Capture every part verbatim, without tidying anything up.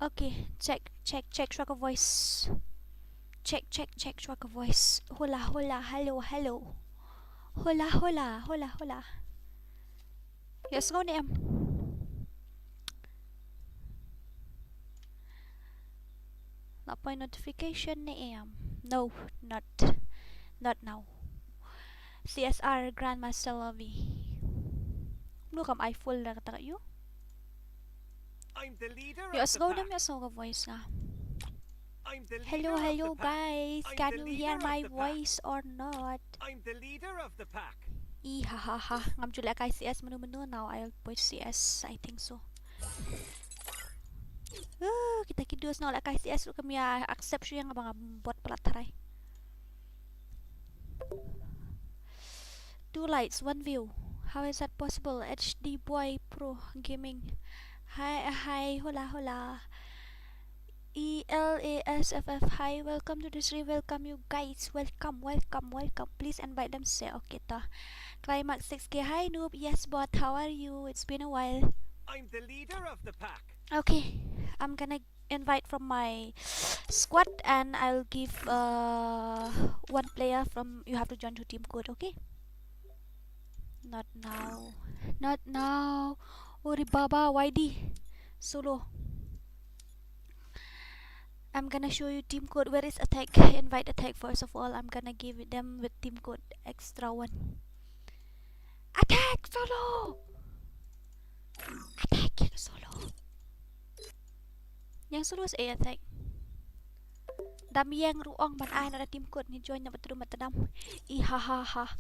Okay, check, check, check, shuwa ka voice. Check, check, check, shuwa ka voice. Hola, hola, hello, hello. Hola, hola, hola, hola. Ïohsngew ne em? La poi notification ne em? No, not, not now. C S R Grandmaster Lovey. Kumno kam ai full da kata ka ïu? I'm the leader of the Ïohsngew ne em, pack. Ïohsngew ka voice nga. I'm the leader Hello, of hello the pack. Guys. I'm Can the you hear leader of my the pack. Voice or not? I'm the leader of the pack. I ha ha ha. Ngam ju lehkai C S mynno mynno, now I'll put C S, I think so. Uh, kita ki dus nang lehkai C S ruh, kam ïa accept shuh ïa nga ba nga bot palat tharai. Two likes, one view. How is that possible? H D Boy Pro Gaming. Hi, hi, hola, hola. E L A S F F, hi, welcome to the stream, welcome you guys, welcome, welcome, welcome. Please invite them, say, okay, to. Climax six K, hi, noob, yes, bot, how are you? It's been a while. I'm the leader of the pack. Okay, I'm gonna invite from my squad, and I'll give, uh, one player from, you have to join to team code, okay? Not now. Not now. Ori baba, Y D. Solo. I'm gonna show you team code. Where is attack? Invite attack first of all. I'm gonna give them with team code extra one. Attack solo. Attack solo. Ïeng solo, eh, attack. Dam ïeng ruh ong ban ai noh da team code, ni join noh bad tdum bad tdam. I ha ha ha.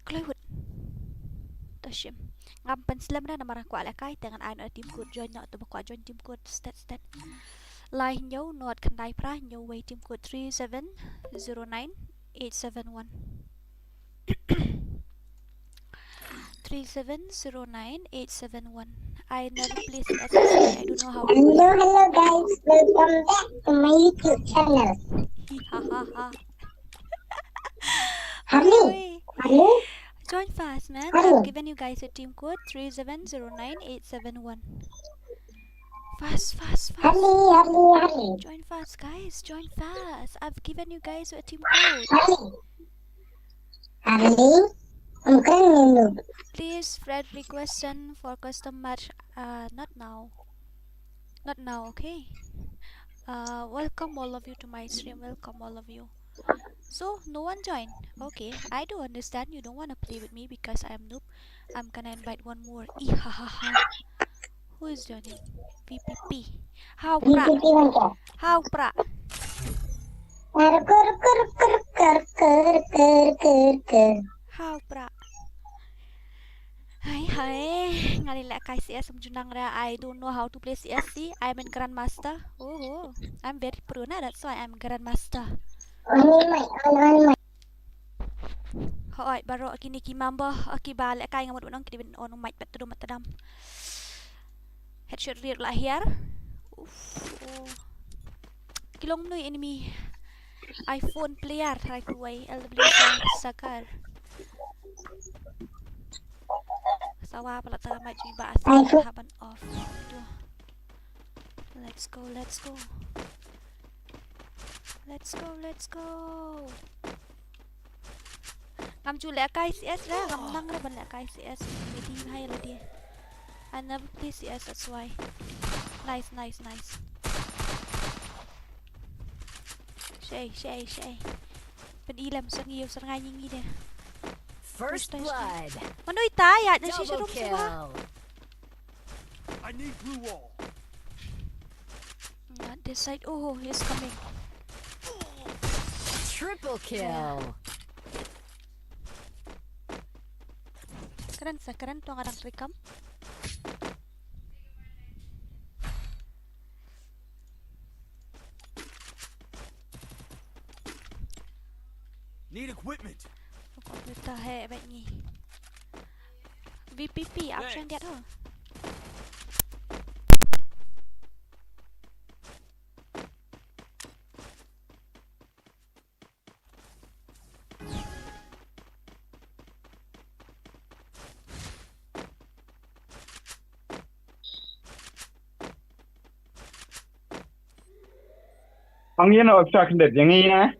Kloi wut. To shim. Ngam pynslem re namar nga kwah lehkai, te ngan ai noh da team code, join noh, to ba kwah join team code, stet stet. Lai hynñiew nod khyndai phra hynñiew wei, team code three seven zero nine eight seven one. Three seven zero nine eight seven one. I never play C S, I don't know how to play. Hello, hello guys, welcome back to my YouTube channel. Ha ha ha. Hurry, hurry. Join fast, man. Hurry. I've given you guys a team code three seven zero nine eight seven one. Fast, fast, fast. Hurry, hurry, hurry. Join fast, guys. Join fast. I've given you guys a team code. Hurry. Hurry. I'm coming, noob. Please, friend request send for custom match. Uh, not now. Not now, okay? Uh, welcome all of you to my stream. Welcome all of you. So, no one join. Okay, I do understand you don't wanna play with me because I am noob. I'm gonna invite one more. Ih, ha, ha, ha. Who is joining? V P P. How pra? V P P one ka. How pra? Kar, kar, kar. How pra? Hai, hai. Nga la lehkai C S, ym ju nang re. I don't know how to play C S. See, I'm in Grandmaster. Oh, oh. I'm very pro na, that's why I'm Grandmaster. On my mic, on, on my. Hooid, baroh kine ki member, uh, kiba lehkai nga mut ban ong ki dei ban on mic bad tdum bad tdam. Headshot rear la hiar. Uff, oh. Ki long mynno enemy. iPhone player, try to wai, L W Sakar. Sawa pala ta mic jong i Bah Asif, iPhone. Haban off. Tu. Let's go, let's go. Let's go, let's go. Ngam ju lehkai C S re, ngam nang re ban lehkai C S. Ready, hai, ready. I never play C S, that's why. Nice, nice, nice. Shei, shei, shei. Pyn-i lem, syrngi, syrngai ngi de. First blood. Mano ita, ïa, na shi sharum suba. I need blue wall. Not this side. Oh, he's coming. Triple kill. Kren sa, kren to ngarang rekam. Need equipment. Computer he bad ngi. V P P option dia tu. Ang yin obstruction det yang ina.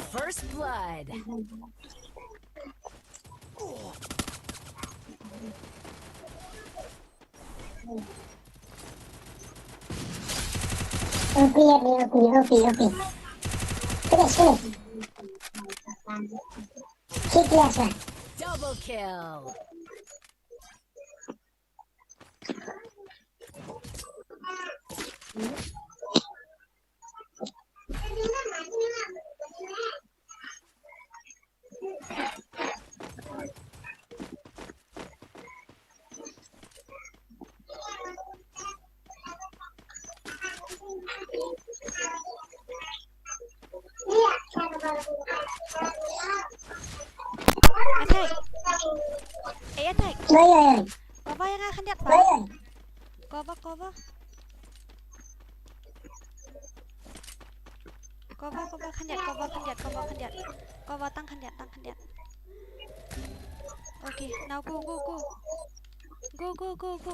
First blood. Okay, okay, okay, okay, okay. Finish, finish. Kick last one. Double kill. Attack. Eh, attack. Bai, bai, bai. Cover ïa nga khyndiat, pa. Bai, bai. Cover, cover. Cover, cover khyndiat, cover khyndiat, cover khyndiat. Cover tang khyndiat, tang khyndiat. Okay, now go, go, go. Go, go, go, go.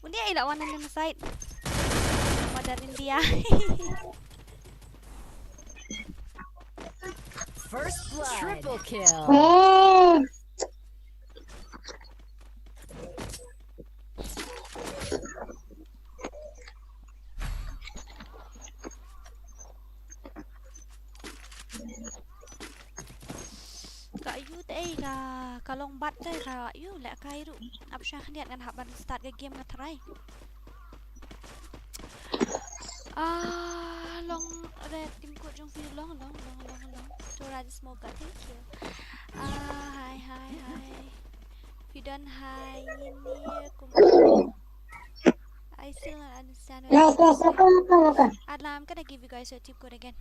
Uni ai la wan on the side. Mother India. First blood. Triple kill. Eh. Ka yu te ei ka, ka long bat te ka yu le ka iru. Ap sha khyndiat ngan hap ban start ka game nga try. Ah, long red team coach jong phi long, long, long, long, long. To red smoke ka, thank you. Ah, hi, hi, hi. Phi don hi, yin ni kum. I still don't understand what you're saying. Nice, nice, nice. Come, come, come. Adla, I'm gonna give you guys your team code again.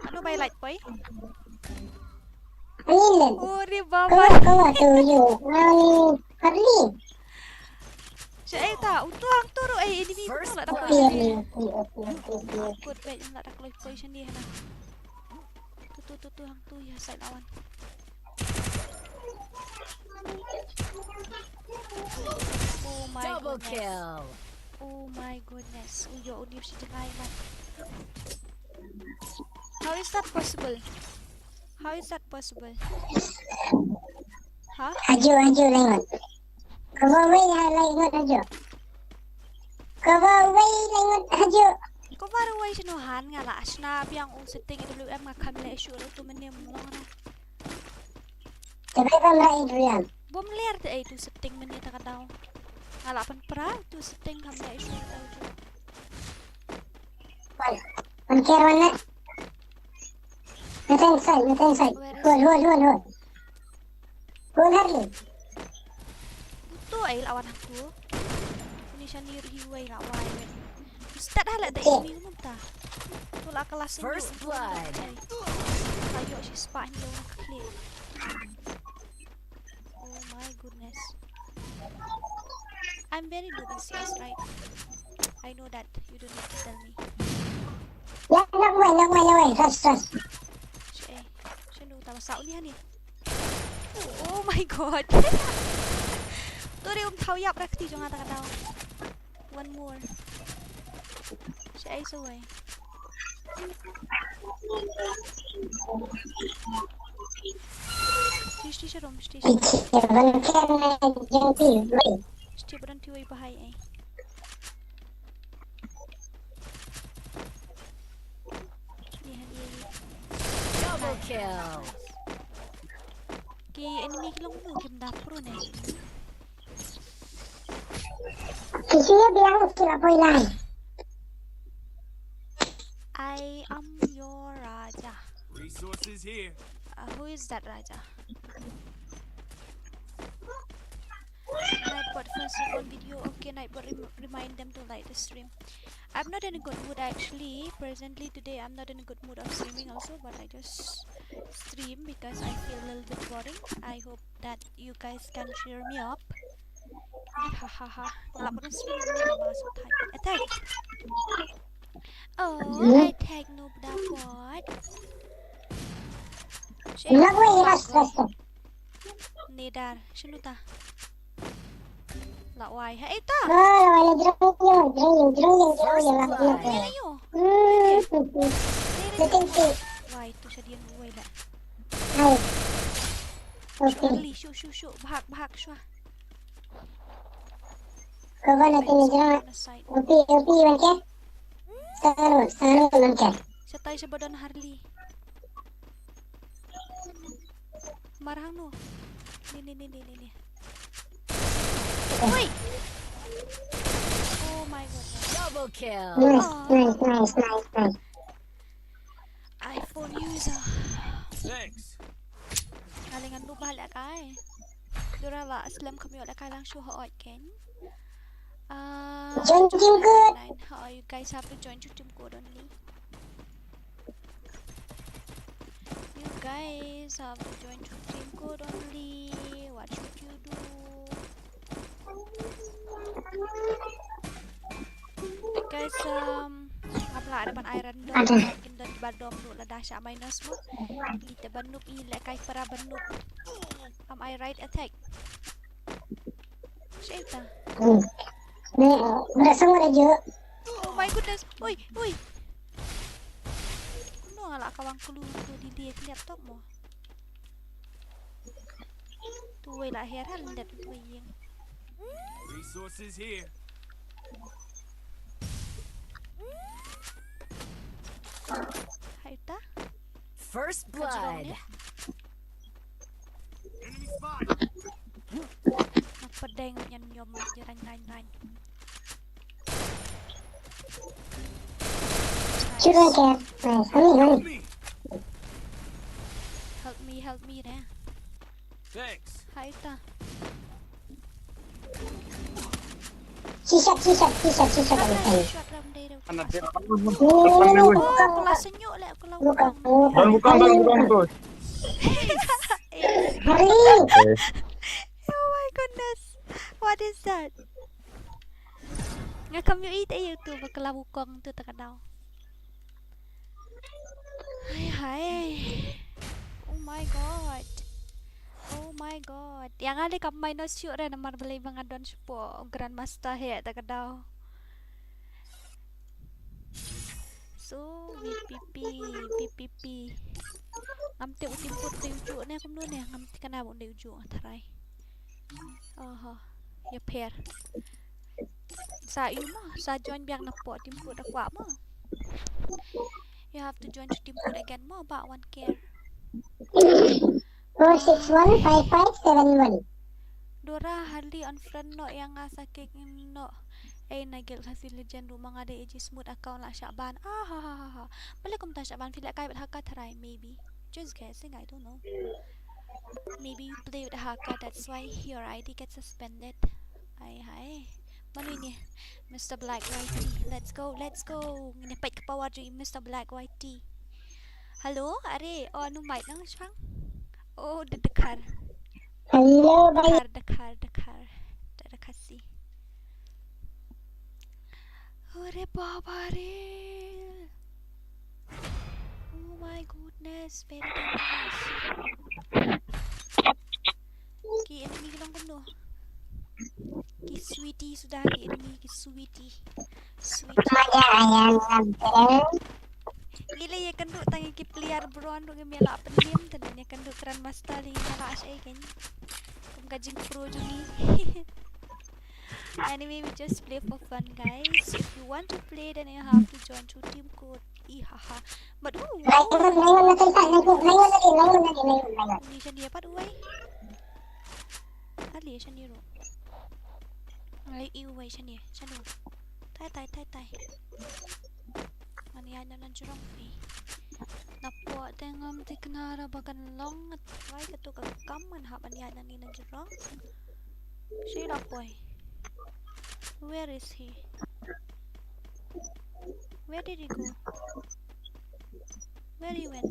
Ano ba yung light boy? Alin? Uri baba. Kawa, kawa, to you. Nani? Harley. Siya ay ta, uto ang turo ay enemy ko. First blood. Wala na ko. Okay, okay, okay, okay, okay. Good, wait, wala na ko. Poison niya na. Tutu, tutu, ang tuya sa lawan. Oh my goodness. Double kill. Oh my goodness. Uyo, uni si jengay man. How is that possible? How is that possible? Huh? Aju, aju, lengot. Kaba wei ha lengot aju. Kaba wei lengot aju. Kaba wei sinu han nga la asna biang u setting A W M nga kam le shu tu menim long na. Te bai bam ra Adrian. Bom ler te ai tu setting mene ta ka daw. Nga la pan pra tu setting kam le shu tu. One, one care one net. Nothing inside, nothing inside. Hold, hold, hold, hold. Hold hard. Uto ai lawan aku. Ini shani ri wai lawan. Start hala dai ini mun ta. Tu la kelas first blood. Ayo si spah ni lo klik. Oh my goodness. I'm very noob in C S, right? I know that. You don't need to tell me. Ya, nak main, nak main, nak main. Trust, trust. Shit, eh. Shit, lu tama sa uni hani. Oh my god. Tu dia um thaw yap rakti jong ata ka daw. One more. Shai sawai. Shti, shti, sharom, shti, sharom. Shti, badan tiwai bahai, eh. Double kill. Ki enemy ki long nu kim da pro ne. Ki shu biang ki la poi lai. I am your Raja. Resources here. Uh, who is that Raja? Nightbot first one video. Okay, Nightbot, rem remind them to like the stream. I'm not in a good mood actually. Presently today, I'm not in a good mood of streaming also, but I just stream because I feel a little bit boring. I hope that you guys can cheer me up. Ha ha ha. Nga la pun stream dulu, nga la masuk Thai. Attack. Oh, I take no dapot. Shit. Nidar, shinu ta? La wai, ha ita. First blood. Wai tu shadian wai la. Shu, shu, shu, shu, bahak, bahak, shu. Ko ba na tini jrong. Upi, upi, wan ke? Sanu, sanu, wan ke? Shatai sha ba don Harley. Mar hangno? Ni, ni, ni, ni, ni, ni. Oi! Oh my god. Double kill. Nice, nice, nice, nice, nice. iPhone user. Thanks. Nga leh ngan duh ba lehkai. Dura la slem kham ïoh lehkai lang shuh hooid kein. Ah, join team code. How are you guys have to join to team code only. You guys have to join to team code only. What should you do? Guys, um, ngam lah da ban ai random, kin don ba dom ruh lada shah minus mo. Ngi te ban noob, i lehkai para ban noob. Am I right, Attack? Shaita. Hmm. Ne, eh, berasa mo na jo. Oh my goodness. Oi, oi. No, nga la kawang kulu tu di dia laptop mo. Tu wei la her hal ndat tu wei ïing. Resources here. Hai ta? First blood. Enemy spotted. Nga pdeng ñiom ñiom, jrang rang rang. Shoot right there. Nice. Honey, honey. Help me, help me, re. Thanks. Hai ta. Shisha, shisha, shisha, shisha. Shot ram dei ram. Ana dia. Ni, ni, ni, ni, ni. Oh, buka, buka. Aku la senyuk leh, aku la wukong. Buka, buka. Don wukong, don wukong tu. Hari. Oh my goodness. What is that? Nga kam ïohi te ïa utu ba ka la wukong tu ta ka daw. Hai, hai. Oh my god. Oh my god. Ïa nga dei kam minus shuh re namar balei ba nga don shapoh Grandmaster hi ta ka daw. So, V P P, V P P. Ngam tip u team code u dei ujuh ne kumno ne, ngam tip kane ba u dei ujuh, nga tharai. Oho, ïapher. Sa ïoh mo, sa join biang na pdeng team code da kwah mo. You have to join to team code again mo, ba one care. Four six one five five seven one. Dora, Harley, unfriend noh ïa nga sa kick noh. Ei, na guild Clash of Legend ruh ma nga dei A G Smooth account la shah ban. Ah, ha, ha, ha, ha. Balei kumta shah ban, phi lehkai bad ha ka tharai, maybe. Just guessing, I don't know. Maybe you play with Haka, that's why your I D gets suspended. Ai hai. Mano ini? Mister Black Y T. Let's go, let's go. Ngin peit ka power jong i Mister Black Y T. Hello, are, oh, anu mic nang shang. Oh, da dkhar. Hello, bye. Dkhar, dkhar, dkhar. Da dkhar si. Ore baba re. Oh my goodness, very dangerous. Ki enemy ki long kumno? Ki sweetie suda, ki enemy ki sweetie. Sweetie. Maya ayam ganteng. Ngi la ïakynduh tang ïa ki player bronze ruh ngim ïa lah pynmih te, ngi ïakynduh Grandmaster lei ngim lah shaei kein. Kum ka jingpro jong ngi. Anyway, we just play for fun, guys. If you want to play, then you have to join to team code. Ihaha. But ooh. Ni shane pat uwei. Ali shane ruh. Ai, i uwei shane, shane. Tai, tai, tai, tai. Ngan ïaid na jrong phi. Na pdeng ngam thikna ra ba kan long, ngat rai katu ka kam ngan hap ban ïaid na ni na jrong. Shi la poi. Where is he? Where did he go? Where he went?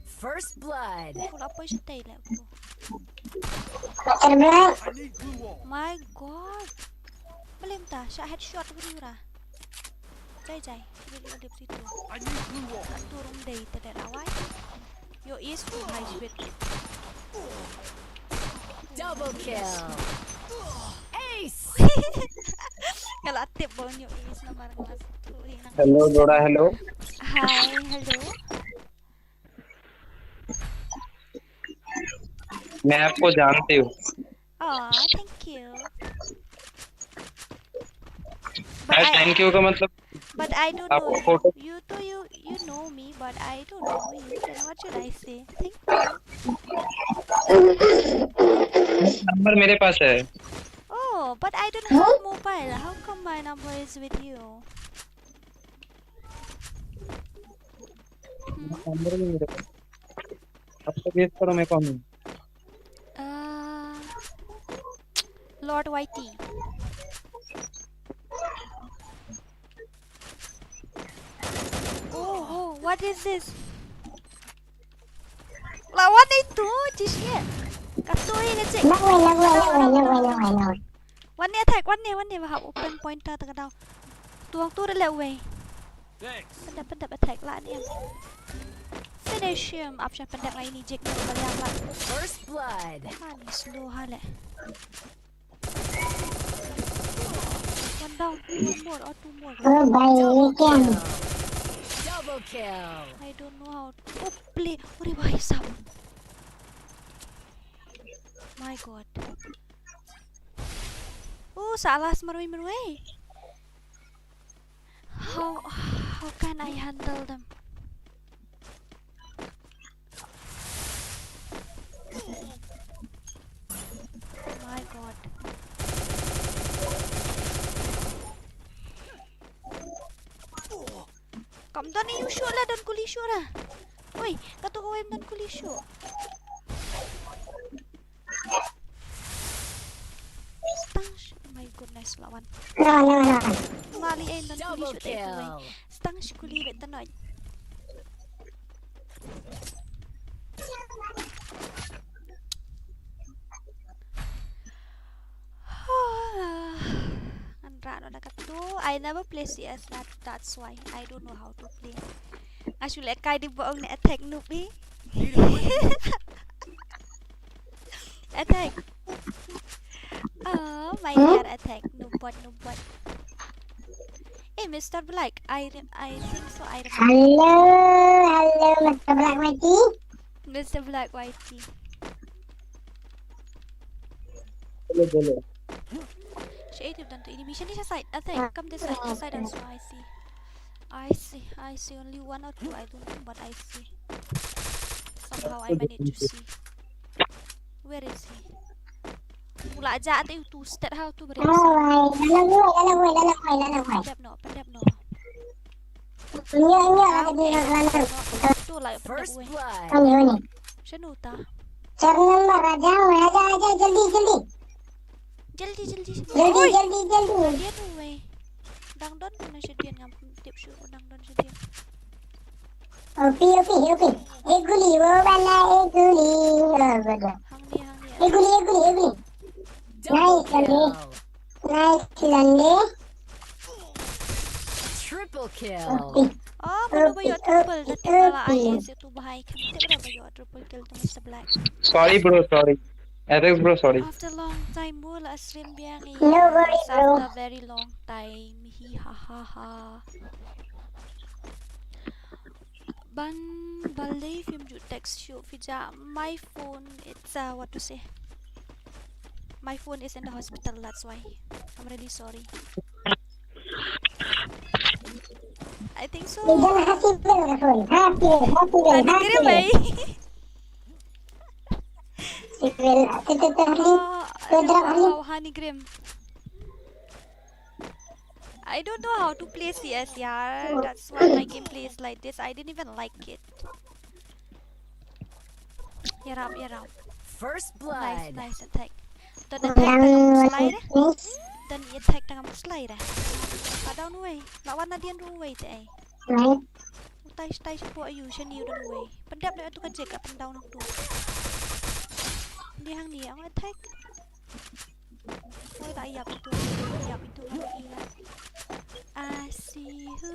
First blood. Ku la poi shatai leh ku. Master Black. My God. Balei mynta shah headshot ku dura. Jai jai. Shibit ïoh dep situ. Atu rung dei te da lawai. Ïoh ace tu hai shibit. Double kill. Ace. Nga la tip ba un ïoh ace namar nga la situ hi nang. Hello, Dora, hello. Hi, hello. मैं आपको जानती हूँ। Aw, thank you. But I, thank you का मतलब but I don't know you. You तो you you know me, but I don't know you. Then what should I say? Thank you. नंबर मेरे पास है। Oh, but I don't have mobile. How come my number is with you? Hmm? नंबर भी मेरे पास। अब तो गेस करो मैं कौन हूँ। Uh, Lord Y T. Oh, oh, what is this? Lawan itu, cisnya. Katoi ngecek. Lawai, lawai, lawai, lawai, lawai, lawai. Wan ne attack, wan ne, wan ne, ba hap open point ta ka daw. Tuang tu dah lewai. Thanks. Pyndep, pyndep attack lah ni. Finish him. Option pyndep lah ini, Jake ni baliang lah. First blood. Mani slow ha le. One down, one more or two more. Oh, bye, weekend. Double kill. I don't know how to play. Ore bhai sahab. My God. Oh, salah marwei marwei. How how can I handle them? My God. Kam don ïa u shuh la, don kuli shuh la. Oi, kato kawei ym don kuli shuh. Stang sh-, oh my goodness, lawan. No, no, no. Mali eh don kuli shuh te kawei. Stang shi kuli bet tanoi. Ngan rah noh da katu. I never play C S, that, that's why I don't know how to play. Nga shu leh kai di ba ong ne attack noob hi. Attack. Oh my God, attack. Noob bot, noob bot. Eh, Mister Black, I rem-, I think so, I remember. Hello, hello, Mister Black Y T. Mister Black Y T. Hello, hello. She ate it, don't do animation. This side, I think. Come this side, this side also, I see. I see, I see only one or two, I don't know, but I see. Somehow I managed to see. Where is he? U la jah te u tu stet ha u tu beri. Pyndep noh, pyndep noh. Tu la pyndep wei. Shano ta? Jaldi, jaldi, jaldi. Jaldi, jaldi, jaldi. Oi! Jaldi, jaldi. Dang don na shadien ngam tip shuh dang don shadien. Opi, opi, opi. Ek guli, wo bala ek guli. Oh, good. Hangne, hangne. Ek guli, ek guli, ek guli. Nice, Lande. Nice, Lande. Triple kill. Opi. Oh, mano ba ïoh triple? Da tip la I S itu bahai kan tip ba ïoh triple kill tu Mister Black. Sorry, bro, sorry. Alex, bro, sorry. After long time, mo la stream biang. No worry, bro. After very long time. Hi ha ha ha. Ban balei phim ju text shuh phi ja. My phone, it's, uh, what to say? My phone is in the hospital, that's why. I'm really sorry. I think so. Happy birthday, happy birthday, happy birthday. Happy birthday. Oh, honey cream. I don't know how to play C S, yaar. That's why my gameplay is like this. I didn't even like it. Yarap, yarap. First blood. Nice, nice attack. Don attack tang am slide. Don attack tang am slide. Ka down wei. La wan na dien ruh wei te ai. Utai, utai shapoh ayu, shani u don wei. Pyndep na tu ka jek ka pyndep na tu. Di hang ni ang attack. Oi, ta ïap itu, ïap itu, ïap itu. I see who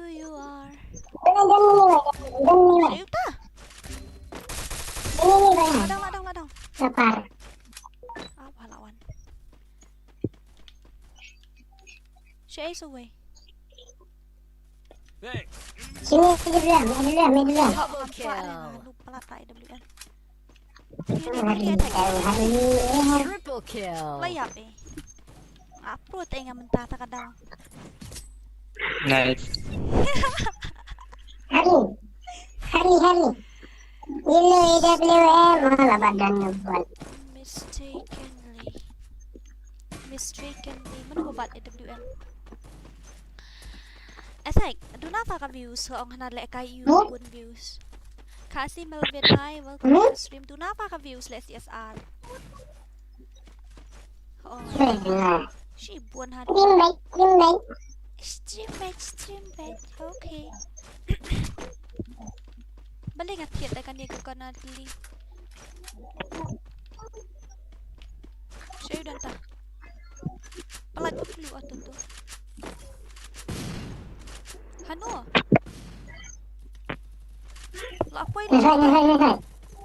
Chase away. Hey. Sini, A W M, A W M, A W M. Double kill. Noob pala ta A W M. Hari, hari, hari. Triple kill. La ïap eh. Apro te nga mynta ta ka daw. Nice. Hari. Hari, hari. Ini A W M, oh, la badan ngebuat. Mistakenly. Mistakenly. Mano ba bat A W M? Attack. Duna pha ka views, ong hana leh kai ïu bun views. Khasi Melvin, hi, welcome to the stream. Duna pha ka views, leh C S R. Oh. Shi bun ha. Stream back, stream back. Stream back, stream back. Okay. Balei nga thied da kane ka corner li. Shu don ta. Palat tu lu atu tu. Hano. La poi. Hai, hai, hai, hai.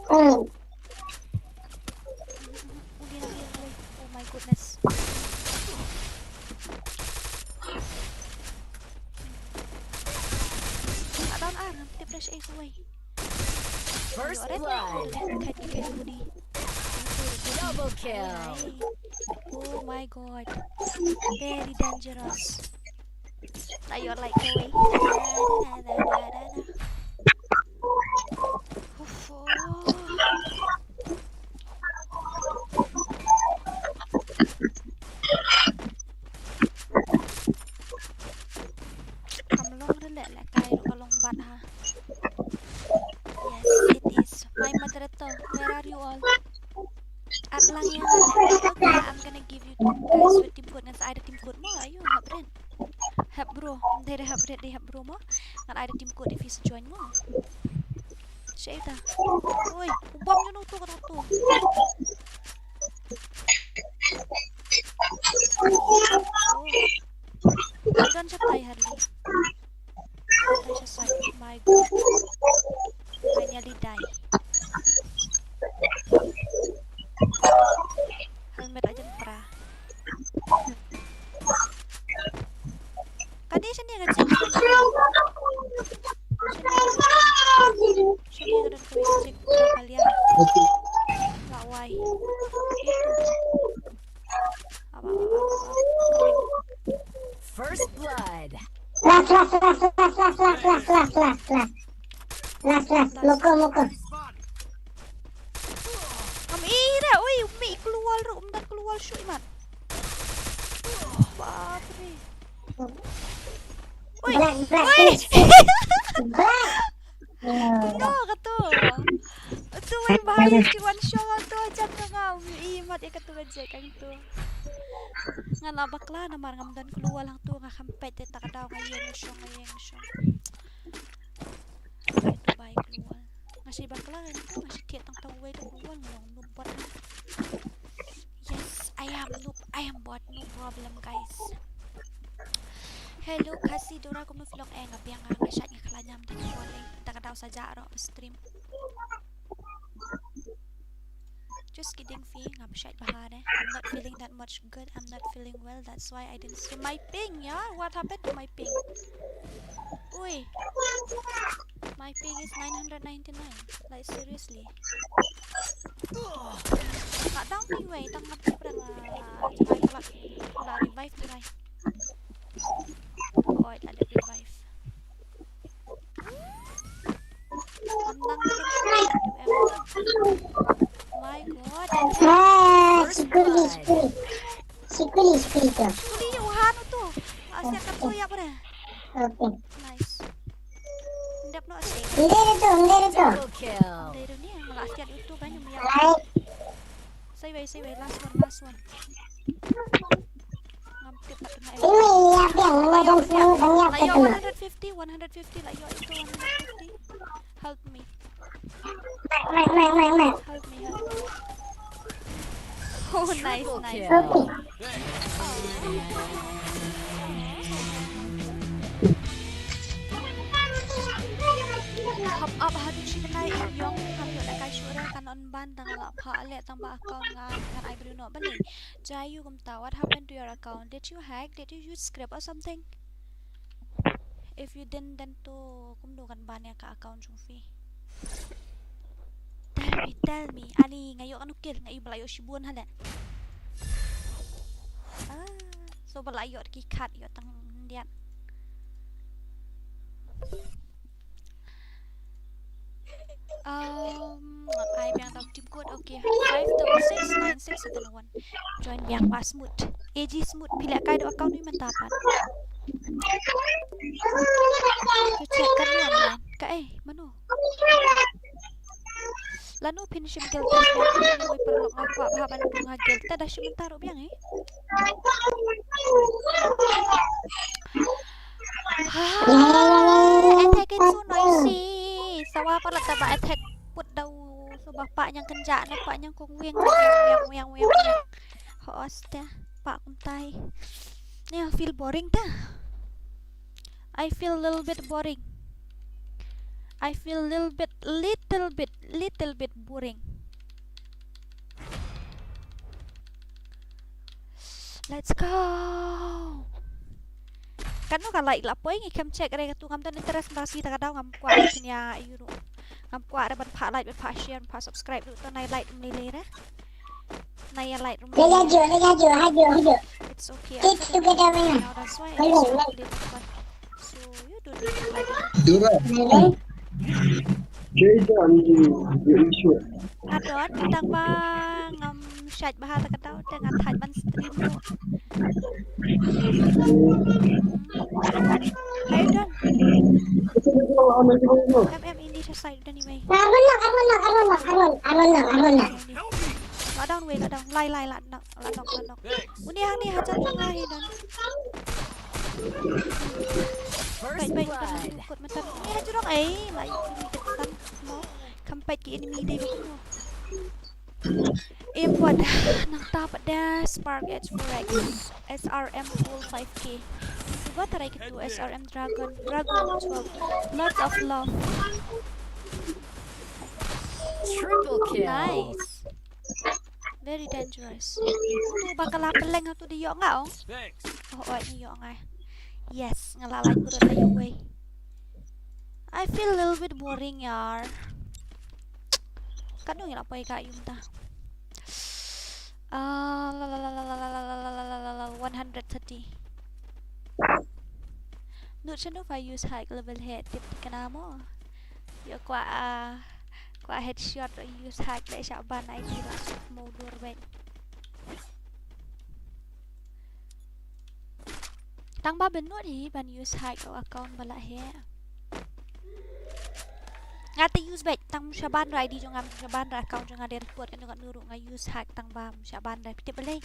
Hmm. Uli, uli, uli. Oh my goodness. Ka down ar, ngam tip da shaei kawei. First blood. Double kill. Oh my god. Very dangerous. Tayo like kawei. Uff, oh. Kam long re leh, leh kai ruh ka long bat ha. Yes, it is. My moderator, where are you all? At lang ïa nga leh. Okay, I'm gonna give you two guys with team code. Ngan sa ai da team code mo, ayo, hap rit. Hap bro, dei da hap rit, dei hap bro mo. Ngan ai da team code if you join mo. Shaei ta. Oi, u bom jong uto, kato uto. Don shatai Harley. Don shatai, my god. I nearly die. Helmet aja pra. Kane shane ka jing. Shane ka don kawei ka jing ka liang. La wai. First blood. Last, last, last. Last, last. Moko, moko. Am ira, oi, umi klua ruh, um dan klua shuh imat. Bapre. Oi, black, black, oi. Black. No, kato. Kato, oi, bahai, si wan shong kato, jan ka nga, umi imat ïa kato ka jek, kato. Nga la bakla namar ngam don klua lang to, nga kham peit te ta ka daw, nga ïeng shong, nga ïeng shong. Ai, to bai klua. Nga shi bakla, nga shi thied tang tang wei to klua, nga long noob bot. Yes, I am noob, I am bot, no problem, guys. Hello, Khasi Dora, kumno phi long? Eh, nga biang, nga shait, nga khlaiñ, nga mdang klua lei. Ta ka daw sa jah ruh ba stream. Just kidding, Fi. Ngam shait bha ne. I'm not feeling that much good. I'm not feeling well. That's why I didn't stream. My ping, yeah? What happened to my ping? Ui. My ping is nine hundred ninety-nine. Like, seriously. Ka down ni wei, tang ngam tip re nga. Try pula. Pula revive try. Oi, la dep revive. Ang lang na lang. My God. Ah, sikuli, sikuli. Sikuli, sikuli to. Sikuli, uhan to. Asia ka to ya, pre. Okay. Nice. Ndep no asia. Ndere to, ndere to. Double kill. Ndere ni, mala asia to, banyak ya. Like. Save, save, last one, last one. Ngam tip pat na. Ini ya, biang, mana dan semua banyak. La ïoh one hundred fifty, one hundred fifty, la ïoh itu one hundred fifty. Help me. Mak, mak, mak, mak, mak. Help me, help me. Oh, nice, nice. Okay. Hap ap haduh shi bnai ïong, hap ïoh da kai shuh re, kan on ban dang la pha. leh tang ba account nga ngan ai briew noh. Balei? Jia aïu kumta? What happened to your account? Did you hack? Did you use script or something? If you didn't, then to kumno kan ban ïa ka account jong phi? Tell me, tell me. Ani nga ïoh kano kill, nga ïoh ba la ïoh shibun hale. Ah, so ba la ïoh ki khat ïoh tang diat. Um, ai biang tang team code, okay. Five double six nine six seven one. Join biang ba Smut. A G Smut, phi leh kai da account wi mynta pat. To check kan ni online. Ka eh, mano? Lano phin shim guild test biang, phin wei paralok nga kwah bha ban duna guild. Te da shim mynta ruh biang eh. Ah, attack, it's so noisy. Sawa palat ta ba attack put da u. So ba pah ñiang kynjah na pah ñiang kong wiang wiang wiang wiang wiang. Hos te pah kumtai. Yeah, feel boring ta. I feel a little bit boring. I feel little bit, little bit, little bit boring. Let's go. Kano ka like la poi ngi kem check re katu, ngam don interest ba si ta ka daw, ngam kwah shin ïa ïu ruh. Ngam kwah re ban pha like, ban pha share, ban pha subscribe ruh, to nai like mlei lei re. Nai ïa like ruh. Lei ïa ju, lei ïa ju, ha ju, ha ju. It's okay. Kids together, man. Now that's why I just want to do this one. So you don't need to like it. Dura. Jai jam ji, ji issue. Nga don, tang ba ngam shait bha ta ka daw te nga thait ban stream ruh. Ai don. Em em, indi sha side don i wei. Arun nok, arun nok, arun nok, arun, arun nok, arun nok. La down wei, la down. Lai lai la nok, la nok, la nok. Uni hangne hajan jong nga hi don. First blood. Bai bai, kan kut mata. Ni hajrong ai, lai uni kat tan mo. Kam pait ki enemy dei ba kumno. Em pat nangta pat da Spark Edge four X, S R M Full five K. Uba tarai kitu S R M Dragon, Dragon twelve. Lots of love. Triple kill. Nice. Very dangerous. Tu ba ka la peleng tu di ïoh nga ong. Thanks. Oh, oh, ni ïoh nga. Yes, nga la lai kurut la ïoh wei. I feel a little bit boring, yar. Kano ngi la poi ka ïum ta. Ah, la la la la la la la la la la la la, one hundred thirty. Nut shano pha use hack level head tip tikna mo. Yo kwah, ah, kwah headshot use hack de sha ban I D la suk mo dur ben. Tang ba ben nut hi ban use hack o account ba la he. Nga te use beit tang shaban ra I D jong nga, shaban ra account jong nga de report kan jong nga nuru nga use hack tang ba shaban ra pite balei.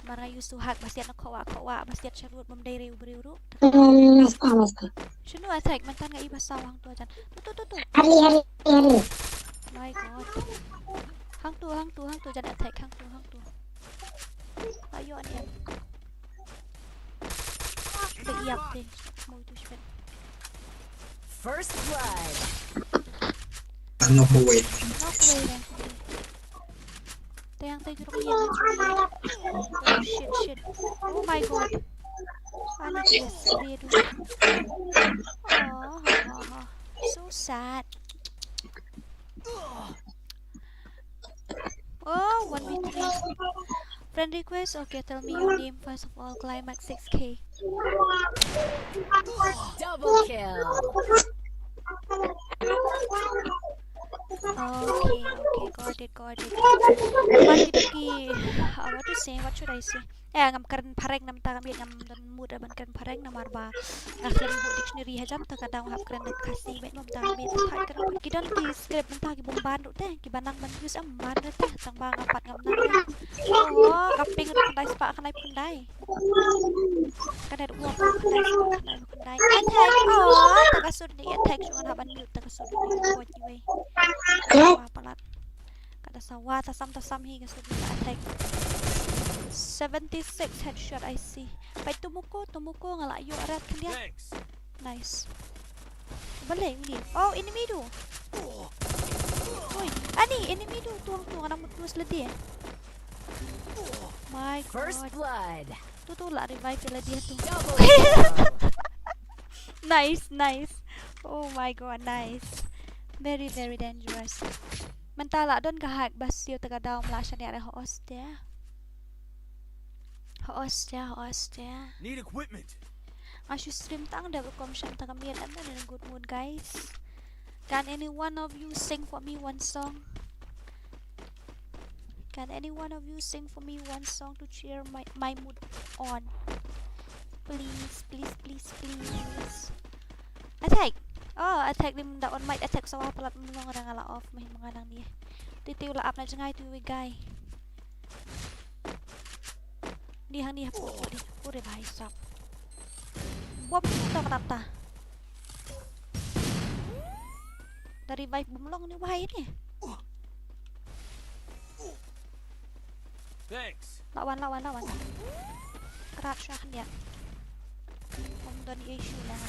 Mar nga use to hack ba siat na khowa khowa ba siat sharut bam dei reu breu ru. Hmm, nasta, nasta. Shinu attack man tan nga iba sawang tu ajan. Tu tu tu tu. Hari hari hari. My God. Hang tu hang tu hang tu jan attack hang tu hang tu. Ayo ni. Ba ïap te. Mo itu shpet. First blood. Knock away. Knock away lang. Tayang tayo jurong yan. Oh shit shit. Oh my God. Ano yes, sabi do. Oh, ha, ha, ha. So sad. Oh, one v three. Friend request? Okay, tell me your name first of all. Climax six K. Double kill. Okay, okay, got it, got it. Okie dokie. Uh, what to say? What should I say? Eh, ngam kren phareng namar ngam ïa ngam don mood ban kren phareng namar ba nga khlem buh dictionary hajan ta ka dang hap kren da Khasi beit namar ngam ïa kren ki don ki script mynta ki bym ban ruh te ki ban nang ban use em ban ruh te tang ba nga pat ngam nang ruh. Oh, ka ping ruh khyndai spah khyndai phyndai. Ka net ruh khyndai spah khyndai phyndai. Attack. Oh, ta ka sur ni attack shu ngan hap ban mute ta ka sur ni. Wah palat. Ka da sawa ta sam ta sam hi ka sur ni attack. Seventy six headshot I see. Pai Tomoko, Tomoko nga la ïoh rat khyndiat. Thanks. Nice. Balei uni? Oh, enemy tu. Oi, ani enemy tu, tu, tu, nga dang mut tu sledie. My God. First blood. Tu, tu la revive sledie tu. Nice, nice. Oh my God, nice. Very, very dangerous. Mynta la don ka hack ba siew ta ka daw, ym lah shaniah re. Hooid te. Hooid te, hooid te. Need equipment. Nga shu stream tang da rukom sham ta ka miet, I'm not in a good mood, guys. Can any one of you sing for me one song? Can any one of you sing for me one song to cheer my, my mood on? Please, please, please, please. Attack. Oh, attack dim da on mic attack sa wa palat mlong ra nga la off mah ma nga nang ni. Ti ti la ap na jngai tu wi guy. Ni hang ni hapu di. Ure bhai sab. Bom tu ta ta ta. Da revive bom long ni bhai ni. Thanks. Lawan, lawan, lawan. Krat shah dia. Ym don issue lah.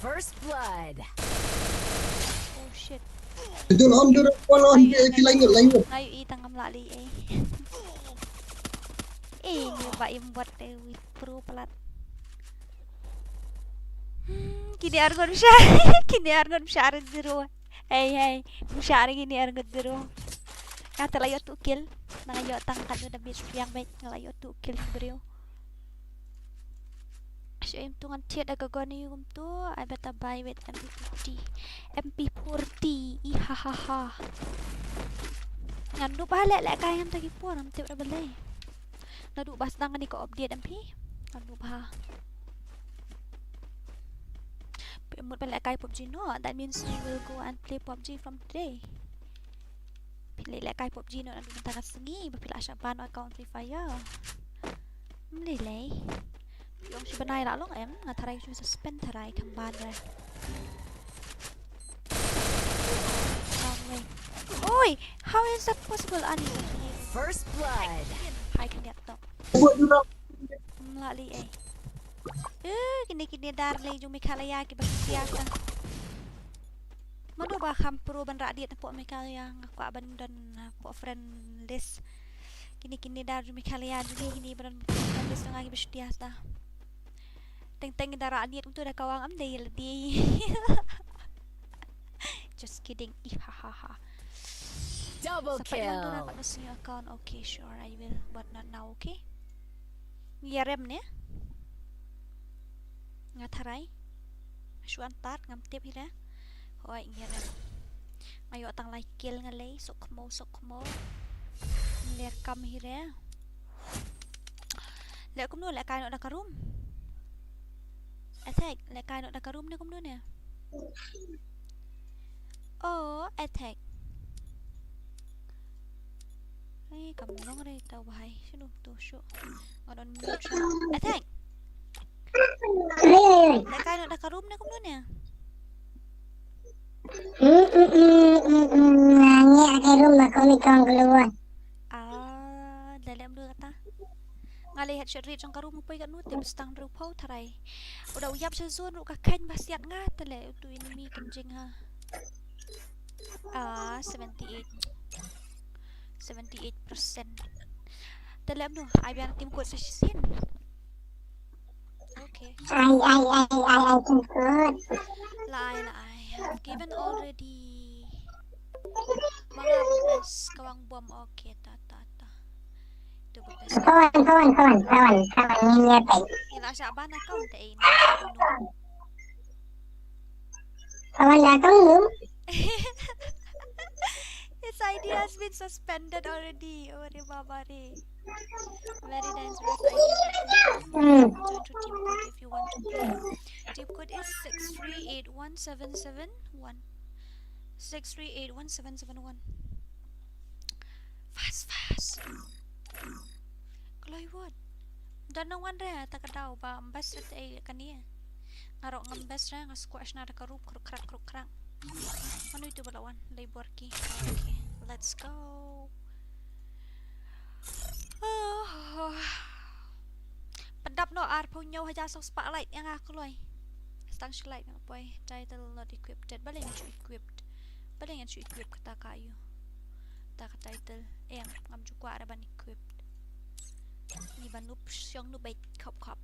First blood. Oh shit. Ito na, ito na, wala, ayo, eh, kilay nyo, kilay nyo. Ayo, itang am lali eh. Eh, nyo ba im buat eh, with pro palat. Hmm, kini arngon sha, kini arngon sha ar zero. Hey, hey, sha ar kini arngon zero. Nga te la ïoh two kill. Nga ïoh tang katno damage biang bad nga la ïoh two kill briew. Shu aim tu ngan thied da ka gun ïa u kumtu. I better buy with M P forty. M P forty. I ha ha ha. Ngan dup ha leh leh kai ngam ta ki por ngam tip da balei. Naduh ba sdang kane ka update em phi. Naduh ba. Phi mut ba lehkai PUBG noh, that means you will go and play PUBG from today. Phi leh lehkai PUBG noh naduh mynta ka sngi ba phi la shah ban account Free Fire. Ym lei lei. Phi ong shi bnai la long em, nga tharai shu suspend tharai kham ban re. Wrong way. Oi, how is that possible, ani? First blood. Hai khyndiat tok. Ym lah lei eh. Eh, kine kine dar lei jong Meghalaya kiba shisha ta. Mano ba kham pro ban rah diet hapoh Meghalaya, nga kwah ban don hapoh friend list. Kine kine dar jong Meghalaya jong ngi, kine ba don hapoh friend list jong nga kiba shisha ta. Teng teng da rah diet kumtu da kawang am dei lade. Just kidding. Ih, ha ha ha. Double kill. Sa pat nang dona pat na sing account. Okay, sure, I will, but not now, okay? Ngi ïa rem ne? Nga tharai. Shu an tat ngam tip hi re. Hoi, ngi ïa rem. Nga ïoh tang lai kill nga lei, sok khmo, sok khmo. Ngi ler kam hi re. Leh kumno, lehkai noh da ka room. Attack, lehkai noh da ka room ne kumno ne? Oh, attack. Ai, kam long re ta wahai. Shano to shu. Nga don mute sha. Attack. Lehkai noh da ka room ne kumno ne? Mm, mm, mm, mm, mm. Nga ngi ïa ka room ma komi kong keluar. Ah, da lem dua kata. Nga leh headshot rate jong ka room u poi katno te, ba stang hynriewphew tharai. U da u ïap sha zone ruh ka kheiñ ba siat nga te leh utu enemy kan jing ha. Ah, seventy eight. Seventy eight percent. Te leh mno, ai biang team code sa shisien. Okay. Ai, ai, ai, ai, ai, team code. Lai, lai. I've given already. Manga best kawang bom, okay, ta, ta, ta. Itu best. Kawan, kawan, kawan, kawan, kawan, ni ya tai. Ila sha ban account te ini. Kawan datang belum? His I D has been suspended already. Oh, re baba re. Very dangerous idea. Hmm. Join to team code if you want to play. Team code is six three eight one seven seven one. Six three eight one seven seven one. Fast, fast. Kloi wot. Don na wan re, ta ka daw ba mbas re te ei kane. Nga rok ngam bas re, nga squash na da ka rup kruk krak kruk krak. Mano itu ba la wan, labor ki. Okay, let's go. Pyndap noh arphew hynñiew hajar song spotlight ïa nga kloi. Tang shi light nga poi. Title not equipped. Balei ngan shu equipped? Balei ngan shu equip kata ka ïu? Kata ka title. Em, ngam ju kwah re ban equipped. Ngi ban noob shong noob beit khop khop.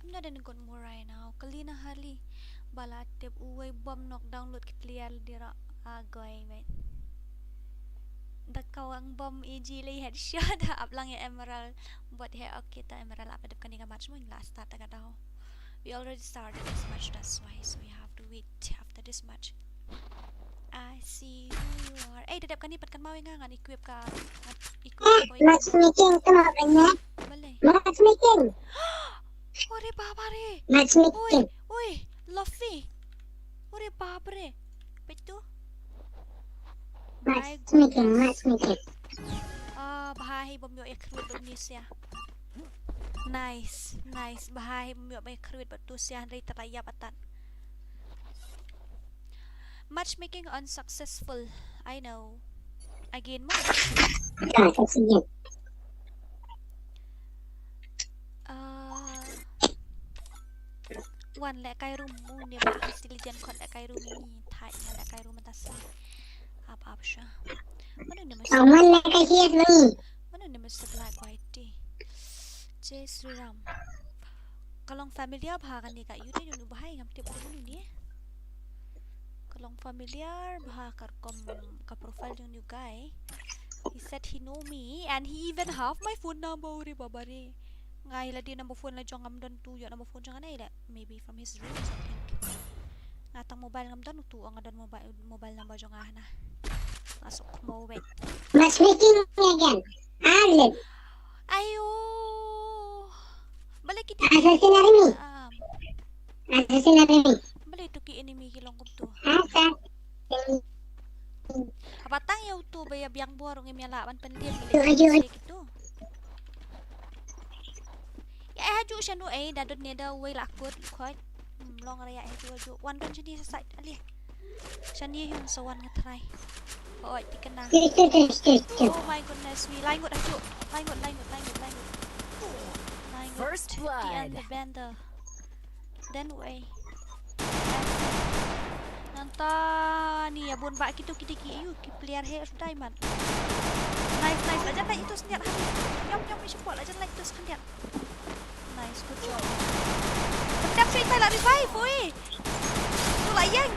I'm not in a good mood right now. Kalina Harley. Ba la tip uwei bom knock download ki player lade ruh. Ah, goi, mate. Da kawang bom A G lei headshot. Ap lang ïa Emerald. Bot he, okay, ta Emerald ap dep kane ka match mo, la start da ka daw. We already started this match, that's why. So we have to wait after this match. I see who you are. Eh, da dep kane pat kan maw ïa nga, ngan equip ka, ngan equip ka. Matchmaking tu maw, banyak. Balei? Matchmaking. Ore baba re. Matchmaking. Oi, oi, Luffy. Ore baba re. Peit tu. My goodness. Matchmaking, matchmaking. Ah, bha hi bym ïoh ïa khrud bad Tunisia. Nice, nice. Bha hi bym ïoh ïa khrud bad Tunisia, hynrei tara ïap atan. Matchmaking unsuccessful. I know. Again mo. Ah, thanks again. Ah, wan leh kai room mo ne ba East Legion khot leh kai room ni thai na leh kai room ta sa. Ap ap sha. Manu ne mas. Ah, wan leh kai hias ni. Manu ne mas Black White. Jai Sri Ram. Ka long familiar bha kane ka ïu te, ïu nu bha, ngam tip ba manu ne. Ka long familiar bha ka rukom ka profile jong u guy. He said he know me and he even have my phone number. Ore baba re. Nga ïa lade number phone la jong ngam don tu, ïoh number phone jong nga ne ïa leh. Maybe from his room or something. Nga tang mobile ngam don tu, nga don mobile, mobile number jong nga hana. Masuk mo wait. Matchmaking again. Arlen. Ayo. Balei kiti. Assassin Army. Ah. Assassin Army. Balei tu ki enemy ki long kumtu. Assassin. Haba tang ïa utu ba ïa biang bor ngim ïa lah ban pyndem. Tu ïa haju. Kitu. Ïa, eh, haju shano, eh, da dot ne da wei la kut khoi. Hmm, long ra ïa, eh, haju, haju. Wan don shane sa side ali. Shane hi sa wan nga try. Oh, oi, ti kena. Yes, yes, yes, yes, yes. Oh my goodness me. Lai ngut haju. Lai ngut, lai ngut, lai ngut, lai ngut. Lai ngut. First blood. Tian the bender. Then wei. Nangta ni ïa bun ba kitu kiti ki ïu ki player he sudah iman. Nice, nice. La jan lai itu sendiri. Nyam, nyam, isi pok. La jan lai itu sendiri. Nice, good job. Tendang sui tai la revive, oi. Tu la yang.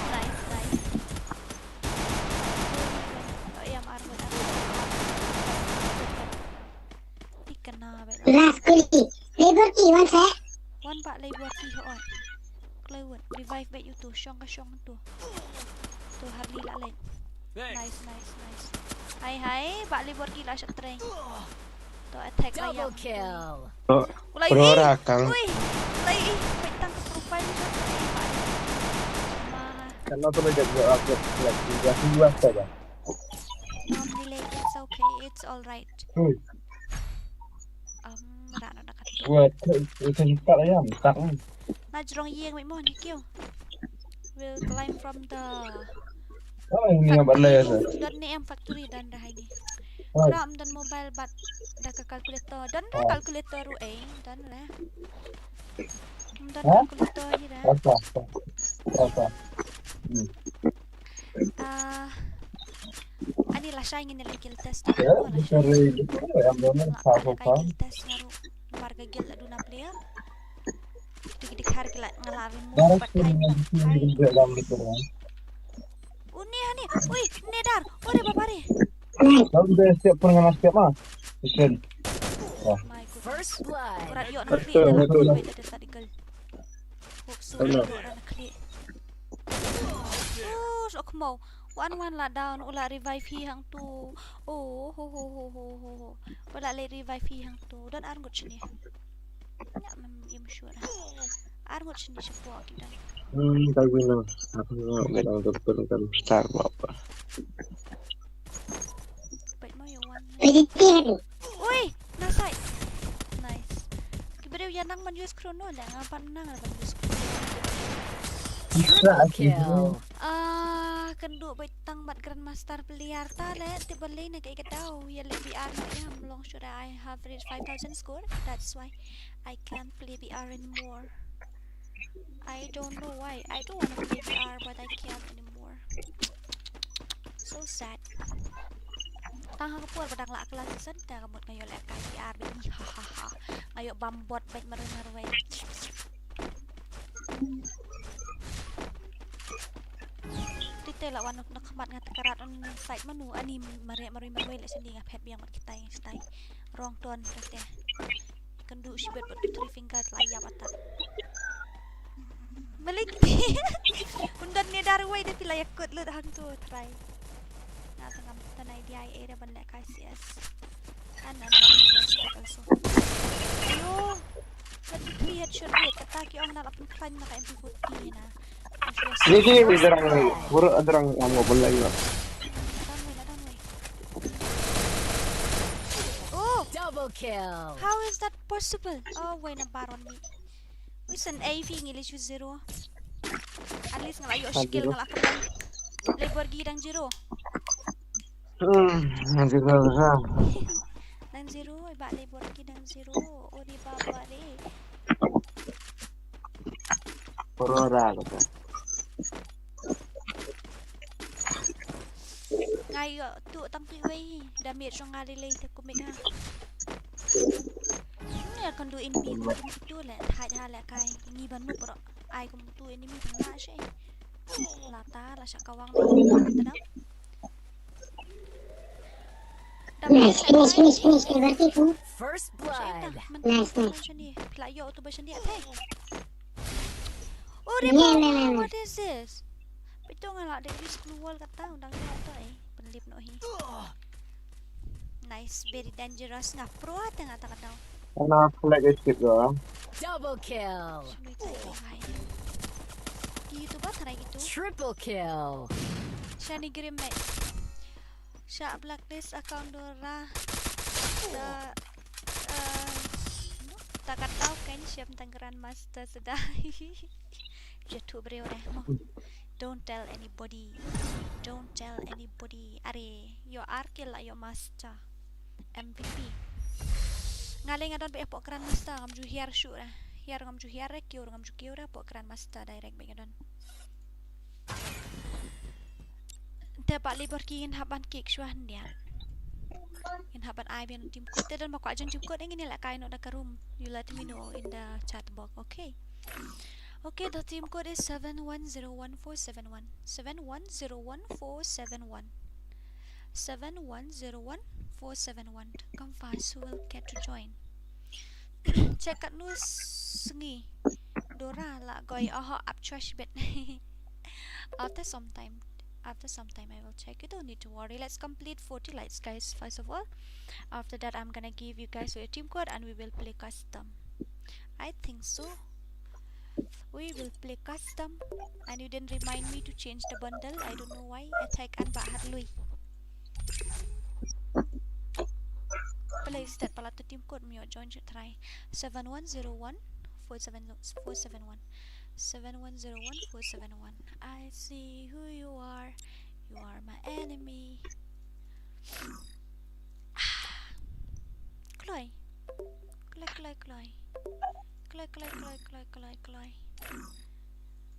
Nice, nice. Oh, ïa, mar, mar, mar. Ti kena bad. Last kuli. Labor key, one sec. One ba labor key, ho. Kloi wut. Revive bad ïa utu. Shong ka shong tu. Tu Harley la leh. Nice, nice, nice. Hai, hai. Ba labor key la shot try. To attack la ïa. Double kill. Oh, ulai, ui, ui. Ulai, ui. Peit tang ka profile shot. Ui, ba. Ma. Kan apa lagi buat apa? Lagi buat apa dah? Um, delay, it's okay, it's all right. Hmm. Um, ra na na kat. Wah, itu itu tak ya, tak. Na jrong ïing wei mo ni kiew. We'll climb from the. Oh, ini yang bad leh. Don ne em factory don dah ini. Oh. Ram don mobile bad da ka calculator. Don da calculator ruh eh, don lah. Don calculator hi dah. Apa? Apa? Hmm. Ah, ani lashai ngin ïa leh kill test. Ya, oh, lashai. Sorry, gitu ya, yang benar, apa, apa? Kill test nga ruh. Namar ka guild la duna player. Kitu ki dkhar ki la nga la remove. Direct pat time kill, pat kill, time. Kill, kill, kill, kill. Uni hani, ui, nedar, ore baba re. Lalu dia siap pun dengan siap mah. Mission. Wah. My goodness. First blood. Berat yuk nak klik dah. Wait, ada tadi girl. Hope so. Hello. Ora nak klik. Oh, sok mau. Wan wan la down, ula revive hi hang tu. Oh, ho ho ho ho ho ho. Ula le revive hi hang tu. Don arngut sini. Nya mem im sure. Arngut sini sepuak kita. Hmm, tak guna. Aku nak bilang doktor kan besar apa. Peit mo ïa wan. Ui, na side. Nice. Ki briew ïa nang man use chrono, la nga pat nang ban use chrono. Triple kill. Ah, Kan duh beit tang bad Grandmaster player ta leh, te balei na kaei ka daw ïa leh B R noh ïa, long shuh da. I have reached five thousand score, that's why I can't play B R anymore. I don't know why. I do wanna play B R, but I can't anymore. So sad. Tang ha ka por ba dang lah class san, te ka mut nga ïoh leh kai B R beit, ha ha ha. Nga ïoh bam bot beit marwei marwei. Te te la wan na khmat nga te ka rat on side manu, ani mareh marwei marwei leh sini, nga phet biang bad kitai, kitai. Wrong turn kata. Kan duh shibit bad three finger la ïap ata. Malik. Ynda ne da ruwei da phi la ïakut lut hangto, try. Nga tang ngam don idea ei ei da ban leh kai C S. And I'm not interested also. Ayo. Thirty-three headshot rate, kata ki ong na la pynkhlaiñ na ka M P forty na. Jadi, adrang, bro, adrang, amo, boleh juga. Down wei, down wei. Oh! Double kill. How is that possible? Oh, wei na baron ni. Wis an A V ngi leh shu zero. At least nga la ïoh skill, nga la kyrpang. Labor gi dang zero. Hmm, nanti kalau bisa. Dang zero, eh, ba labor gi dang zero. Oh, di baba de. Aurora kata. Nga ïoh tu tang tu wei. Damage jong nga lei lei te kumne ha. Nga kan duh enemy kumtu leh, thait ha leh kai. Ngi ban nup ro. Ai kumtu enemy tang la shi. Lata la sha kawang leh. Nice, finish, finish, finish, finish, finish. First blood. Nice, nice. Phi la ïoh tu ba shane atai. Oh, Rebo, what is this? Pito nga la dei use glue wall kata, undang ïoh to eh. Pynlip noh hi. Nice, very dangerous, nga pro ata nga ta ka daw. Ana flag escape doang. Double kill. Shu ita ita hai. Ki YouTuber tharai gitu. Triple kill. Shani grim mate. Sha blacklist account Dora. Ta, eh, ta ka daw kan shem tang Grandmaster seda. Jatuh briew eh mo. Don't tell anybody. Don't tell anybody. Are, ïoh ar kill la ïoh master. M V P. Nga leh nga don ba ïa pok Grandmaster, ngam ju hiar shuh ra. Hiar ngam ju hiar ra, kiew ngam ju kiew ra, pok Grandmaster direct ba nga don. Te ba libor ki ngin hap ban kick shuwa hyndia. Ngin hap ban ai biang team code. Te don ba kwah join team code, ngin ïa lehkai noh da ka room. You let me know in the chat box, okay? Okay, the team code is seven one zero one four seven one. Seven one zero one four seven one. Seven one zero one four seven one. Come fast, who will get to join? Check katno sngi Dora la goi, oho, ap chwa shibit. After some time, after some time I will check. You don't need to worry. Let's complete forty likes, guys, first of all. After that, I'm gonna give you guys your team code and we will play custom. I think so. We will play custom. And you didn't remind me to change the bundle. I don't know why. Attack an ba hat lui. Play start pala tu team code myo join should try. Seven one zero one four seven four seven one. Seven one zero one four seven one. I see who you are. You are my enemy. Kloi. Kloi, kloi, kloi. Kloi, kloi, kloi, kloi, kloi, kloi.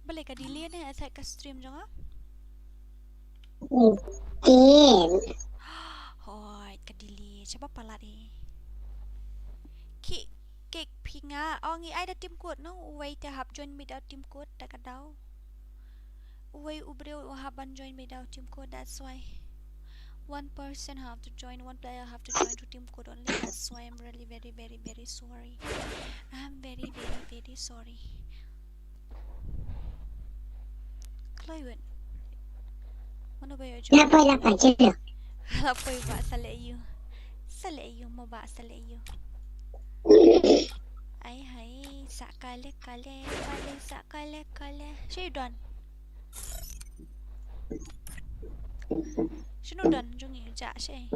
Balei ka delay ne attack ka stream jong nga? Din. Hoi, ka delay. Shaba palat eh. Ki, ki phi nga. Oh, ngi ai da team code no. Uwei te hap join me da team code da ka daw. Uwei u briew u hap ban join me da u team code, that's why. One person have to join, one player have to join to team code only. That's why I'm really very, very, very sorry. I'm very, very, very sorry. Kloi wet. Mano ba ïoh join? La poi, la poi, jelo. La poi ba sa leh ïa u. Sa leh ïa u, mo ba sa leh ïa u. Ai hai, sa kale kale, kale, sa kale kale. Shu don. Shano don jong ngi u jah shi.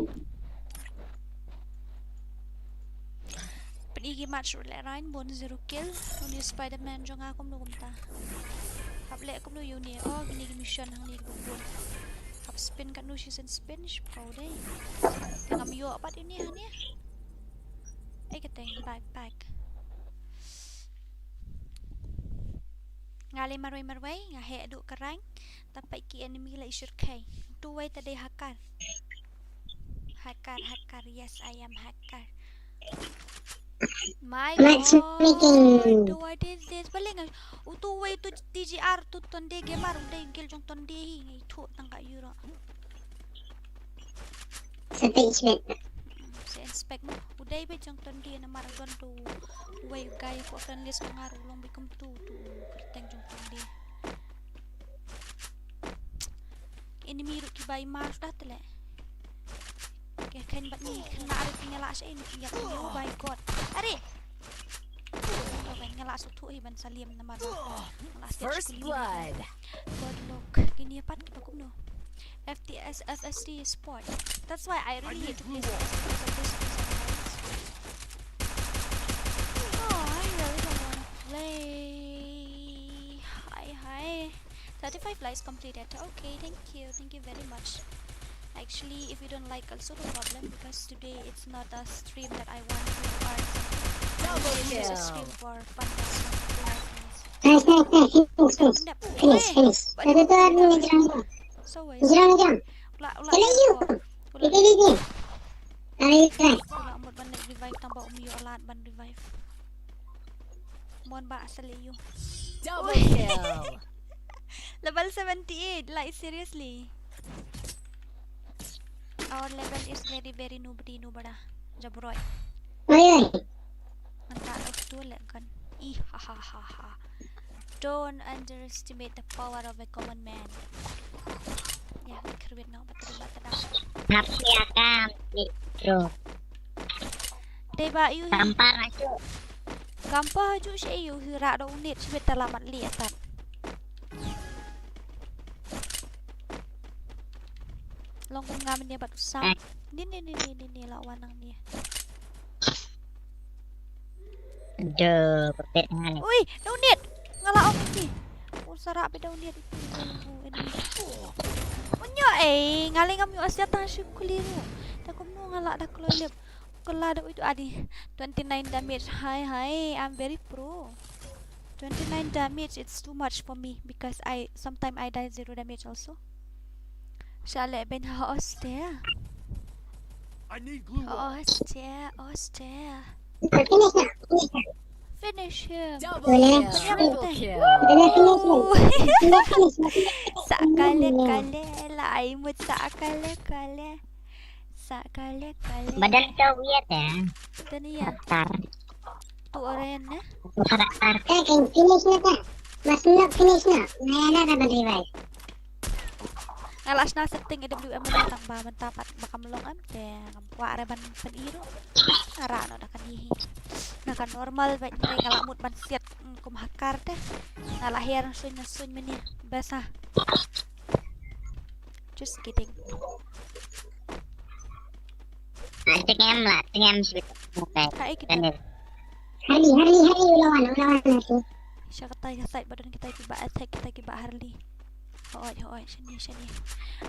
Pynïaid ki match ruh lehrain bun zero kill. Uni Spider-Man jong nga kumno kumta. Hap leh kumno ïa une. Oh, kine ki mission hangne ki bun. Hap spin katno shisien spin, shiphew dei. Te ngam ïoh pat ïa une hangne. Ai kata, backpack. Nga lei marwei marwei, nga heh duh ka rank. Te peit ki enemy la i shyrkhei. Utu uwei te dei hacker. Hacker, hacker, yes, I am hacker. My God, what is this? Balei nga, utu uwei utu T G R utu Tonde Gamer, u dei guild jong Tonde hi, nga ithuh tang ka euro. Sa inspect. Mm, sa inspect mo. U dei beit jong Tonde namar don utu uwei u guy ko friend list nga ruh long beit kumtu utu kyrteng jong Tonde. Enemy ruh kiba i mar suda te leh. Ke khein bad ni khynnah ruh ki nga lah sha ïa, oh my God. Are. Oh, ban nga lah shu thuh hi ban sa liam namar ba nga lah step First blood. Good luck. Kine pat kiba kumno. F T S, F S T sport. That's why I really hate to play F T S because of this reason, guys. Oh, I really don't wanna play. Hi, hi. Thirty-five likes completed. Okay, thank you. Thank you very much. Actually, if you don't like, also no problem, because today it's not a stream that I want to earn something. Double kill. It's a stream for fun. That's not the life is. Nice, nice, nice. Finish, finish. Finish, finish. Dah, dah, dah, ni, ni, ni. So, guys. Jom, jom. Ula, ula, ula. Ini, ini. Hari, hari. Ula, mut ban revive tambah umi alat ban revive. Mon ba asal you. Double kill. Level seventy-eight, like, seriously. Our level is very, very noobity noobada. Jabroi. Oi, oi. Mantap, oh, tu lek kan. Ih, ha, ha, ha, ha. Don't underestimate the power of a common man. Ya, ni kyrwit no, bateri, bateri. Tapi akan, bro. Dei ba ïu hi. Gampar na shu. Gampar ju shu ïu hi rak da unit shu bit talamat li atat. Long kum ngam ni bat usam. Eh. Ni, ni, ni, ni, ni, ni, la wan nang ni. Duh, pepet ngan ni. Ui, da unit. Nga la ong ni. Oh, sarak bit da unit. Oh, enemy. Munyo, eh, nga lei ngam ïoh asiat tang shu kuli tu. Da kumno nga la da kloi lip. Kala da uitu adi. Twenty-nine damage. Hi, hi. I'm very pro. Twenty-nine damage. It's too much for me because I, sometimes I die zero damage also. Shale ben ha ostia. I need glue wall. Ostia, ostia. Finish na, finish na. Finish him. Double kill. Finish him. Triple kill. Woo. Sa kale kale la ai mut sa kale kale. Sa kale kale. Badan kau weird ya. Tani ya. Datar. Tu orang eh. Datar. Eh, kan finish na ta. Mas nak finish na. Naya na da ban revive. Nga la shna setting A W M mynta tang ba mynta pat ba kam long em te ngam kwah re ban pyn-i ruh. Nga rah noh da kane hi. Na ka normal bad nga la mut ban siat, mm, kum hacker te. Nga la hiar suiñ na suiñ mynne. Best ah. Just kidding. Ah, tengem lah, tengem sweet. Hai, kita. Harley, Harley, Harley, ulawan, ulawan, Harley. Sha katai ka side ba don kitai kiba attack, kitai kiba Harley. Hooid, hooid, shane, shane.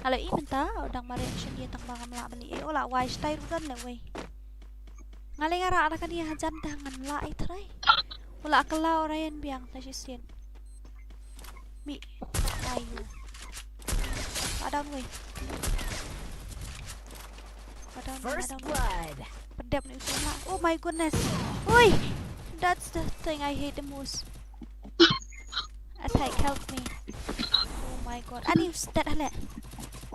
Nga la i mynta, u dang mareh shane tang ba ngam lah ban leh. Eh, u la wai shatai ruh don leh wei. Nga leh nga rah da kane hajan te ngan lah i trai. U la kylla u Ryan biang ta shisien. Mi. Ayu. Padang wei. Padang wei, padang wei. First blood. Pedep ni utu lah. Oh my goodness. Oi. That's the thing I hate the most. Attack, help me. Oh my god. Ani stat hale.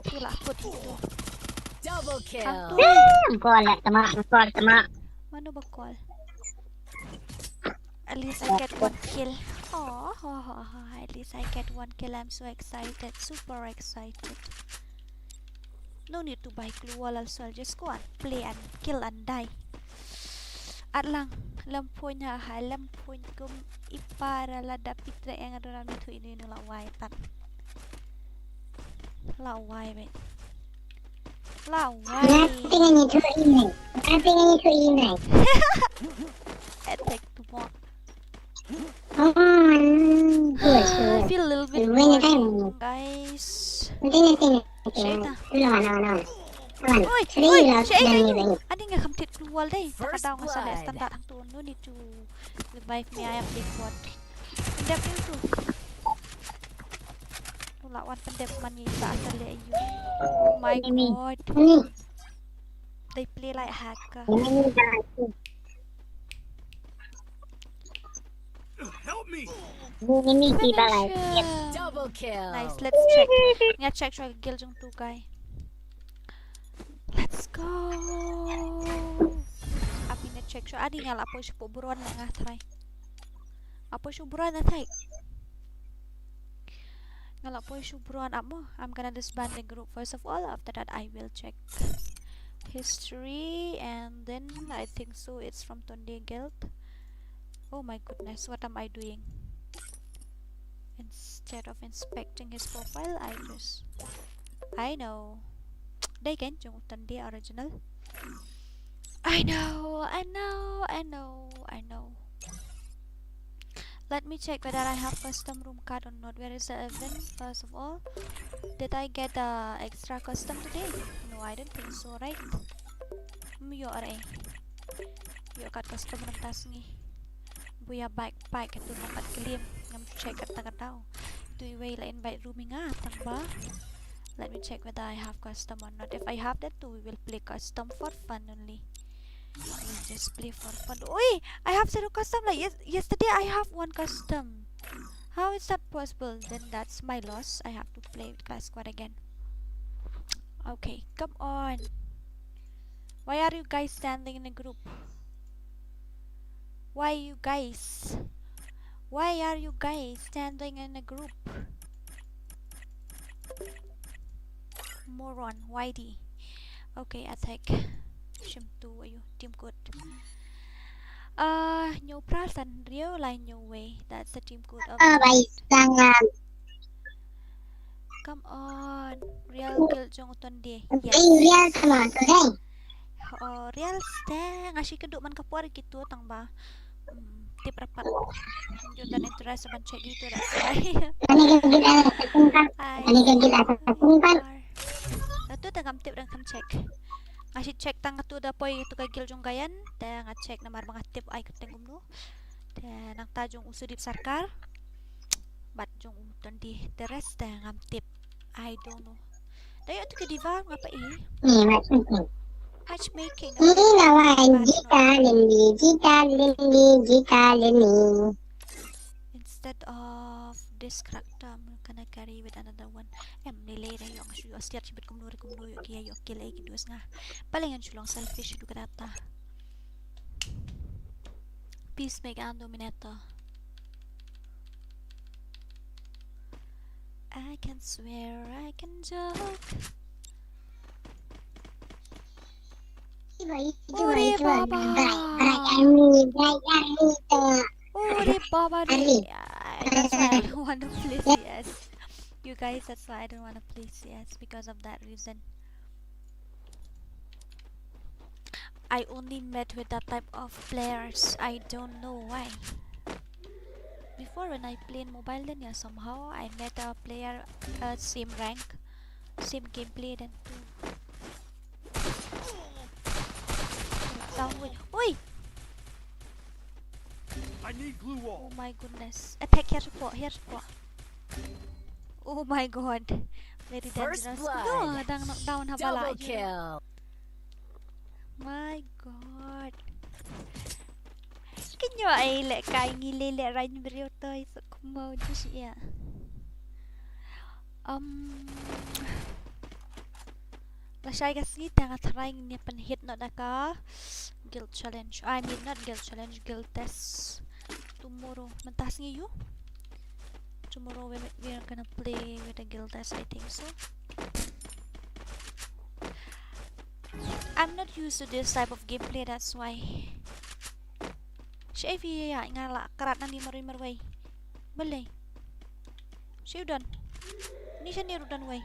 Tu lah put itu. Double kill. Kau tu. Hmm, gol lah, temak, gol, temak. Mana bakal? At least I get one kill. Oh, oh, oh, oh, at least I get one kill. I'm so excited, super excited. No need to buy glue wall also. I'll just go and play and kill and die. At lang, lam point ha, ha, lam point kum ipara la da pitra yang ada ram itu ini, ini la wai tan. La wai, mate. La wai. Nothing in it, mate. Nothing in it, mate. Attack to mo. Oh, good, I good. Feel a little bit Wait, bored, time. Guys. Wait, wait, wait, wait. Share ta. Hold on, hold on, hold on. Oi, oi, share ka yu. Ani nga kham thied klur wall dei. First blood. Standard hangtu. No need to revive me, I am dead. What? Dep yu tu. Ula wan pyndep man ïa ka asal ïa ïu. Oh my God. They play like hacker. Help me. Finish. Double kill. Nice, let's check. Nga check shuwa ka guild jong utu u guy. Let's go. Ap ine check shuwa. Adi nga la poi sha u Bron nga try. Nga poi sha u Bron nga try. Nga la poi sha u Bron ap mo. I'm gonna disband the group first of all. After that, I will check history, and then I think so it's from Tonde Guild. Oh my goodness, what am I doing? Instead of inspecting his profile, I just, I know. Dei kan jong u Tonde original. I know, I know, I know, I know. Let me check whether I have custom room card or not. Where is the event? First of all, did I get a extra custom today? No, I don't think so, right? Hmm, ïoh re. Ïoh kat custom mynta sngi. Buya backpack tu ngam pat klim. Ngam check kat tang kat daw. Tu iwei la invite room nga tang ba. Let me check whether I have custom or not. If I have, then too, we will play custom for fun only. We'll just play for fun. Oi, I have zero custom. Like yes, yesterday, I have one custom. How is that possible? Then that's my loss. I have to play with Clash Squad again. Okay, come on. Why are you guys standing in a group? Why you guys? Why are you guys standing in a group? Moron, Y D. Okay, attack. Shim tu ayu, team code. Ah, hynñiew phra san hynriew lai hynñiew wei. That's the team code of the bai sangam. Come on, real guild jong u Tonde. Yes. Real, come on, today. Oh, real ste. Nga shu kynduh man ka por kito tang ba. Hmm, tip rapat. Jong dan interest ban check ito, that's why. Ani ka gila sa kumpan. Ani ka gila sa kumpan. Atu tang ngam tip dan kam check. Nga shu check tang atu da poi atu ka guild jong Gayan. Te nga check namar ba nga tip ai ka teng kumno. Te nangta jong u Sudip Sarkar. Bad jong u Tonde, the rest te ngam tip. I don't know. Da ïoh tu ka diva ngapa i? Ni mat ni. Matchmaking. Ni lawan jita lindi, jita lindi, jita lindi. Instead of this character, I'm gonna carry with another one. Em, ni le da ïoh nga shu ïoh stiar chibit kumno re kumno ïoh ki ïoh ki le ki dus nga. Paling ngan shu long selfish du ka data. Peacemaker and Dominator. I can swear, I can joke. Ore baba. Ore baba. That's why I don't wanna play C S. You guys, that's why I don't wanna play C S, because of that reason. I only met with that type of players. I don't know why. Before, when I play in Mobile Legends, somehow I met a player, uh, same rank, same gameplay than two. Down with. Oi! I need glue wall. Oh my goodness. Attack here support, here support. Oh my god. Very dangerous. First blood. No, dang knockdown ha bala. Double kill. My god. Kynjoh ai leh kai ngi leh leh rain briew toi sa kumau just ya. Um. Lashai ka sngi te nga tharai ngin ïa pynhit noh da ka guild challenge. I mean, not guild challenge, guild test. Tomorrow, mynta sngi ïoh. Tomorrow we, we are gonna play with the guild test, I think so. I'm not used to this type of gameplay, that's why. Shaei phi ïa, nga la krat nangne marwei marwei. Balei? Shaei u don? Ni shane ruh don wei.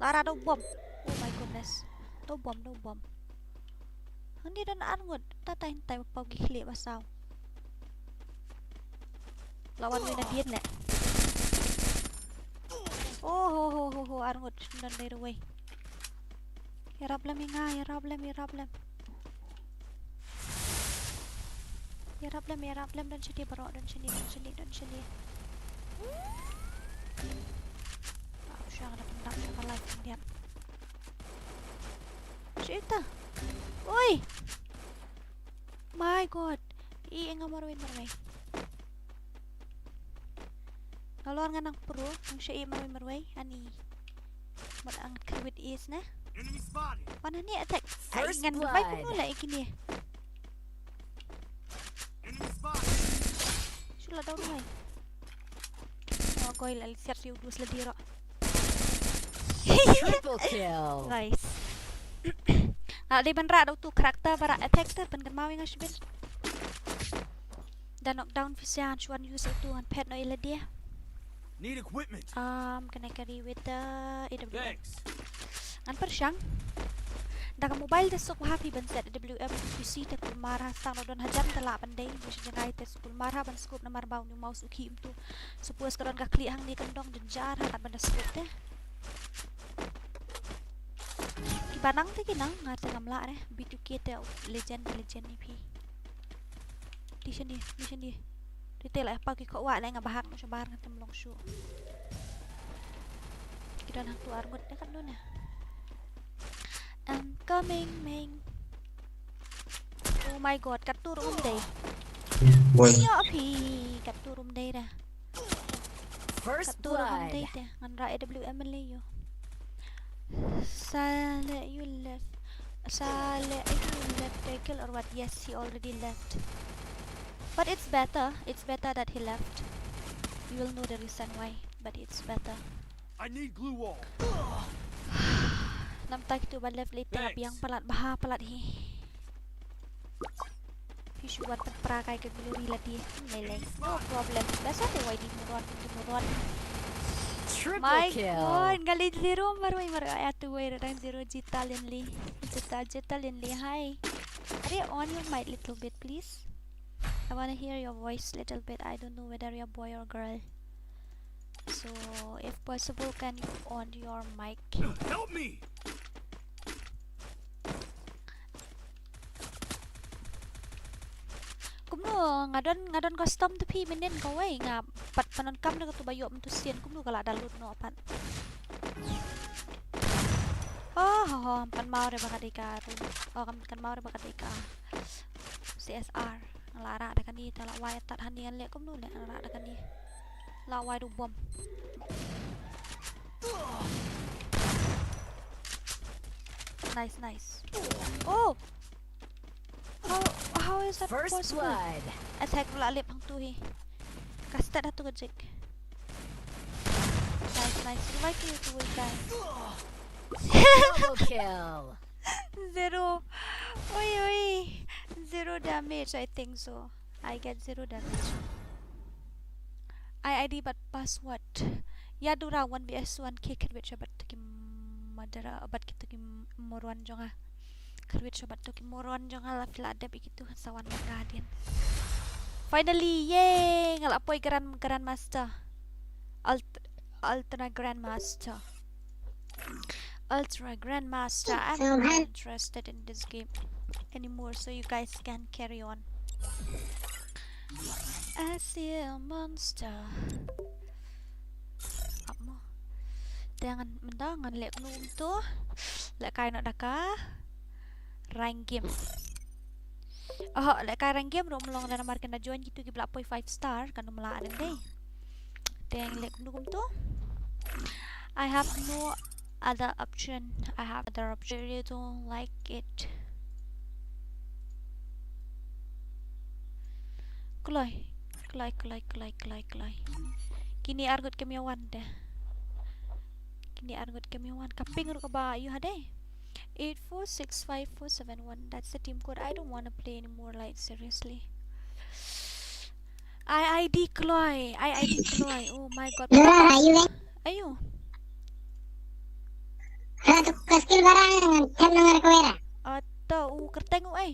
La ra da u bom. Oh my goodness. Da u bom, da u bom. Hangne don ar ngut. Tata hin tai ba pau ki khlieh ba saw. La wan wei na dien leh. Oh, ho, ho, ho, ho, arngut, shim don dei ruwei. Ïarap lem ïa nga, ïarap lem, ïarap lem. Ïarap lem, ïarap lem, don shane baroh, don shane, don shane, don shane. Ah, shuwa nga da pyndap sha ka live, pyndiap. Shit ta. Oi! My God. I, i nga marwei, marwei. Nalor nga nang pro, nang sha i marwei, marwei. Ani. Mut ang kyrwit is na. Enemy spotted. Wan hani attack. Ai, first ngan revive blood. Kumno la ikini. Enemy spotted. Shu la down mai. Oh, koi la siap siu dus la diro. Triple kill. Nice. Nga dei ban rah da utu character ba rah attack te, pynkan mawi nga shibit. Da knockdown phi sian shuan use utu ngan phet no ila dia. Need equipment. Um, can I carry with the A W M? Thanks. Ngan pyrshang. Da ka mobile da suk bha phi ban set A W M, P C te kulmar ha, sang no don hajan te lah ban dei, ba shi jngai te kulmar ha ban scope namar ba u mouse u khih um tu. Suppose ka don ka khlieh hangne kan dong jynjar ha kat ban da scope te. Ki ba nang te ki nang, nga te ngam lah re. B two K te legend, legend ni phi. Di shane, di shane. Di te la pa ki ko wa la nga bahak no shabar nga tem long shu. Ki don hang tu arngut de kat dona. I'm coming, meng. Oh my God, kat tu rum dei. Boy. Yo phi, kat tu rum dei da. First blood. Kat tu rum dei te. Ngan ra A W M le yo. Sale, you left. Sale, you left Michael or what? Yes, he already left. But it's better. It's better that he left. You will know the reason why, but it's better. I need glue wall. Namta kitu ba left late. Thanks. Biang palat, bha palat hi. Phi shu wan pynpra kai ka glory la di. Lei lei. No problem. Biasa te wai di muron, di muron. Triple kill. My God, nga leit zero marwei marwei. Atu wei radang zero jita lin li. Jita, jita lin li. Hi. Are you on your mic little bit, please? I wanna hear your voice little bit. I don't know whether you're boy or girl. So, if possible, can you on your mic? Help me! Kumno, nga don, nga don custom tu phi mynnin kawei, nga pat pyndonkam da katu ba ïoh mynta sien, kumno ka la download noh pat. Oh, ho, ho, pan mau re ba ka dei ka room. Oh, kan, kan mau re ba ka dei ka C S R. Nga la rah da kane, te la wai tad hangne, leh kumno leh nga la rah da kane. La wai da u bom. Nice, nice. Oh! How, how is that possible? First blood. Attack la leh hangtu hi. Ka start hatu ka jik. Nice, nice. Revive you two guys. Double kill. Zero. Oi, oi. Zero damage, I think so. I get zero damage. I I D bad password. Ïa dura one V S one ki kyrwit sha bad to ki madara bad ki to ki moron jong nga. Kyrwit sha bad to ki moron jong nga la phi la dep ïa kitu sa wan bad nga hadien. Finally, yay! Nga la poi grand, grandmaster. Ult-, ultra grandmaster. Ultra Grandmaster, I'm not interested in this game anymore, so you guys can carry on. I see a monster. Ap mo. Te ngan mynta ngan leh kumno kumto. Leh kai noh da ka rank game. Oh, leh kai rank game ruh ym long da namar kane join kitu ki ba la poi five star, kan ym lah dei. Te leh kumno kumto. I have no other option. I have other option. I really don't like it. Kloi, kloi, kloi, kloi, kloi, kloi. Kine arngut kim ïa wan te. Kine arngut kim ïa wan. Ka ping ruh kaba ïoh hadei. Eight four six five four seven one. That's the team code. I don't wanna play anymore, like, seriously. I I D kloi. I I D kloi. Oh my God. Nora, are you there? Ayo. Ha, tu ka skill barang ngan tem nang ar kawera. Ato u kyrteng u ai.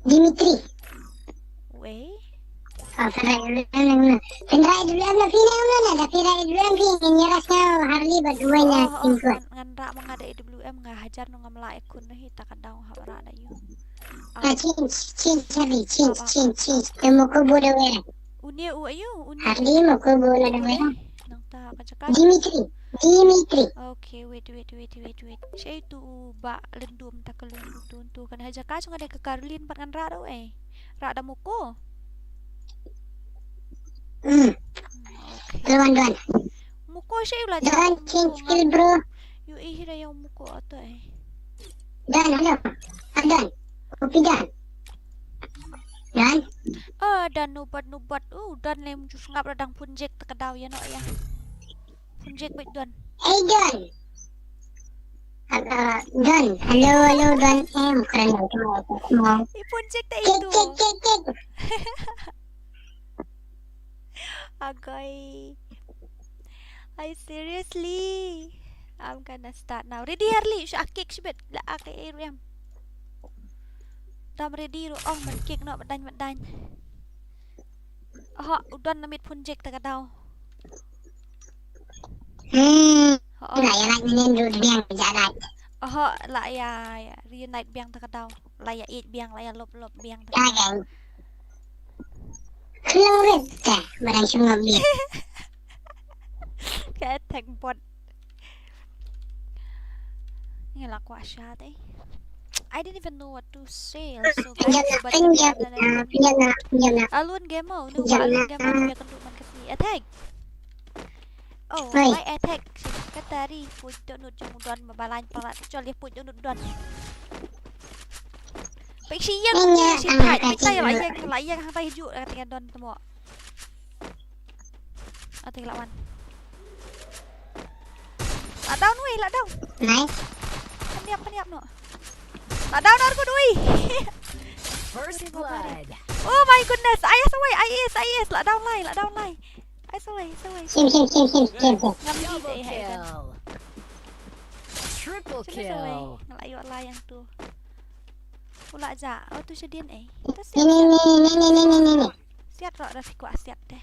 Dimitri. Wei. Oh, pynrah E W M na. Pynrah E W M na phi ne, um, na da pynrah E W M phi ngin ïa rush nga Harley bad duwai na. Oh, oh, King Kong. Ngan, ngan rah ma nga da E W M nga hajar no ngam lah ïa khun na hi ta ka daw hap rah da ïu. Ah, change, change, Harley, change, change, change. Te mo ko bo da wera. Une u ayu, une. Harley mo ko bo na da wera. Nang ta ka jaka. Dimitri, Dimitri. Okay, wait, wait, wait, wait, wait. Shei tu u ba lendum ta ka lendum tu, tu kan hajar ka chunga de ka Caroline pat ngan rah da u, eh. Rah da Moko. Hmm. Hmm, okay. Don, Don. Moko sha yu la Don, ja. Change skill, bro. Yu i hira ya Moko ato, eh. Don, hello. Ah, Don. Kopi Don. Don. Oh, Don nubat nubat. Uh, Don lem ju sngap radang pun jek ta ka daw ya no ya. Pun jek bait Don. Hey, Don. Hello, Don. Hello, hello, Don. Em, keren banget. Ipun cek tak itu. Cek, cek, cek, cek. Agoy. I seriously. I'm gonna start now. Ready, Harley. Shu akik shibit. La akik iru em. Dam ready ru. Oh, man kik no, madan, madan. Oho, u Don na mit pun jek ta ka daw. Hmm. Oho. La ïa lait minin ruh biang ja lait. Oho, la ïa, ïa reunite biang ta ka daw. La ïa ïeit biang, la ïa lop lop biang ta ka daw. Khlong rit ta, barang sngap biang. Ka attack bot. Ngi la kwah sha te. I didn't even know what to say also, guys. Alun Gamer, no, Alun Gamer, dia kan tu man kasi attack. Oh, my attack. Katari put tu nut jong Don mabalan pala tu chol dia put tu nut Don. Pek si yang si thai, pek tai la yang la yang hang tai ju kata Don tu mo. Ate la wan. La down wei, la down. Nice. Peniap, peniap no. La down ar ko dui. First blood. Oh my goodness. Ayas away, ayas, ayas. La down lai, la down lai. Ayas away, ayas away. Sim, sim, sim, sim, sim, sim. Ngam di te hai dan. Triple kill. Ngala yo la yang tu. Ula ja. Oh tu sedin eh. Ni ni ni ni ni ni ni ni. Siat ro da ti kwah siat te.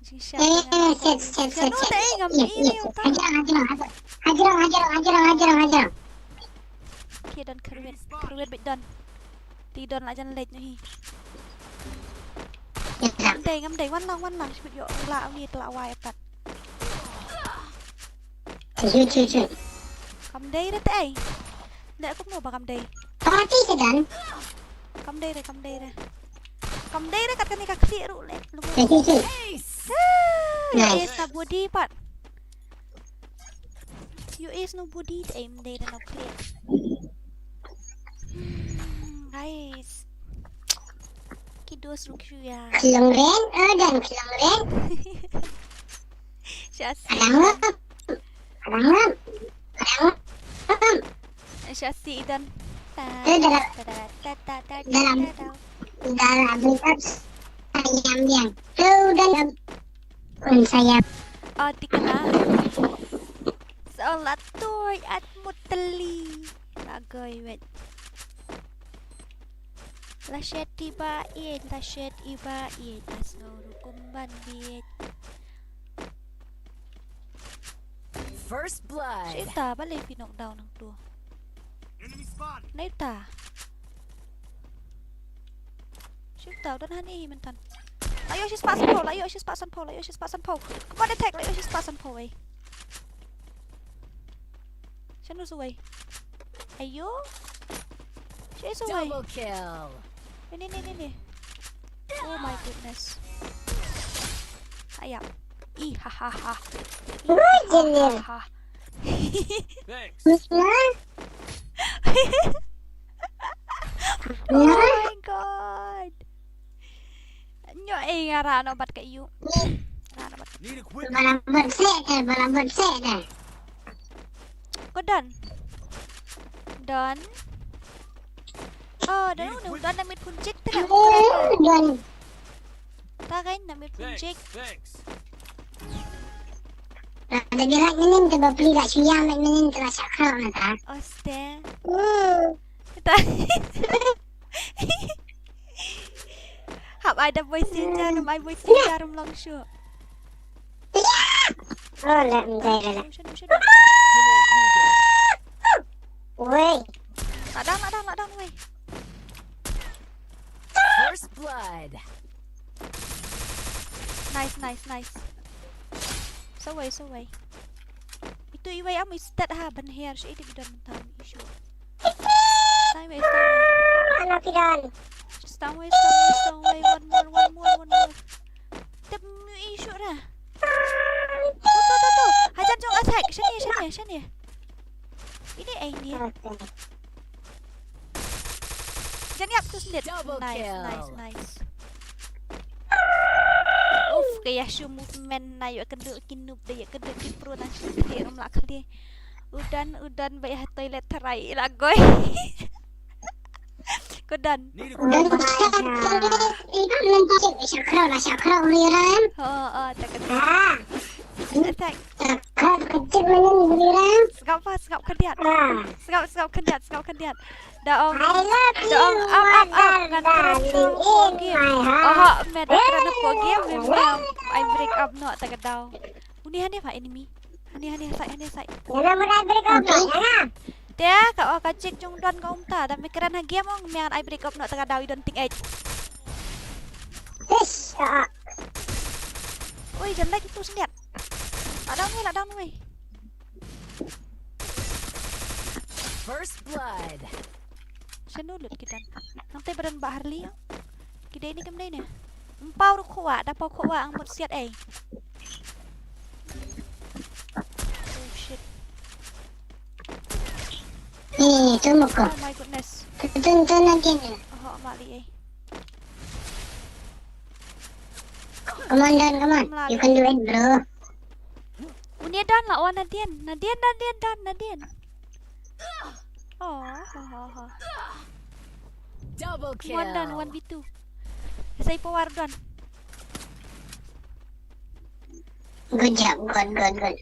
Jing siat. Eh, siat, siat, siat, siat. Te ngam ni ni uta. Hajrong, hajrong, hajrong. Hajrong, hajrong, hajrong, hajrong, hajrong. Ki don kyrwit, kyrwit bit don. Ti don la jan leit ni hi. Ngam dei, ngam dei, wan lang, wan lang. Sibit yo la ni te la wai pat. Chu chu chu. Kam dei re te ai. Ne kum no ba kam dei. Party se dan. Kam dei re, kam dei re. Kam dei re kat kani ka khlieh ruh le. Chu chu chu. Nice. Ace na body pat. Yu ace no body te ai, kam dei re no khlieh. Guys. Ki dos ruh ki shu ïa. Khlong ren, eh, dan khlong ren. Sha si. Alang lam. Alang lam. Alang lam. Sha si dan. Ta, eh, dalam, ta, ta, ta, dalam, dalam berita sayang yang. Tu dalam. Un sayap. Oh, ti kena. Salat tuh at muteli. Lagoi wet. La shet iba it, la shet iba it, la sngew rukum ban bit. First blood. Sita ba le pinok down nang tu. Enemy spotted. Neta. Sita udah hani mentan. Ayo, she's passing po, ayo, she's passing po, ayo, she's passing po. Come on, attack, ayo, she's passing po, eh. Shanu suway. Ayo. Shi suway. Double kill. Ni, ni, ni, ni. Oh my goodness. Ayap. Ih, ha, ha, ha. Ih, ha, ha, ha. Thanks. Oh my god. Nyo, eh, nga rano bat ka yu. Rano bat. Need equipment. Balam bat se, eh, balam bat se, eh. Ko don. Don. Oh, don, don, don na mit pun jik te. Don. Ta kan na mit pun jik. Thanks, thanks. Ada dia lagi ni, kita beli kat Shuyang, ni, ni, kita sakral, mata. Oste. Hmm. Ta. Hap Ai da boy senior, ai boy senior ym long shuh. Oh, la, la, la, la. Shuh, shuh, shuh. Wei. Lock down, lock down, lock down, wei. First blood. Nice, nice, nice. Sa wei, sa wei. Itu iwei am i stat ha ban her shi edit don tam issue. Stay away, stay away. Ano ki don? Just stay away, stay away, stay away. One more, one more, one more. Tep mu issue ra. Tu, tu, tu, tu. Hajan jong attack. Shane, shane, shane. Ini eh ini. Okay. Jan ïap tu sendiri. Double kill. Nice, nice, nice. Uf, ka ïa shu movement na ïa kynduh ki noob da ïa kynduh ki pro na shu khlieh ngam lah khlieh. U don, u don ba ïa toilet tharai la goi. Ko don. Need a quick. Shakra, shakra, uri ran. Oh, oh, tak ada. Ah. Attack. Shakra, kecil mana ni, uri ran. Sngap pa, sngap khyndiat. Ah. Sngap, sngap khyndiat, sngap khyndiat. Da ong, I love da ong, you, up, up, up, ngan kren hapoh game. Oho, me da kren hapoh game, me, me, I break up noh, ta ka daw. Uni hani pha enemy. Hani, hani, side, hani, side. Yana muna break up noh, yana. Te, ka, oh, ka chick jong don ka umta, da me kren ha game ong, me ngan I break up noh, ta ka daw, I don't think eh. Ish, ah, ah. Oi, jan lagi tu sendiri. Lock down wei, lock down wei. First blood. Shano lut ki don. Nangta ba don ba Harley. Ki dei ni kam dei ne. Ym paw ruh khowa, da paw khowa ang mut siat ei. Oh shit. Ni, tu muka. Oh my goodness. Tu, tu, tu nanti ni. Oh, mali ei. Come on, Don, come on. You can do it, bro. Uni don la, oh, Nadine. Nadine, Nadine, Don, Nadine. Oh, ha, ha, ha. Double kill. Come on, Don, one v two. Sai power, Don. Good job, good, good, good.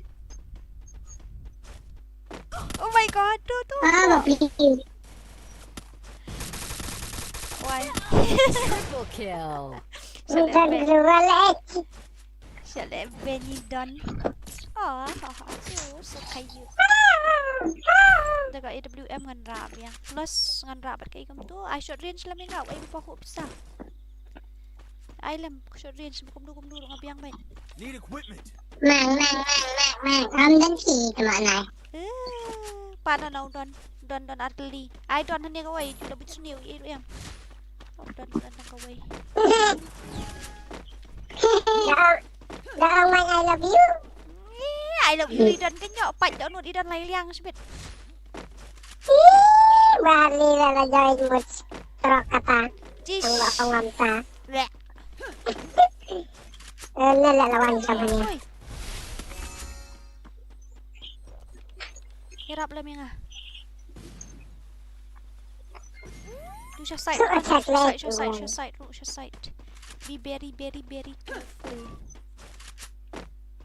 Oh my God, tu, tu. Ah, please. Why? Triple kill. Bukan global eh. Shale Benny Don. Oh, ha, ha, tu, so kayu. Dekat A W M ngan rap ya. Plus ngan rap kat kayu kum tu. Ai short range lah menga, ai pa ko pisa. Ai lem, short range, kumno, kumno, nga biang bait. Need equipment. Mang, mang, mang, mang, mang. Am dan ki, tama na. Eh, pa na, na, don, don, don, artillery. Ai don, hane kawei, ju da bit sniew, i, em. Oh, don, don, don, kawei. Dah, dah, mang, I love you. Eh, I love you, i don kenyok, pat don, i don lai liang, sebit. Ih, bali la la join mut trok kata. Jish. Ang ba ong am ta. Bleh. Eh, la la lawan sama ni. Oi. Irap la menga. Tu sha side, tu sha side, sha side, sha side, tu sha side. Be very, very, very careful.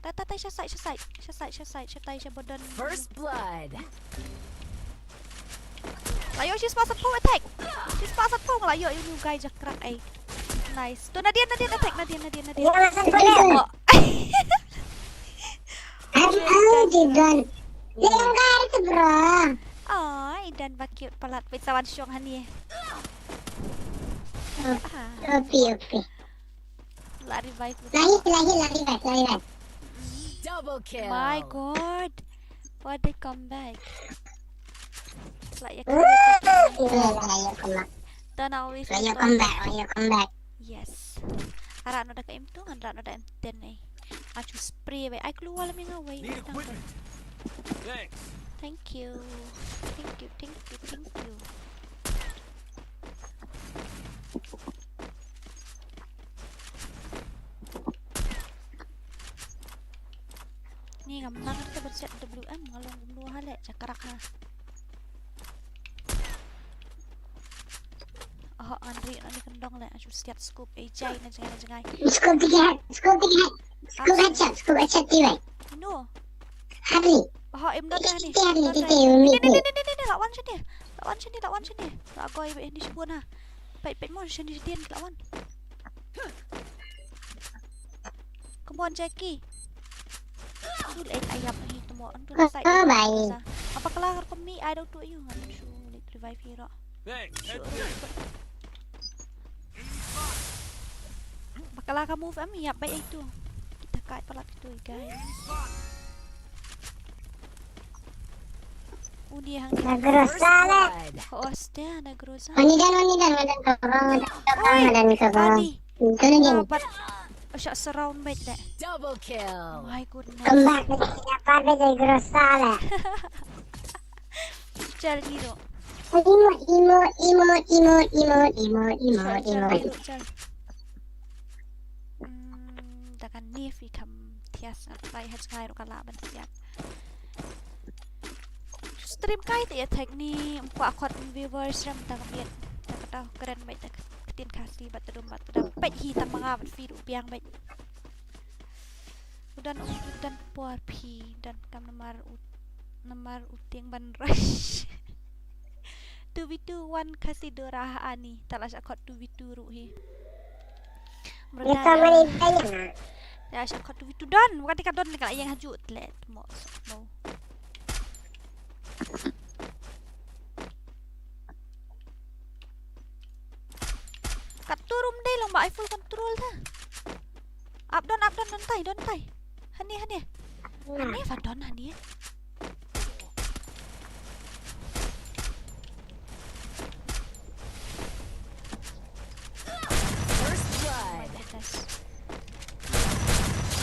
Ta, ta, ta, sha side, sha side, sha side, sha side, sha tai, sha badan. First blood. Ayo, she's passed po attack. She's passed po. Ayo, you new guy jakrak ai. Nice. Tu Nadine, Nadine attack, Nadine, Nadine, Nadine. Iya, langsung boleh. Oh. Aduh, di don. Dia yang kari tu, bro. Oh, i don ba cute palat. Wait, sawan shong hani. Oh, ah. Opi, opi. La revive. Lahi, lahi, la revive, la revive. Double kill. My God. What a comeback. Like, you can't. Don't always. Like, you come back, like, you come back. Yes. Ara no da ka M two, ngan ra no da M ten eh. Achu spray wei. Ai, keluar lem nga wei. Need equipment. Thanks. Thank you. Thank you, thank you, thank you. Ni ngam nang te ban set W M, nga long kumno ha le, jakrak ha. Oh, Andri, na ni kendong le, asu siat scoop, eh, jai, na jengai, na jengai. Scoop tiga, scoop tiga. Scoop headshot, scoop headshot, tiwai. No. Hari. Oh, em, no, ni. Hari, ni, ni, ni, ni, ni, ni, lawan sini. Lawan sini, lawan sini. Lawan sini, lawan. Pait, pait mo sini, sini, lawan. Come on, Jackie. Too late, ayap hi tamo. Antu na side. Oh, bye. Apa kala kar kami, I don't do you. Ngan shu late revive hero. Thanks. Shu. Bakala ka move am yap bai itu. Kita kai palat itu, guys. Uni hang. Na grosa le. Hostia, na grosa. Oni dan, oni dan, oni dan ka bang, oni dan ka bang, oni dan ka bang. Ani. Itu ni game. But, oh, shot surround bait deh. Double kill. My goodness. Kembang ni siapa deh jadi grosa le. Chal ni do. Emote, emote, emote, emote, emote, emote, emote, emote. Chal, chal, chal, chal. Hmm, da kan ni fi kam thias na pai haj kai ro kala ban thias. Stream kai te ya thek ni mpa khot viewers ram ta kamiet. Ta kata keren bai ta ktien Khasi bat dum bat da pet hi ta manga bat fi du biang bai. Udan u, udan por phi, udan kam namar u, namar u tieng ban rush. Two v two one Khasi Dora ha ani, ta la sha khot two v two ruh hi. Ito mani tanya. Ta la sha khot two v two don, wakati ka don ka la ïeng haju tle, mo, mo. Kat tu room dei long ba ai full control ta. Up don, up don, don tai, don tai. Hani, hani. Hani fa don hani. First blood.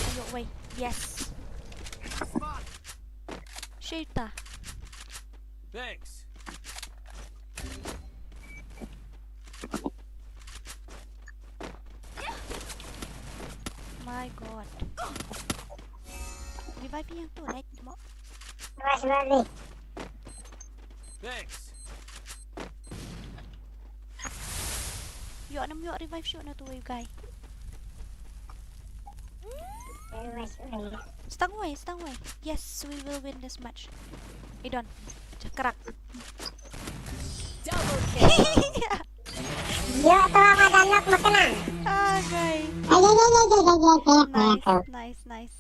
Ayo wei. Yes. Shita. Thanks. My God. Revive yang tu, right? Mo. Mas balik. Thanks. Yo, nam yo revive shot na tu, you guy. Mas balik. Stang wei, stang wei. Yes, we will win this match. Idon. Cakrak. Double kill. Yo, tu ang ada nak makan. Agay. Ay, ay, ay, ay, ay, ay, ay, ay, ay, ay. Nice, nice, nice.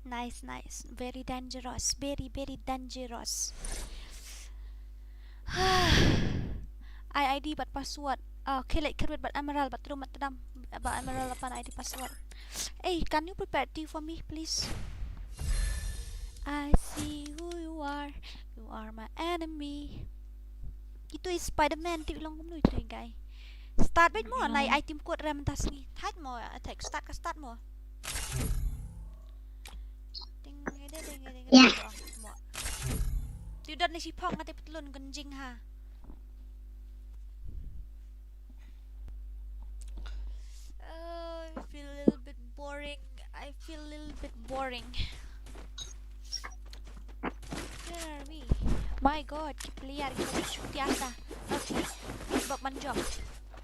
Nice, nice. Very dangerous. Very, very dangerous. Ai I D bad password. Ah, okay, like, Kerwin bad Emerald bad Truman Tadam. Bad Emerald lapan I D password. Hey, can you prepare tea for me, please? I see who you are. You are my enemy. Itu is Spider-Man, ti long kumno itu, guy. Start bad mo, nai item code ram tas ni. Thaj mo, attack, start ka start mo. Ding, ding, ding, ding, ding, mo. Ti udah ni si phong ngate petlun genjing ha. Uh, I feel a little bit boring. I feel a little bit boring. Where are we? My God, ki player ki bari shukti asa. Okay, bab manjok.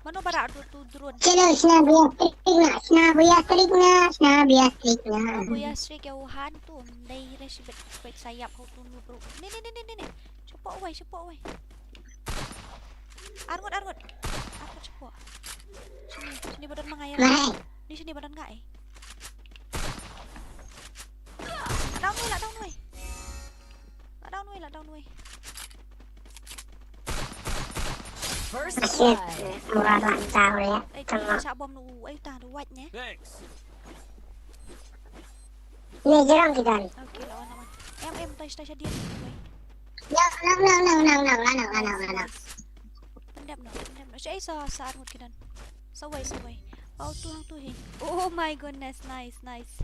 Mano bara tu tu drone. Chalo, sna buya strik na, sna buya strik na, sna buya strik na. Buya strik ya uhan tu, dai re shi bet bet sayap ho tu nu bro. Ni ni ni ni ni ni. Chupok wai, chupok wai. Arngut, arngut. Arngut chupok. Sini, sini badan mangai. Ni sini badan ngai. Down wei, la down wei. La down wei, la down wei. First blood. Ora la down ya. Eh, kita sa bom nu, eh, ta du wait ne. Thanks. Ni jerang kita ni. Okay, lawan, lawan. Em, em, tai, tai, dia. No, no, no, no, no, no, no, no, no, no, no. Pendap no, pendap no. Sa, sa arngut kita. Sawai, sawai. Oh, tu hang tu hi. Oh my goodness, nice, nice.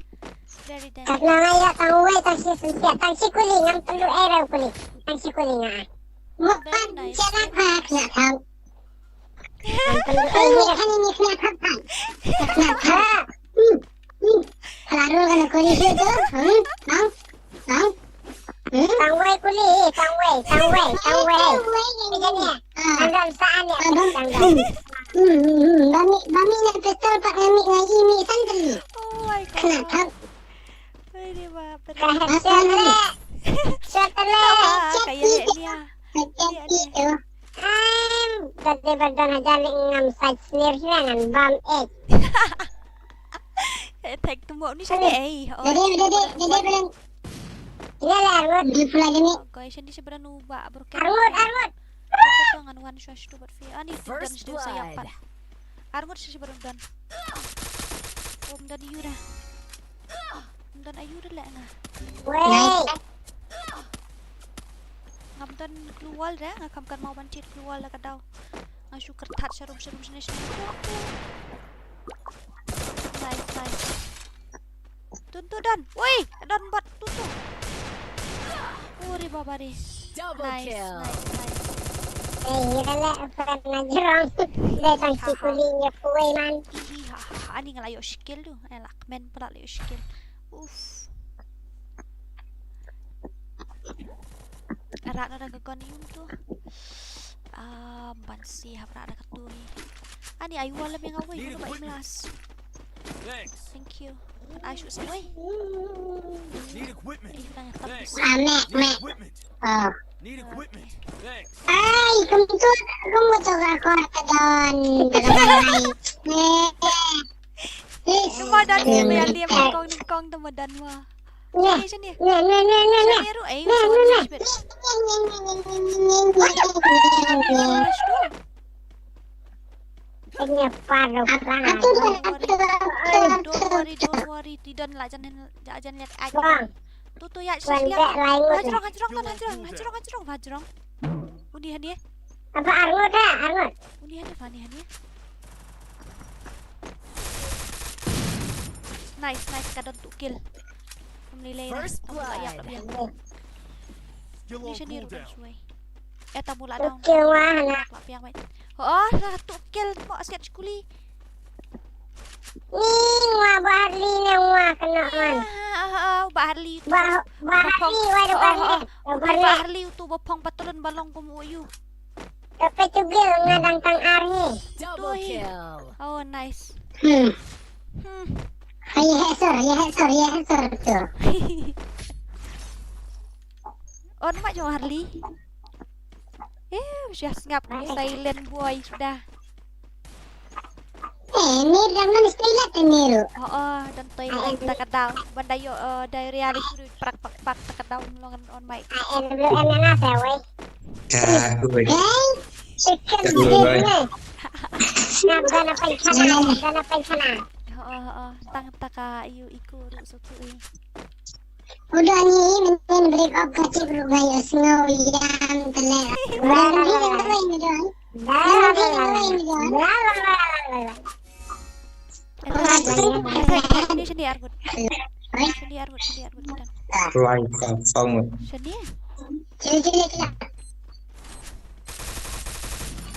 Very dangerous. Kat na ngai ya tang wei tang shi sun sia tang shi kuli ngam perlu arrow kuli. Tang shi kuli nga. Mo pan jalan hak na tang. Ngam perlu arrow ni kan ini kena papan. Kena pa. Hmm. Hmm. Kalau arrow kena kuli tu. Hmm. Tang. Tang. Hmm? Tang wei kuli, tang wei, tang wei, tang wei. Tang wei. Ni jadi. Ah. Tang dam saan ya, tang dam. Hmm, hmm, hmm. Bami, bami na pistol pat ngami ngai imi sandal. Oh my God. Kena tang. Wei, dia apa? Kena headshot le. Shot le. Ah, kayak ni ya. Headshot tu. Em, tadi Ba don hajar leh ngam sait snier snier ngan bam eh. Eh, thek tu mo ni sini eh. Oh. Dede, dede, dede, belum. Ina la arngut. Di pula dini. Oh, guys, ini sebenarnya nuba broken. Arngut, arngut. Aku tuh ngan wan shush tu buat fi. Ani tu dan First sini saya blood. Pat. Arngut sini sebenarnya dan. Om dan iu dah. Om dan iu dah leh nga. Wei. Ngam don clue wall de, nga kham kan mau ban cheat clue wall da ka daw. Nga shu kyrthat sharum sharum shane shane. Nice, nice. Tun tu don. Woi, don bot tun tu. Uri baba re. Double Nice, kill. Nice, nice. Eh, ira le, bukan najrong. Dia tang si kuli nya kuwe man. Ih, ha, ha, ha, ani nga la ïoh skill tu. Eh, la kmen pala la ïoh skill. Uf. Arak na da ka gun ïum tu. Ah, ban si hap rak da ka tu ni. Ani ai wal lam ïa nga wei, Need ka ba im equipment. Las. Thanks. Thank you. Ai shu sa wei. Need equipment. Ai nang tam Thanks. Sa. Ah, mek, Need mek. Equipment. Ah. Need equipment. Thanks. Ai, kum tu, kum tu ka kor ka don. Ka don ai. Eh. Tuma don ni, maya liam kong ni kong tuma don wa. Sini, sini. Sini ru, eh, sini ru, eh. Don't worry, don't worry, don't worry. Ti don la jan, la jan liat ai. Tu, tu, ya, sini liat. Hajrong, hajrong, hajrong, hajrong, hajrong, hajrong. Uni hani. Apa arngut ha, arngut. Uni hani, hani, hani. Nice, nice, ka don tu kill. Kum lilei. First blood. Ni shani rukan shuai. Eh, tamu la down. Kill wah na. La piang mai. Oh, la tu kill mo siat skuli. Ni ngwa Bah Harli ne ngwa kena man. Bah Harli tu. Bah Harli wa depan ni. Bah Harli tu ba phong patlun ba long kum u yu. Tapi tu gil nga dang tang ar ni. Double kill. Oh, nice. Hmm. Hmm. Ye hesor, ye hesor, ye hesor tu. On ma jong Harli. Eh, udah sngap ni silent boy sudah. Eh, ni dang nan toilet ni ru. Oh, oh, dang toilet ta ka daw. Ban da ïoh, eh, diarrhea li shuh prak prak prak ta ka daw long on mic. Ah, eh, lu em na sa wei. Ka wei. Eh, chicken dinner. Ngap gana paisana, gana paisana. Oh, oh, oh, tang ta ka yu iku ru suku i. Udah ni, mending break up ka chip ru bai sngew ïam tele. Udah ni, udah ni, udah. Udah ni, udah ni, udah. Shani, shani, argut. Shani, argut, shani, argut. Line song. Shani.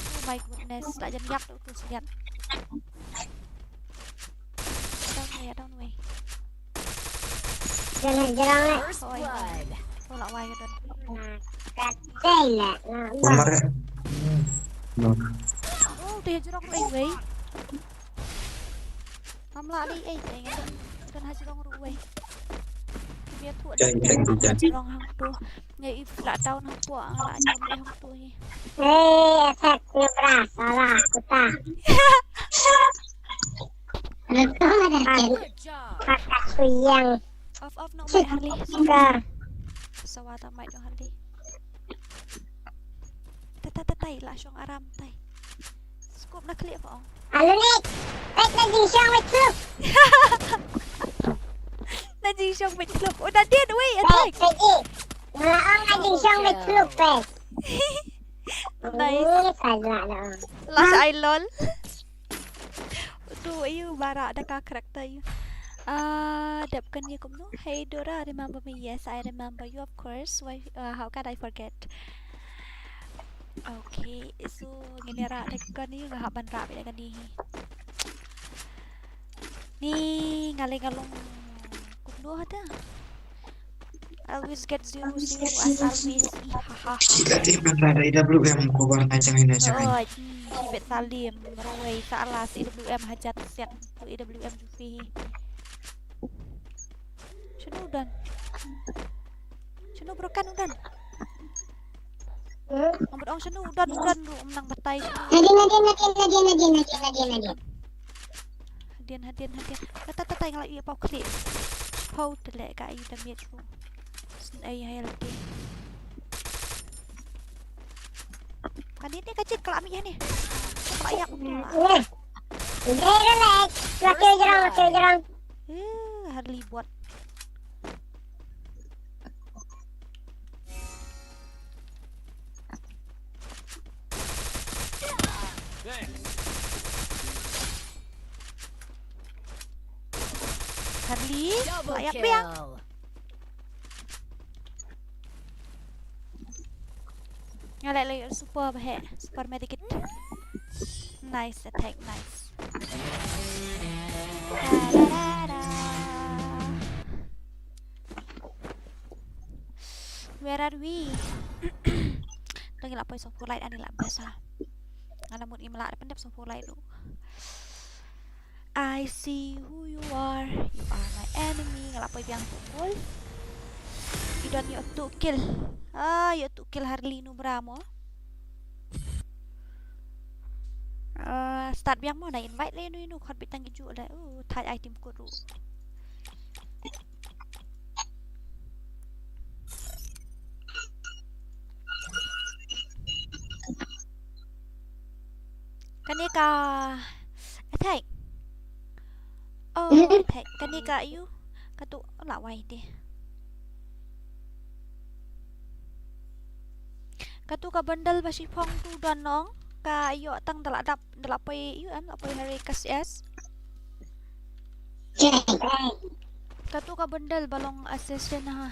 Oh my goodness, tak jadi yak tu, tu siat. Down wei, down wei. Jangan jerang eh. First blood. Oh, la wai ka don. Nah, kat dai la. Nah, Umar. Oh, tu jerang wei wei. Mam la dei ei ei ngan don ha jrong ruh wei. Bia thuh. Jan, jan, jan. Ha jrong hangtu. Nga i flat down hangtu nga la nyam dei hangtu hi. Eh, attack ni bra, salah, kuta. Good job. Kakak suyang. Off, off, no, mai Harley. Ka. Sawa ta mai dong Harley. Tai, tai, tai, tai, la shong aram, tai. Scope na clip ong. Alo, Nick. Nick, na jingshong wei club. Na jingshong wei club. Oh, na dien wei, attack. Nick, Nick. Na ong na jingshong wei club, eh. Nice. Ni saja dong. Last eye lol. Tu ayu bara da ka character ayu. Ah, dep kan ye kumno? Hey Dora, remember me? Yes, I remember you, of course. Why, uh, how can I forget? Okay, so ngin ïa rah da kane, nga hap ban rah beit da kane hi. Ni nga leh nga long kumno hata. I always get zero zero as always. Ih, ha, ha. Shi ka tip ban rah da A W M ko ban ai jang ina jang. Oh, ih, shi bet salim. Marwei sa ala si A W M hajat siat tu A W M jufi. Shano u don? Shano broken u don? Hmm? Ngam pat ong shano u don, u don ruh, ym nang batai shano. Hadien, hadien, hadien, hadien, hadien, hadien, hadien, hadien. Hadien, hadien, hadien. Kata, kata, kata nga la ïohi paw khlieh. Paw te leh ka ïohi damage ruh. Sngewsih ïa lade. Kane ne ka jit ka la mih hangne. Ka la ïap. Neh. Dei relax. Laki jrong, laki jrong. Eh, Harley bot. Harley, la ïap biang. Nga leh leh super bah, super medikit. Nice attack, nice. Da, da, da, da. Where are we? To ngi la poi song four light, ani la best ha. Nga la mut ngim lah pyndep song four light ruh. I see who you are. You are my enemy. Nga la poi biang tu kul. I don ïoh tu kill. Ah, ïoh tu kill Harley nu bra mo. Ah, start biang mo na invite le nu nu khot bitang ki ju le. Uh, thai item kut ruh. Kane ka attack. Oh, attack. Kane ka ayu. Katu la wai de. Katu ka bundle ba shipong tu don nong. Ka ïoh tang da la dap, da la poi ïoh em, la poi hari ka S S. Katu ka bundle ba long assassin ha.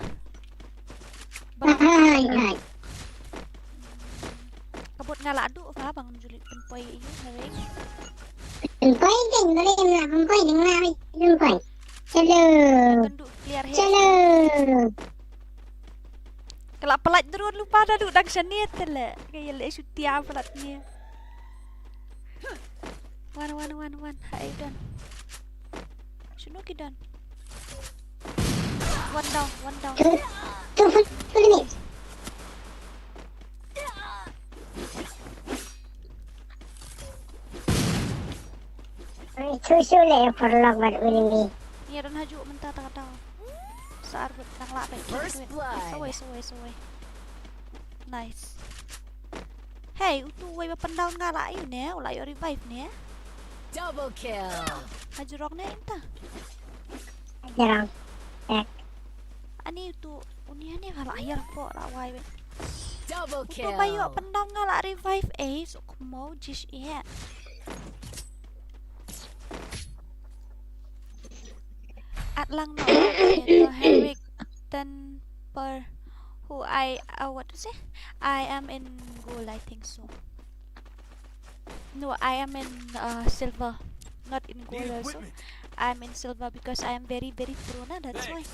Ba long. Ka bot nga la duh ba bang juli pynpoi ïoh hari. Pynpoi ding, ding na, pynpoi ding na, pynpoi. Chalo. Kan duh clear he. Chalo. Ka la palat drone lypa da duh dang shane te le. Ka ïa le shutia palat ne. Wan, wan, wan, wan. Hai don. Shano ki don? One down, one down. Two, two, two, two minutes. Ai, shu shu le paralok bad u enemy. Ngi don hajuh mynta ta ka daw. Sa ar bad nang lah bad. First blood. Sawai, sawai, sawai. Nice. Hey, utu wei ba pyndown nga la ïoh ne, u la ïoh revive ne. Double kill. Hajrong ne inta. Hajrong. Eh. Ani utu, uni ani ba la ïoh po la wai wei. Double kill. Utu ba ïoh pyndown nga la revive eh, so kmo jish eh. At lang no, to Henrik ten per who I, uh, what to say? I am in gold, I think so. No, I am in, uh, silver, not in gold also. I'm in silver because I am very, very pro na, that's why.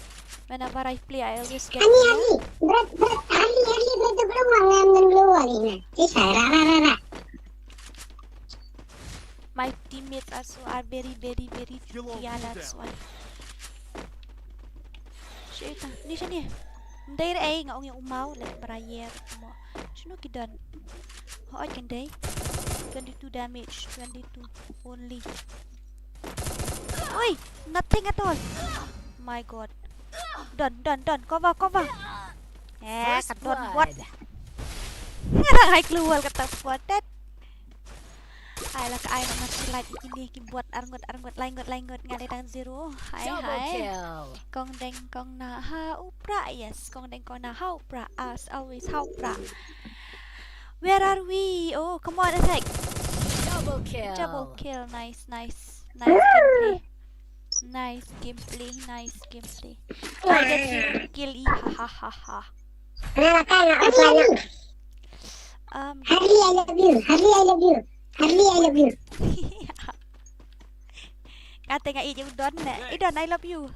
Whenever I play, I always get. Ani, ani, bro, bro, ani, ani, bro, bro, bro, ani, ani. Isa, ra, ra, ra, ra. My teammates also are very, very, very, yeah, that's why. Shit, ni shani. Ndai re ai nga ong ïa u Mao le brayer mo. Shano ki don? Ho ai ken dei. Twenty-two damage, twenty-two only. Oi, nothing at all. My God. Don, don, don, cover, cover. Eh, ka don bot. Ngarang hai keluar kata bot. Ai la ka ai na mas light ini ki bot arngut arngut laingut laingut nga le dang zero. Hai hai. Kong deng kong na ha u pra, yes. Kong deng kong na ha u pra, as always ha u pra. Where are we? Oh, come on, attack. Double kill. Double kill. Nice, nice, nice gameplay. Nice gameplay, nice gameplay. I get zero kill, i ha ha ha ha. Ano na ka na offline na. Um, Harley, I love you. Harley, I love you. Harley, I love you. Kata nga ije u Don ne. I Don, I love you.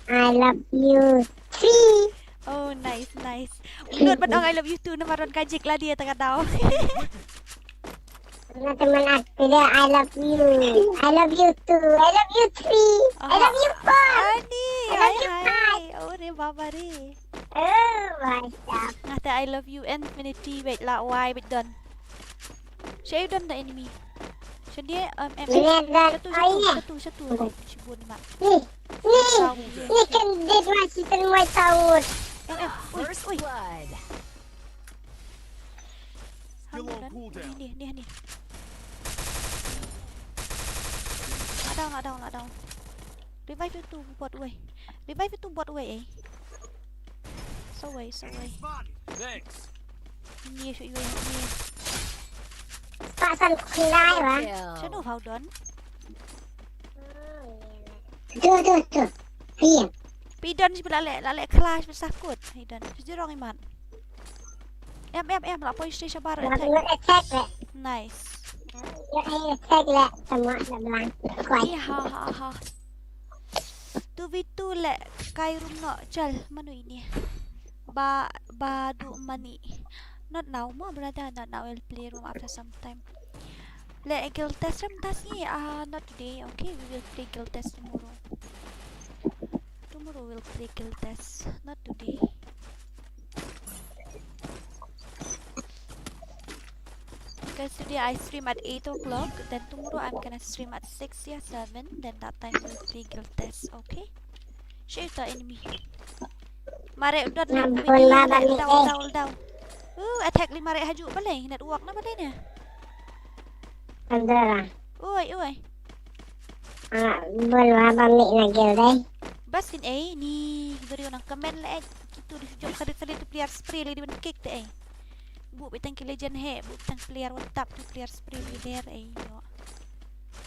I love you three. Oh, nice, nice. U Don ban ong I love you too namar don ka jik la dia tengah daw. Teman-teman aku dia, I love you. I love you too. I love you three. I love you four. Ani, I love you five. Oh, re baba re. Oh, what's up? Nga te I love you infinity. Wait, la wai bit don. Sha i don da enemy. Sha dia, em, em. Ini ada. Satu, oh, satu, iya. Satu, satu. Satu. Shibun mak. Nih, nih, nih kan dead masih termuat taut. Em, em. Ui, ui. Skill on cooldown. Ni, ni, ni, ni. Lockdown, lockdown, lockdown. Revive itu buat wei. Revive itu buat wei, eh. So wei, so wei. Thanks. Ni, so wei, ni. Pak san khulai wa. Shano how done? Tu, tu, tu. Iya. Pidon si pila le, la le clash besakut. Pidon. Sejurong iman. Em, em, em, la poi stage shabar. Ngat attack. Ngat attack le. Nice. Ngat attack le. Semua dah belang. Kuat. Iya, ha, ha, ha. Two v two le. Kai room no. Chal, manu ini? Ba, ba du mani. Not now, mo brother. Not now. We'll play room after some time. Le guild test room test ni. Ah, not today. Okay, we will play guild test tomorrow. Tomorrow we'll play guild test. Not today. Because today I stream at eight o'clock, then tomorrow I'm gonna stream at six, yeah, seven, then that time we'll play guild test, okay? Shoot the enemy. Mare, udah, udah, udah, udah. Uh, attack li mare haju balai, network na balai ni. Andara. Oi, oi. Ah, bol wa ba mi na gel dai. Basin eh, ni, beri orang comment le eh. Kitu di sujud kali kali tu player spray le di ban kick te eh. Bu bitang ki legend he, bu bitang player one tap tu player spray leader eh. Yo.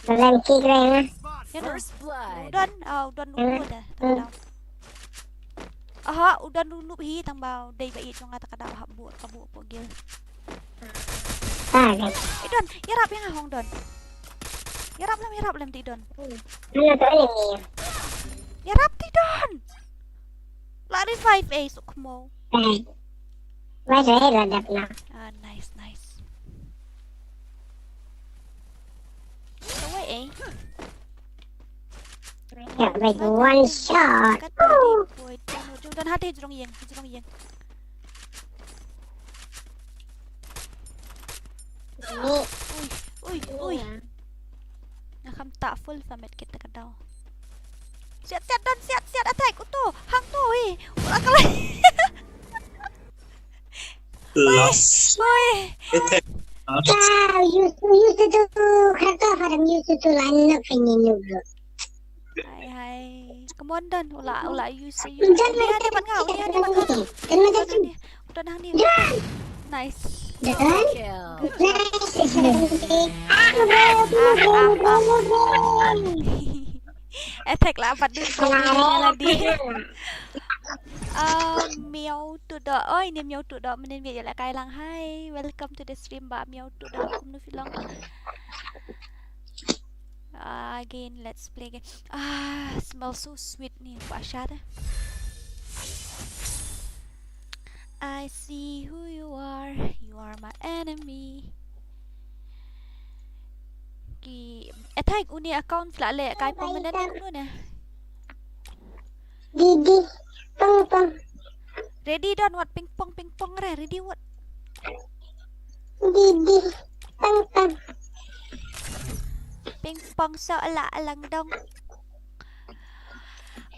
Dalam kick le na. Ya no. First blood. Udan, ah, udan dulu dah. Aha, udan dulu hi tang bau dei ba i jong ata kada hap bu ka bu po gel. Ah, dei. I don, yarap yang ahong don. Yarap lem, yarap lem ti don. Ano to ni? Yarap ti don. La revive eh sukmo. Eh. Wai dei la dap na. Ah, nice, nice. Away eh. Yeah, like one shot. Kat tadi boy. Jong don hati jrong yeng, jrong yeng. Ui, ui, ui. Nga kham ta full fa medkit ta ka daw. Siat, siat, don, siat, siat, attack, uto, hang to, eh. Ula kalai. Lost. Oi. Attack. Lost. Ah, you, you to do, kharto haram, you to do, line up, and you know, bro. Hai, hai. Come on, Don. Ula, ula, you say you. Don, Don, Don, Don, Don, Don, Don, Don, Don, Don, Don. Nice. Don. Good job. Nice. Ah, ah, ah, ah. Attack lah, pat dun. Kemana? Ah, Miau Tudok. Oi, ni Miau Tudok. Menin Miau lah kai lang. Hi, welcome to the stream, ba Miau Tudok. Kumno phi long? Ah, again, let's play again. Ah, smells so sweet ni, ba sha te. I see who you are. You are my enemy. Ki, eh, thai uni account phi la leh kai permanent kumno ne? Didi, pong pong. Ready don, wat ping pong, ping pong re, ready wat. Didi, pong pong. Ping pong so la lang dong.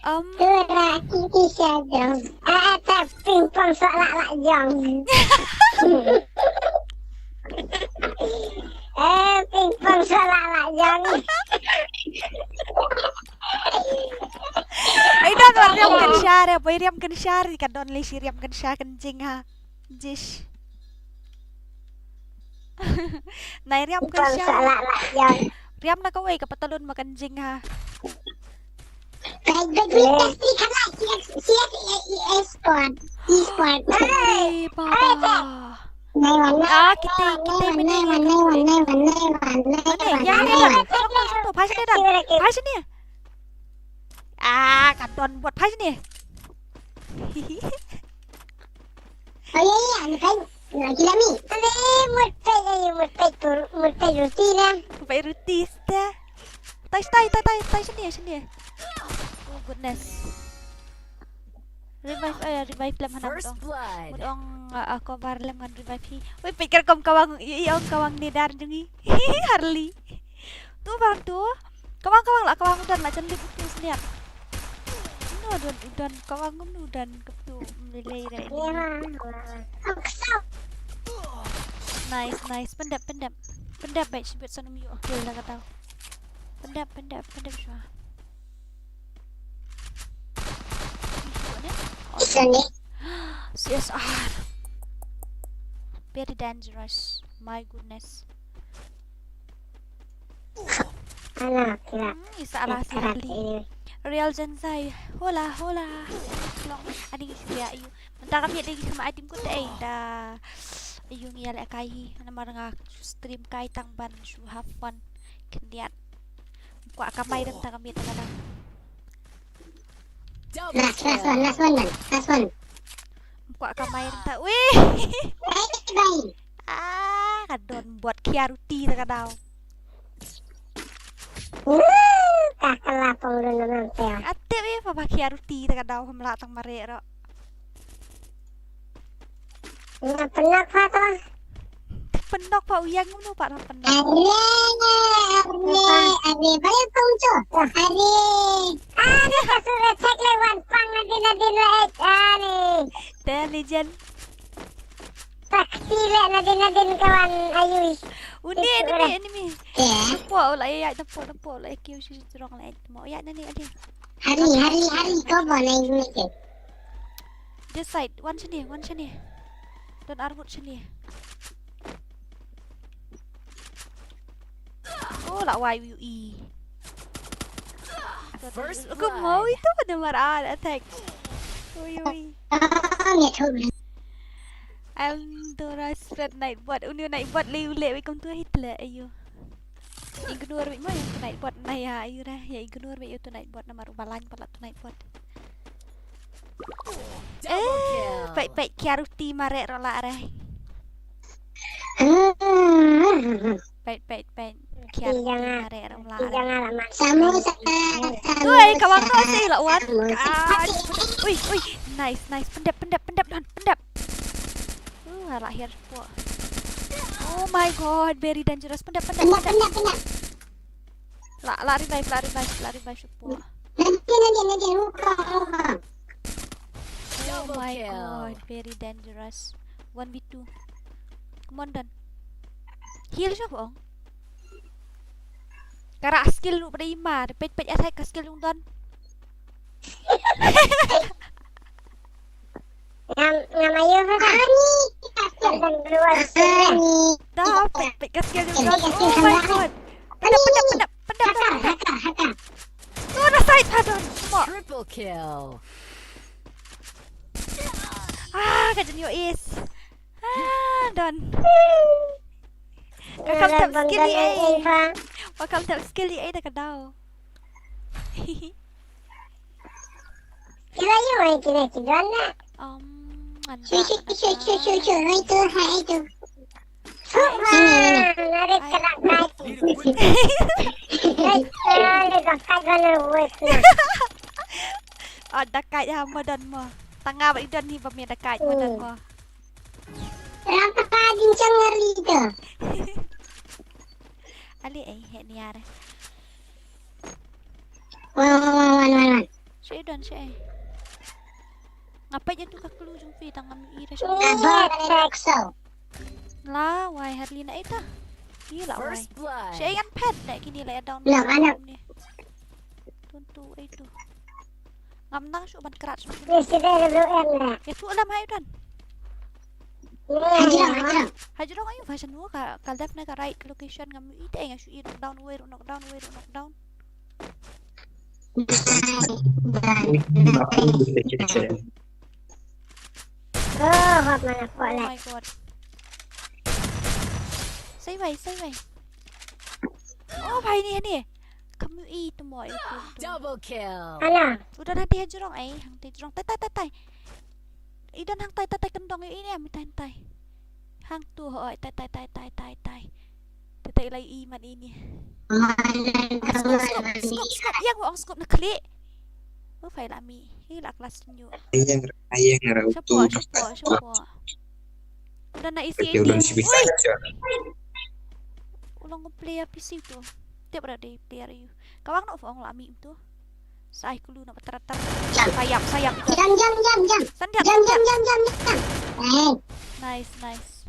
Um. Tura kiki sa dong. Ah, ta ping pong so la la jong. Eh, ping pong so la la jong. Ai don, wat riam kan share, boy, riam kan share, ka don le shi riam kan share kan jing ha. Jish. Nai riam kan share. Riam na kawei ka patalun makan jing ha. Baik, baik, baik, pasti kena C S, C S, E S Squad. E Squad. Hey, papa. Ah, kita, kita mene ya, kita. Mane, ya, ni dah. Satu, satu, pas ni dah. Pas ni. Ah, ka don buat pas ni. Oh, ya, ya, ni kan. Lagi lami. Tadi mut pet, eh, mut pet, mut pet ruti lah. Mut pet ruti dah. Tai, tai, tai, tai, tai sini, sini. Oh, goodness. Revive, eh, revive lem hana mut ong. Mut ong, ah, ah, cover lem ngan revive hi. Wei, peit ka rukom kawang, i, i ong kawang ne dar jong i. Harley. Tu bang tu. Kawang, kawang la, kawang u don la, jan lip u tu sniap. No, don, u don, kawang u don, kep tu, melei re. Nice, nice. Pyndep, pyndep. Pyndep, bait shibit san um ïoh kill la ka daw. Pyndep, pyndep, pyndep shwa. C S R. Very dangerous. My goodness. Ala, kira. Hmm, isa ala si Harley. Real Gen Z. Hola, hola. Long, ani ngi sia ayu. Mynta kam ïa dei ki kham ai tim kut ei da. Ayu ngi ïa leh kai hi. Namar nga stream kai tang ban shu have fun. Khyndiat. Kwah kamai dang tang kam ïa tang kadang. Last, last one, last one, man. Last one. Kwah kamai dang tang. Wih. Bye, bye. Ah, ka don bot khia ruti ta ka daw. Woo, ka ka la pong don don te. Ate wi pa ba khia ruti ta ka daw hom la tang mare ro. Nga pynlak pha to. Pynlak pha u yang kumno pat pynlak. Are, are, are, bare pung cho. Are. Are ka sura check le wan pang nadin nadin le are. Te legend. Taxi le nadin nadin ka wan ayui. Uni enemy, enemy. Tepo la ya, tepo, tepo la kiu shi strong la mo. Ya nani adi. Hari, hari, hari ko bo na ini ke. This side, one shini, one shini. Don armut shini. Oh, la wai ui ui. First blood. Ko mau itu pada marah attack. Ui ui. Ah, ni tu. Am Dora spread night bot. Uni night bot le ule we kom tu hit le ayo. Ignore me mo yang night bot na ya ayo dah. Ya ignore me yo tu night bot namar u balang pala tu night bot. Eh, peit peit kia ruti mare rola re. Peit peit peit kia ruti mare rola re. Samu sa. Tu ai kawang tu si la wan. Ui ui, nice nice, pyndep pyndep pyndep don pyndep. Uh, hala hiar po. Oh my god, very dangerous. Pyndep pyndep pyndep. La la revive, la revive, la revive po. Nanti nanti nanti. Oh my god, very dangerous. One v two. Come on, Don. Heal siapa ong? Kara skill lu pada ima, pet pet asai ka skill lu Don. Ngam ngam ayo ha. Ani. Dah pet pet ka skill lu Don. Oh my god. Pendap pendap pendap pendap. Hakar hakar hakar. Tu ada side ha Don. Triple kill. Ah, ka jen yo is. Ah, Don. Ka kam tap skill ei. Ka kam tap skill ei da ka daw. Kira yo ai kira ki Don na. Um, chu chu chu chu chu chu hai tu hai tu. Ngarit ka dak kai. Ngarit ka dak kai ka na wes na. Oh, dak kai ha mo Don mo. Tanga ba i Don hi ba me dak kai mo Don mo. Rang ka ka jin chang ngari tu. Ali ai he niar. Wan wan wan wan wan. Shi Don shi ai. Ngapai jatu ka clue jong phi tang ngam i ra shi. Aba ka dak so. La wai Harley na ita. Ila wai. Shi ai ngan pet dak kini la down. La mana. Tuntu ai tu. Ngam nang shu ban krat shu. Ni si dei W M na. Ya tu alam hai Don. Hajrong hajrong. Hajrong ayu fashion wo ka ka left na ka right location ngam i te nga shu i knock down wei knock down wei knock down. Oh, hot mana ko le. Oh my god. Sai wai sai wai. Oh bhai ni ni. Kamu i tu mo i tu. Double kill. Ana. Udah nanti hajrong ai, hang te hajrong tai tai tai tai. I Don hang tai tai tai kendong i ni ami tai tai. Hang tu ho tai tai tai tai tai. Tai tai lai i man ini. Scope scope scope scope yang ho ang scope na klik. Oh fai la mi. Ni la kelas nyu. Ayang, ayang, ra utu. Shapoh, shapoh, shapoh. Udah na isi ini. Udah si bisa. Ui! Ulang player P C tu. Tiap ada di player you. Kawang no fong la mi tu. Sai kulu na bataratar. Sayap, sayap. Jam, jam, jam, jam. Sandiat, jam, jam, sandiat. Jam, jam, jam, jam. Eh. Nice, nice.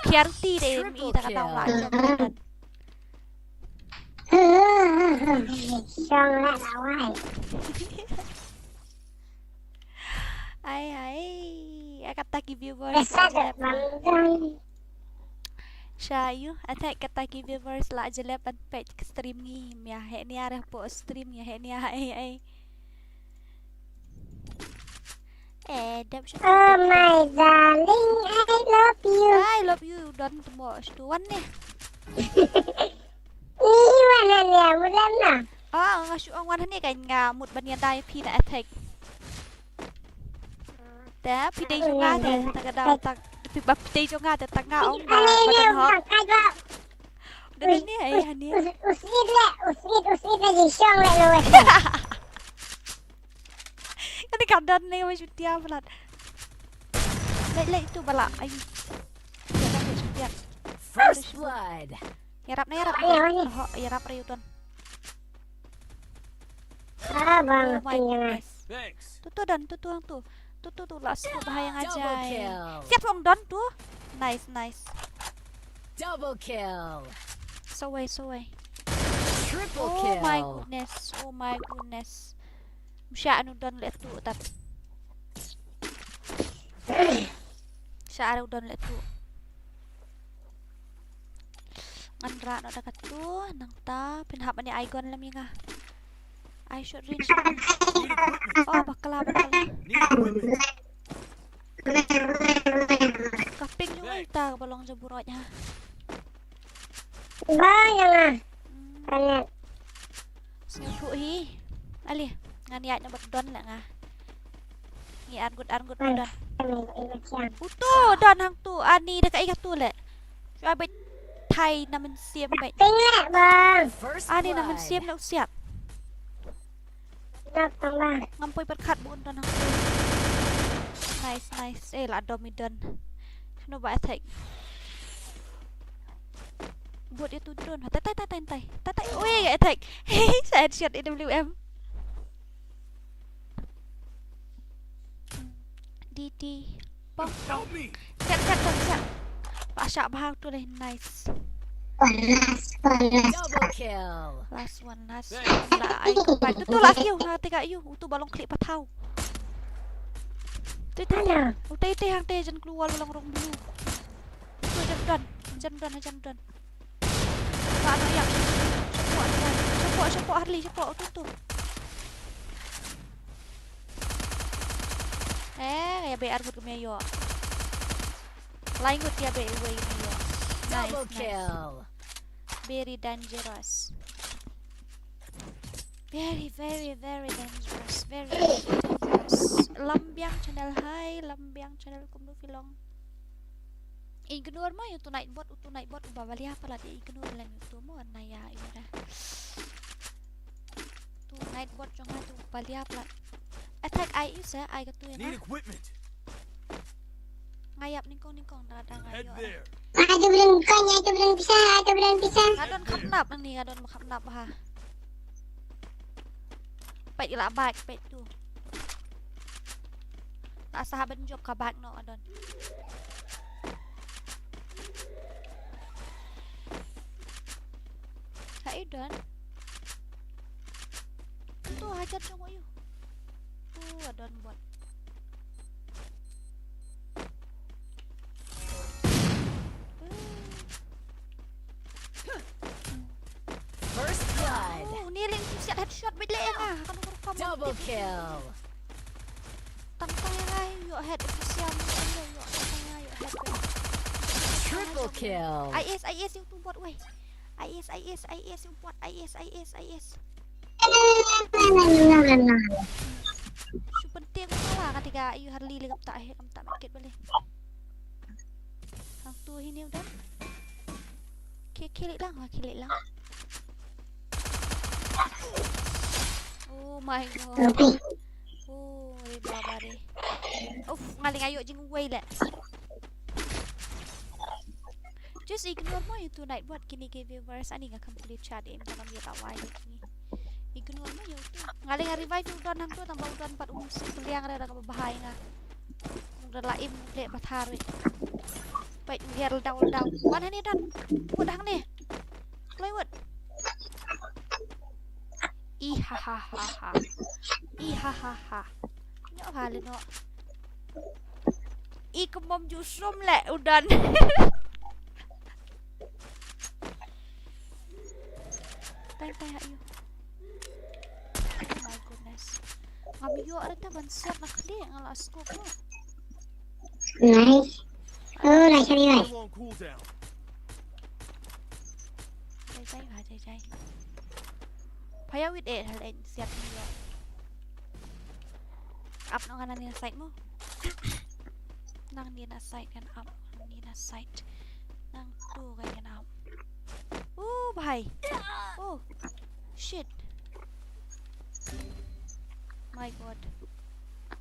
Kiarti de mi ta ka tong la. Triple kill. Shong la la wai. Ai, ai. Kata ki viewers. Esa de bang. Sha yu, attack kata ki viewers la jelep ban peit ka stream ngi mia he nia re po stream ngi he nia ai ai. Eh, dep shu. Oh my darling, I love you. I love you, don temo stu wan ne. Ni wan ne, mudah na. Ah, nga shu ong wan ne kan nga mut ban ïa dai phi na attack. Te phi dei jong nga te ta ka daw ta phi ba phi dei jong nga te ta nga ong ba ba don hok. Udah ni hai hani. Usit le, usit, usit lagi shong le lo. Kan ka don ni wis tiap plat. Lai lai tu bala ai. First blood. Yarap na yarap. Ho yarap re uton. Ah, bang. Oh my goodness. Thanks. Tu tu don tu tu hang tu. Tu tu tu la smoke bahaya ngajai. Double kill. Siap wong don tu. Nice nice. Double kill. Sawai sawai. Triple kill. Oh my goodness. Oh my goodness. Musha anu don le tu tat. Sha anu don le tu. Ngan rah noh da katu nangta phin hap ani ai gun lem ïa nga. Ai short range. Oh bakla bakla. Ka ping ïa nga ita ka ba long jaburoj ha. Ba ïa nga. Sngewthuh hi. Ali ngan ïaid na bad don la nga. Ngi arngut arngut don. Utu don hang tu ani da ka ika tu le. Shu abet thai na men siam bet. Ping le bang. Ani na men siam na usiat. Ngam poi perkhat bun don hang tu. Nice nice. Eh la dom i don. Shano ba attack. Buat itu drone. Tai tai tai tai tai. Tai tai. Weh attack. Sa headshot A W M. D D. Pop. Help me. Set set set set. Ba shah bha tu leh nice. One last, one last. Double kill. Last one last. Thanks. La ai ka pai tu tu last you ha te ka you tu ba long klik pathaw. Tu tu. Hello. Utai te hang te jan keluar long rong blue. Tu jan don jan don jan don. Ba no yak. Shapoh shapoh shapoh Harley shapoh tu tu. Eh, ïa be argut kum ïa ïoh. Lai ngut ïa be wei kum ïa ïoh. Nice, nice. Double kill. Very dangerous. Very, very, very dangerous. Very, very dangerous. Lambiang channel hi, Lambiang channel kumno phi long. Ignore mo ïa utu Nightbot, utu Nightbot uba balia palat ïa ignore lem utu mo na ïa ïa. Tu Nightbot jong nga tu balia palat. Attack ai use ai ka tu ïa. Need equipment. Nga ïap nyngkong nyngkong da da nga ïoh. Ai tu bring kong, ai tu bring pisa, ai tu bring pisa. Nga don khapnap nang ni, nga don khapnap ha. Peit la bike peit tu. Ta sa ban jop ka bike no adon. Ha i don. Tu hajar jong ayu. Tu adon bot. First blood. Oh, ni ling siat headshot bit le nga. Kan ko ko. Double kill. Tang tang nga yo head siam yo yo tang tang nga yo head. Triple kill. I S I S yung tu bot weh. I S I S I S yung bot I S I S I S. Shu penting malah kata ka ayu Harley le kam tak he kam tak medkit balik. Hang tu hini udah. Kill kill lang ha kill lang. Oh. Oh my god. Oi baba re. Uf, nga leh nga ïoh jingwei leh. Just ignore mo ïa utu Nightbot, kine ki viewers, ani nga kam pule chat em, nga ngam ïa lawai ïa kine. Ignore mo ïa utu. Nga leh nga revive u don hangto, tang ba u don pat um shu pynliang re da kaba bha ïa nga. Ung da la im leh pathar wei. Peit u her daw daw. Wan hangne don. Wut hangne. Kloi wut. I ha ha ha ha. I ha ha ha. Nyo ha le no. I kumom ju sum leh u don. Tai tai ha ïu. Oh my goodness. Ngam ïoh re ta ban siat na khlieh, nga la scope mo. Nice. Oh, nice, nice. I'm on cooldown. Jai jai ha, jai jai. Phaïa wit eh, hal eh, siat ni yo. Ap no nga nang ni na side mo. Nang ni na side kan ap, nang ni na side. Nang tu kan kan ap. Oh, bhai. Oh. Shit. My god.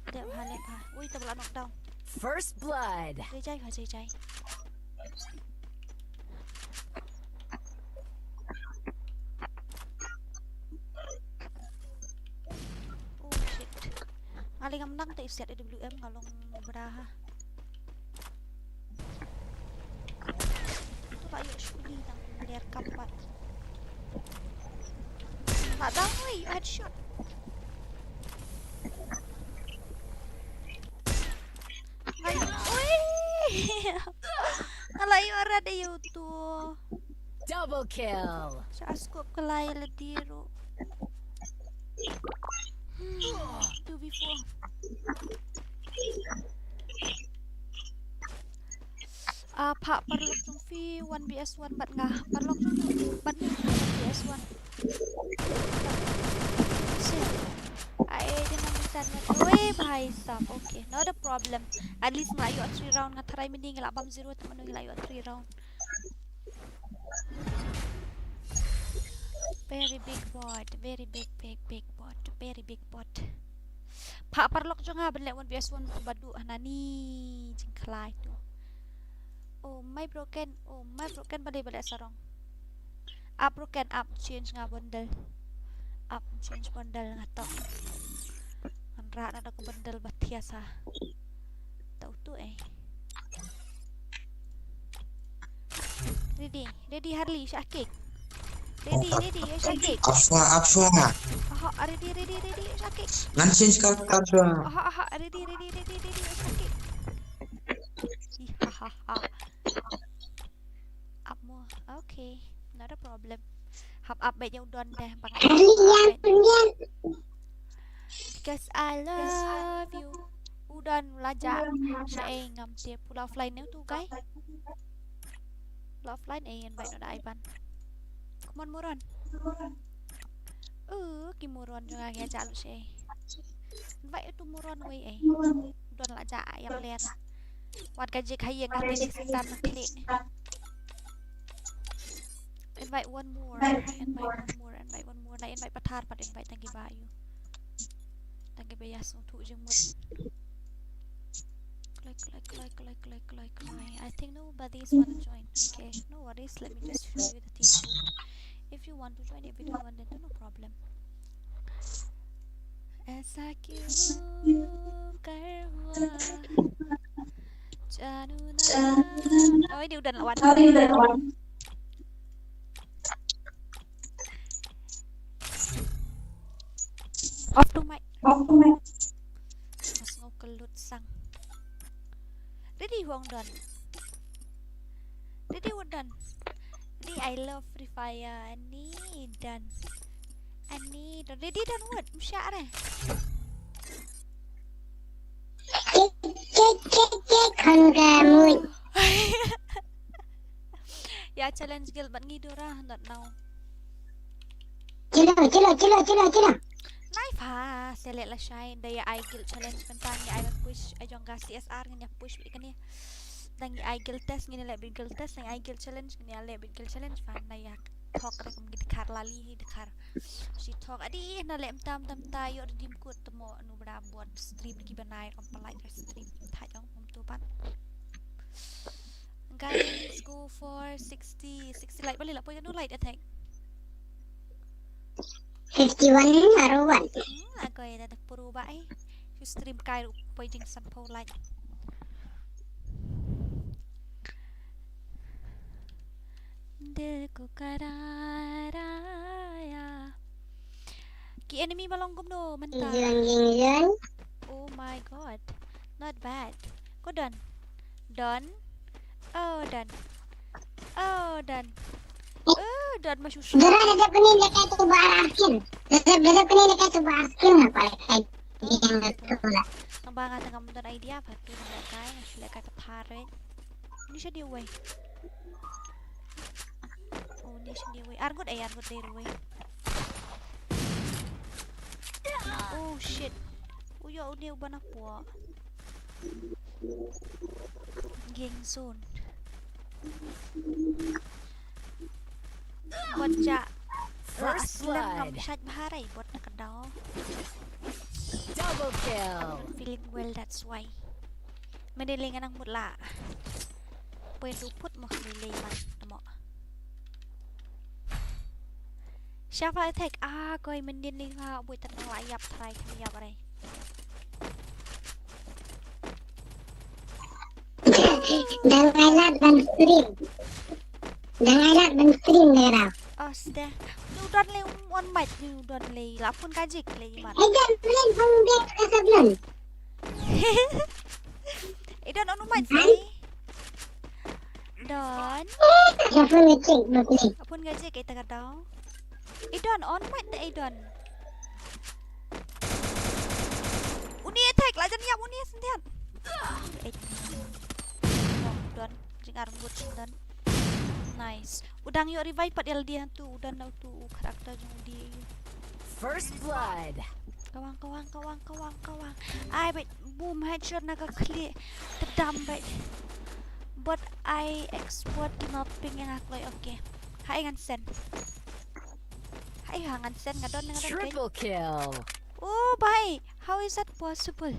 Dep ha, dep ha. Ui, ta ba la knock down. First blood. Jai jai ha, jai jai. Oh shit. Nga leh ngam nang te siat A W M, nga long bra ha. Tu ba ïoh shuli tang ler kam pat. Ba dang wei, headshot. Nga ïoh, ui. Nga la ïoh rat ïa utu. Double kill. Sha scope ka lai la diru. Hmm, two v four. Ah, pha paralok jong phi one v one bad nga. Paralok jong phi bad nga one v one. Shit. I didn't understand what. Oi, bhai sahab. Okay, not a problem. At least nga ïoh three round, nga tharai mynne ngi lah bam zero, te mynno ngi lah ïoh three round. Very big bot, very big, big, big bot, very big bot. Pha paralok jong nga ban leh one v one bad u hanani jingkhlaiñ tu. Oh my broken, oh my broken, balei balei sarong. Up broken, up change nga bundle. Up change bundle nga tok. Ngan rah na da ka bundle ba thiah sa. Tau tu eh. Ready, ready Harley, shah kick. Ready, ready, shah kick. Apa, apa? Aha, ready, ready, ready, shah kick. Ngan change character. Aha, aha, ready, ready, ready, ready, shah kick. Ih, ha ha ha. Up mo. Okay, not a problem. Hap up bad ïa u don deh bang. Because I love you. U don la jah. Sha ei ngam tip. Pula offline ne tu guy. Pula offline ei invite no da ai ban. Come on moron. Uh, ki moron jong nga ki ïa jah lut sha ei. Invite utu moron wei ei. Don la jah ïa pler. Wat ka jik ha ïing ka te dik sitan na khlieh. Invite one more. Invite one more. Invite one more. Like invite pathar pat invite tang ki ba ïu. Tang ki ba ïa sngewthuh jingmut. Kloi, kloi, kloi. I think nobody's wanna join. Okay, no worries. Let me just show you the team code. If you want to join, if you don't want, then no problem. Aisa kyun kar hua janu na. Oi, dia udah lawan. Off to mic. Off to mic. Mas ngau kelut sang. Ready wong don. Ready wong don. Ready, I love Free Fire. Ani don. Ani don. Ready don wot. Msyak re. Kik kik kik kik khon ka mut. Ya challenge guild bad ngi dura not now. Chilo chilo chilo chilo chilo. Nai fa select la shai da ya ai guild challenge kan tang ya ai push ai jong ga C S R ngan ya push bad kani. Dang ya ai guild test ngan ya le bad guild test, dang ya ai guild challenge ngan ya le bad guild challenge fa na ya. thok re kum ki dkhar lali hi dkhar. Shi thok adi na lem tam tam ta yo redeem code tamo nu bra bot stream ki banai kom palai stream thai ong um tu pan. Guys, go for sixty, sixty like bali la poi kanu like attack. Fifty-one or one. Hmm, aku ya dah puru ba eh. Stream kai ru poi jing san pau like. Dil ko karara ya. Ki enemy ba long kumno mynta. Yun, yun, yun. Oh my god. Not bad. Ko don. Don. Oh don. Oh don. Oh don ma susah. Dara da dap kani lekai tu ba arskin. Da dap da dap kani lekai tu ba arskin apa lekai. Yang tu lah. Nang ba nga tang kam don idea ba tu lekai, lekai ka thare. Ni sha dia wei. Oh ni sha dia wei. Argut eh argut dia wei. Oh shit. Uyo uni uban apa? Gang zone. Bot ja. First Aslam ngam blood. Shaj bharai bot na kadaw. Double kill. Feeling well, that's why. Mende lengan ang mut la. Poi tu put mo lele man tamo. Shafa attack ah koi mendin ni ha bui tan la yap try kami yap rai. Dah ngalat ban stream. Dah ngalat ban stream dah kau. Oh sudah. Ni udan le on mic ni udan le lapun kajik le iman. Eh dah belum pun dia kata belum. Idan on mic ni. Don. Dah pun ngecek belum ni. Lapun kajik kita kadaw. Idan on mic te Idan. Uni attack la jan yap uni sentiat. Eh. Don jing armut Don. Nice. Udang yo revive pat L D tu udan tu character jong udi. First blood. Kawang kawang kawang kawang kawang. Ai bet boom headshot na ka clear. Kedam bet. But I export not ping yang akloi okay. Hai ngan sen. Hai ha ngan sen ngadon ngadon kai. Triple kill. Oh bai. How is that possible?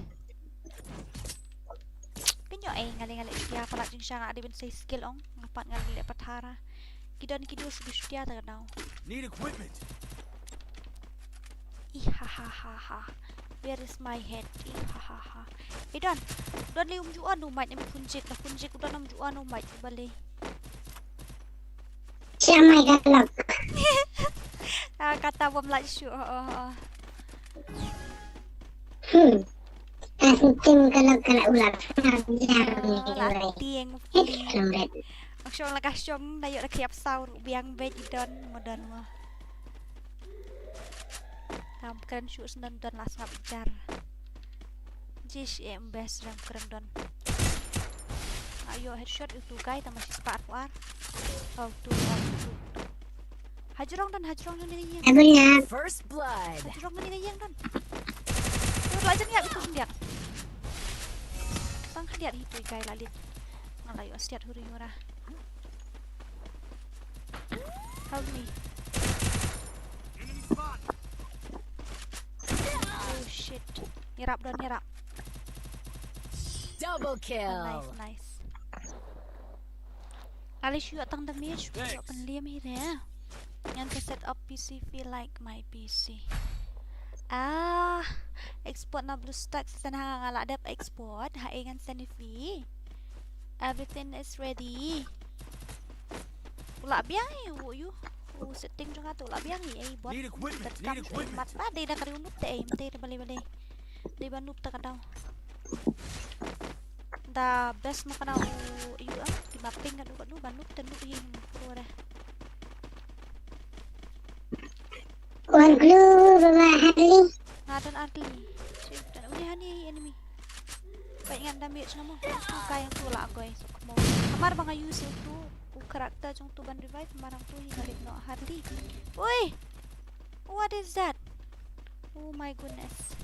Kenyo ai ngali ngali ya pala jing shanga adi ben sai skill ong ngapat ngali le patara. Kidon kidu sudu sudia ta now. Need equipment. Ih ha ha ha ha. Where is my head? Ih ha ha ha. Eh don. Don le umju anu mai ni punjik na punjik don umju anu mai bale. Siapa yang galak? Ah kata bom like shu. Oh oh oh. Hmm. Asin tim kalau kalau ular. La tieng. Lembet. Ak shong la ka shong na yok la khiap saw ru biang bej i don mo don mo. Kam kren shu snen don la sngap jar. Jish em bes ram kren don. Ayo headshot itu guy tama si spat war. Oh tu oh tu. Hajrong don hajrong don ni yang. Abulnya. First blood. Hajrong don ni yang don. Tu la jan ya itu sendiat. Tang khliat hi tu kai la lit. Nga la ïoh siat huri hura. Help me. Oh shit. Nyerap don nyerap. Double kill. Nice nice. Nga la shu ïoh tang damage, shu ïoh pynliam hi re. Ngan sa set up P C feel like my P C. Ah, export na BlueStacks sa nga la dep export ha ngan send phi. Everything is ready. U la biang i u yu. U setting jong nga tu u la biang i ai bot. Need equipment, Tat need kam equipment. Mat ba dei da kari u nup te ai mte da bale bale. Dei ba nup ta ka daw. Da best ma ka daw u yu am. Di mapping ka du ka du ba nup te nup hi pro da. Wan glue baba Harley. Nga don Harley. Shit, don uni hani enemy. Bai ngan damage nga mo. Ka yang tu la goi so kmo. Kamar ba nga use tu u character jong tu ban revive marang tu hi nga lip no Harley. Oi. What is that? Oh my goodness.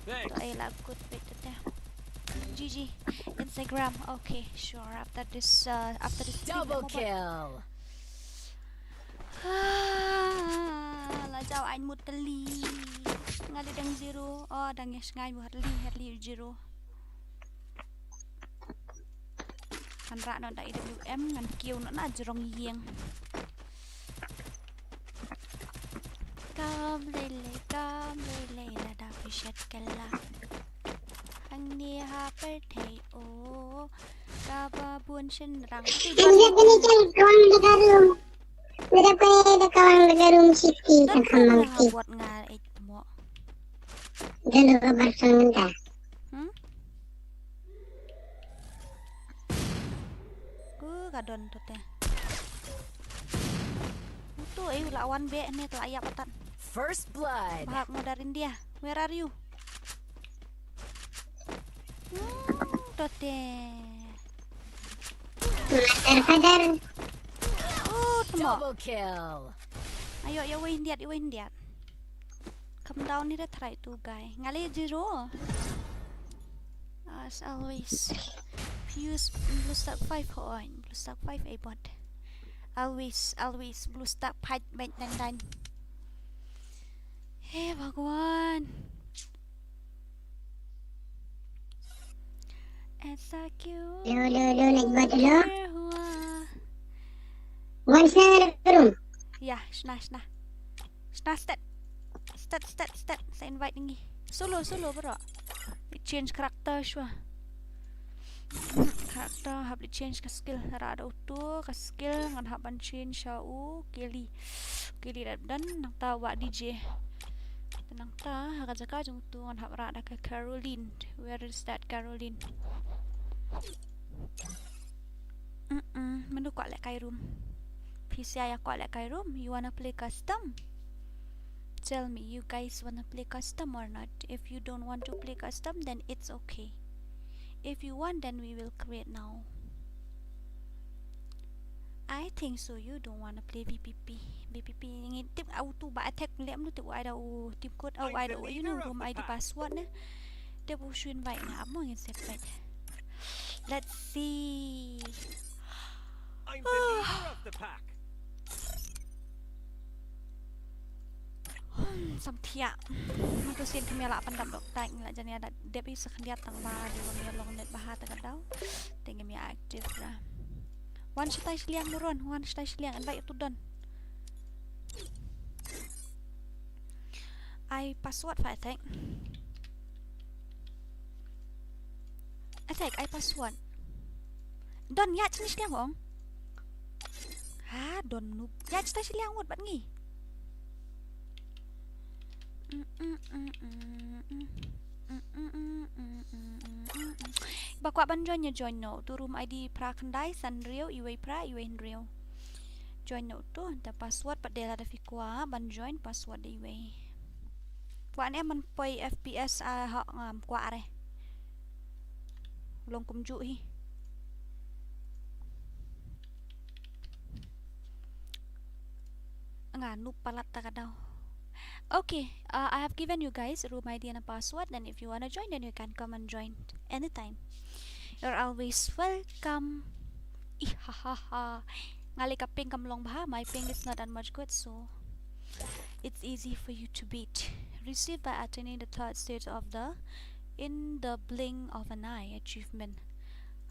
Thanks. To ai la good bit tu te. G G. Instagram. Okay, sure. After this uh, after this stream, Double mo ba- kill. La jaw ain mut teli. Nga dang zero. Oh, dang ïa sngai bu harli, harli zero. Ngan rah noh da A W M, ngan kiew noh na jrong ïing. Kam lei lei, kam lei lei, lada phi shet kylla. Hangne ha pyrthei o, kaba bun shynrang. Hangne kane kan kawang da ka room. Lada kane da kawang da ka room city kan kham mangti. Wat nga eh mo. Dalo ka bar sangda. Hmm? Ku ka don tu te. Utu eh u la wan beh ne, tu la ïap atan. First blood. Bahak mo dari India. Where are you? Hmm, tu te. Mother father. Oh, tu mo. Double kill. Ayo, ïa wei India, ïa wei India. Come down here, try to guy. Nga leh zero. As always. Fuse BlueStack five, hoi. BlueStack five, eh, bot. Always, always. BlueStack five, bad dan dan. He Bhagwan. Aisa kyun? Lo, lo, lo, naik buat dulu. Hua. Wan shna da room. Ïa, shna, shna. Shna stet. Stet, stet, stet. Sa invite ngi. Solo, solo, bro. Change character shuwa. Character, hap leh change ka skill. Rah da utu ka skill, ngan hap ban change sha u Kelly. Kelly da don, nangta Wah D J. Nangta ha ka jaka jong utu ngan hap rah da ka Caroline. Where is that Caroline? Mm-mm, mano kwah lehkai room? Phi sa ïa kwah lehkai room? You wanna play custom? Tell me, you guys wanna play custom or not? If you don't want to play custom, then it's okay. If you want, then we will create now. I think so, you don't wanna play V P P. V P P ngi tip auto ba attack leh mano tip u ai da u team code, u ai da u, you know, room I D password ne. Tip u shu invite na, ap mo ngin set fight. Let's see. I'm the leader of the pack. Hmm, samthiah. Mynta sien kham ïa lah pyndap dok tai, ngi la jan ïa da dep i sa khyndiat tang ba dei ba ngim ïa long net bha ta ka daw. Te ngim ïa active ra. Wan shatai shiliang buron, wan shatai shiliang, invite to don. Ai password fa attack. Attack, ai password. Don, ïa chini shiliang ong. Ha, don noob. Ïa chita shiliang wot bad ngi. Ba kwah ban join ïa join noh. Tu room I D phra khyndai san hynriew, iwei phra, iwei hynriew. Join noh tu, da password pat de lada phi kwah ban join, password de iwei. Kwah ne man poi F P S a ha ngam kwah re. Long kumjuh hi. Nga noob palat ta ka daw. Okay, uh, I have given you guys room I D and a password, and if you wanna join, then you can come and join anytime. You're always welcome. Ihahaha. Nga leh ka ping kam long bha, my ping is not that much good, so it's easy for you to beat. Received by attaining the third stage of the In the Blink of an Eye achievement.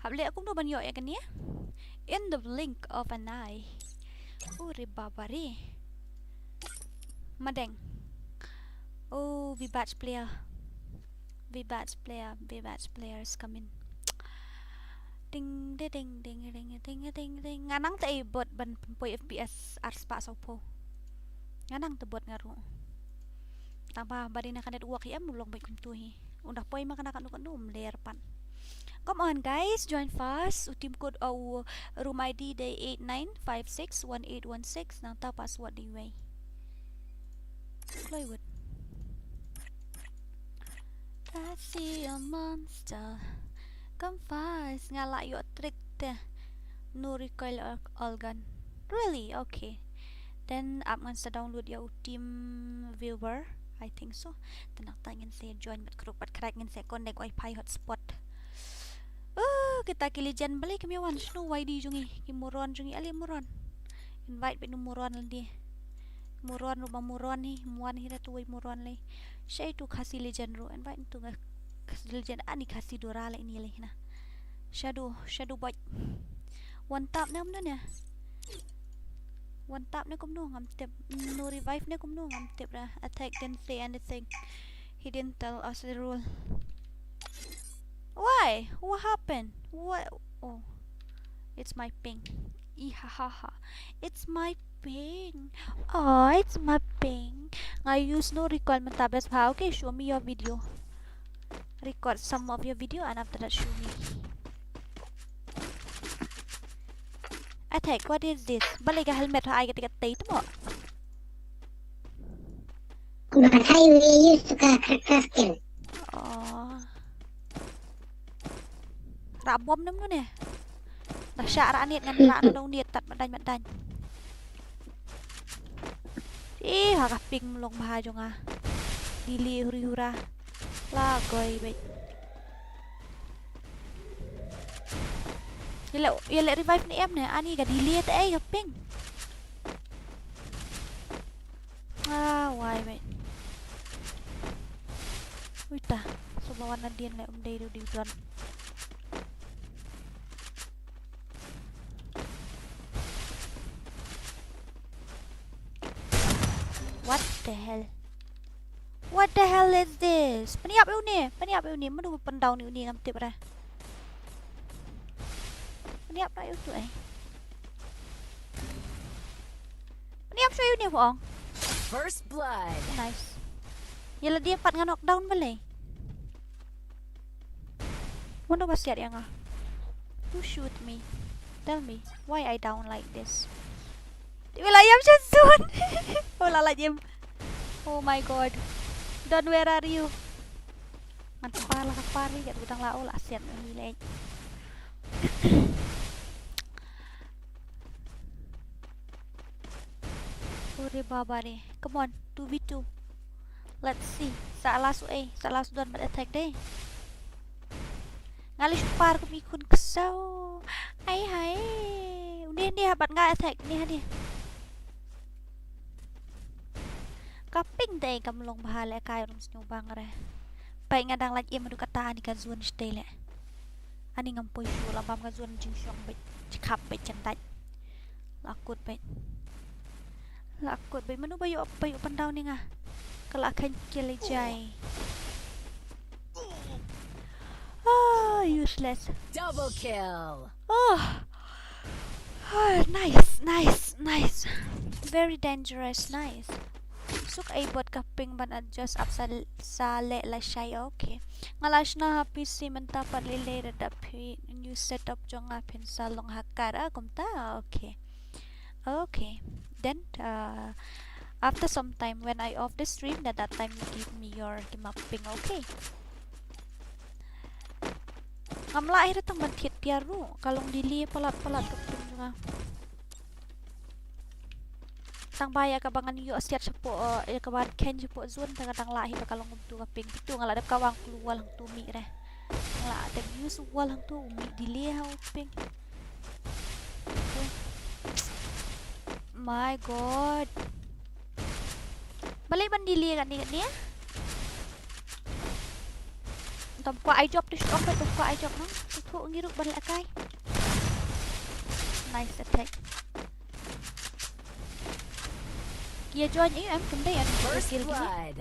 Hap leh kumno ban ïoh ïa kane? In the blink of an eye. Ure baba re. Madeng. Oh, V batch player. V batch player, V batch players come in. Ding de ding ding ding ding ding ding. Nga nang te bot ban poi F P S ar spah saw phew. Nga nang te bot nga ruh. Tang ba ba dei na ka network hi em u long beit kumtu hi. Unda poi ma kane kane kane um ler pat. Come on guys, join fast. U team code, uh, u room I D dei eight nine five six one eight one six, nangta password dei wei. Kloi wut. I see a monster. Come fast. Nga lah ïoh trick te. No recoil or all gun. Really? Okay. Then ap ngan sa download ïa u team viewer. I think so. Te nangta ngin sa join bad group bad khrek, ngin sa connect wifi hotspot. Uh, kita ki legend balei kim ïa wan, shano Y D jong ngi, ki moron jong ngi, ale moron. Invite beit u moron lei. Moron ruh ba moron hi, moron hi da tu wei moron lei. Shai tu Khasi Legend ruh, invite tu nga Khasi Legend ani Khasi Dora lei ni lei na. Shadow, Shadow Boy. One tap ne kumno ne? One tap ne kumno ngam tip. No revive ne kumno ngam tip ra. Attack didn't say anything. He didn't tell us the rule. Why? What happened? What? Oh, it's my ping. Ihahaha. It's my ping. Oh, it's my ping. Nga use no recoil mynta best bha. Okay, show me your video. Record some of your video and after that show me. Attack, what is this? Balei ka helmet ha ai ka tei ka tei tu mo? Ba thai wi use ka ka skin. Oh. Ra bom nam nu ne. Ra sha ra nit ngan ra na dong nit tat madan madan. Ih, ha ka ping mlong bha jong nga. Dili huri hura. La goi beit. Ïa leh, ïa leh revive ne em ne? Ani ka dili te ei ka ping. Ah, wai beit. Ui ta, so ba wan na dien leh um dei du di don. What the hell? What the hell is this? Pynïap ïa une, pynïap ïa une, mano ba pyndown ïa une ngam tip re. Pynïap noh ïa utu eh. Pynïap shuwa ïa une ba ong. First blood. Nice. Ïa lade pat nga knockdown balei. Mano ba siat ïa nga? Who shoot me? Tell me why I down like this. Te wei la ïam sha zone. Oh la la ïam. Oh my god. Don, where are you? Ngan par la ka par ri kat u dang la u la siat ni leh. Ore baba re. Come on, two v two. Let's see. Sa la su eh, sa la su don bad attack de. Nga leh shu par kum i khun ksew. Ai hai. Une ne ha bad nga attack ne ha ne. Ka ping te kam long bha leh kai rum sñiaw bang re. Pai nga dang lait im haduh kata ni ka zone sdei leh. Ani ngam poi shuh la bam ka zone jingshong beit, jingkhap beit jingdait. La kut beit. La kut beit, mano ba ïoh, ba ïoh pyndaw ni nga. Ka la khein kill jai. Ah, useless. Double kill. Oh. Ah, nice, nice, nice. Very dangerous, nice. Suk ei bot ka ping ban adjust up sa, sa leh lashai, okay. Nga la shna ha P C mynta pat lei lei da dap phi new setup jong nga phin sa long hacker ah kumta, okay. Okay. Then, uh, after some time when I off the stream, that, that time you give me your game up ping, okay? Ngam lah ïa tang ban thied tiar ruh, ka long delay palat palat ka ping jong nga. Tang ba ïa kaba ngan ïoh siat shapoh, eh, ïa kaba khein shapoh zone, tang ka dang lah hi ba ka long kumtu ka ping. Tu nga la dep ka wang klu wall hangtu mih re. Nga la dep use wall hangtu mih delay ha u ping. My god. Balei ban delay kane kane. Tam kwah ai jop tu shong, tam kwah ai jop nang. Tu ngi ruh ban leh kai. Nice attack. Ki ïa join eh, em, kumdei em. First blood.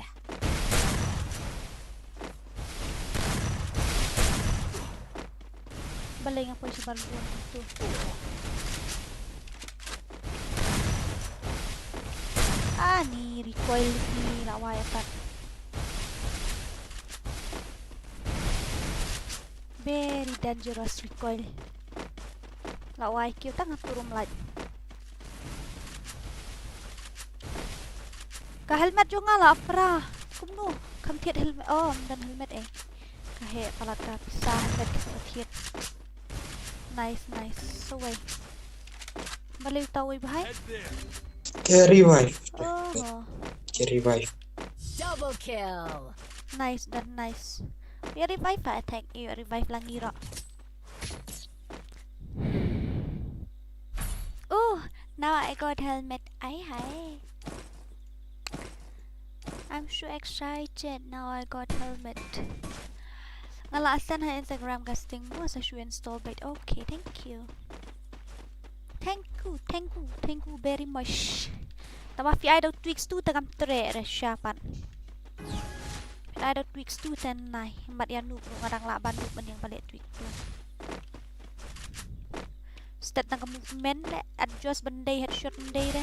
Balei nga poi shabar ruh tu. Ani recoil ni la wai apat. Very dangerous recoil. La wai kiew tang ha turum lait. Ka helmet jong nga la pra. Kumno? Kam thied helmet. Oh, ym don helmet eh. Ka heh palat ka pisa helmet ka thied. Nice, nice. So wei. Balei uta wei bhai? Carry revive. Oh. Carry revive. Double kill. Nice, don nice. Ïa revive ha attack, ïa revive lang iro. Oh, Now I got helmet. Ai hai. I'm so excited. Now I got helmet. Nga la send ha Instagram ka sting mo sa shu install bad. Okay, thank you. Thank you, thank you, thank you very much. Tama phi ai da Twix tu ta kam tre re shapan. Phi ai da Twix tu ten nai. Mat ya nu nga dang la ban nu ban yang balik Twix tu. Stet na ka movement le adjust ban dei headshot ban dei de.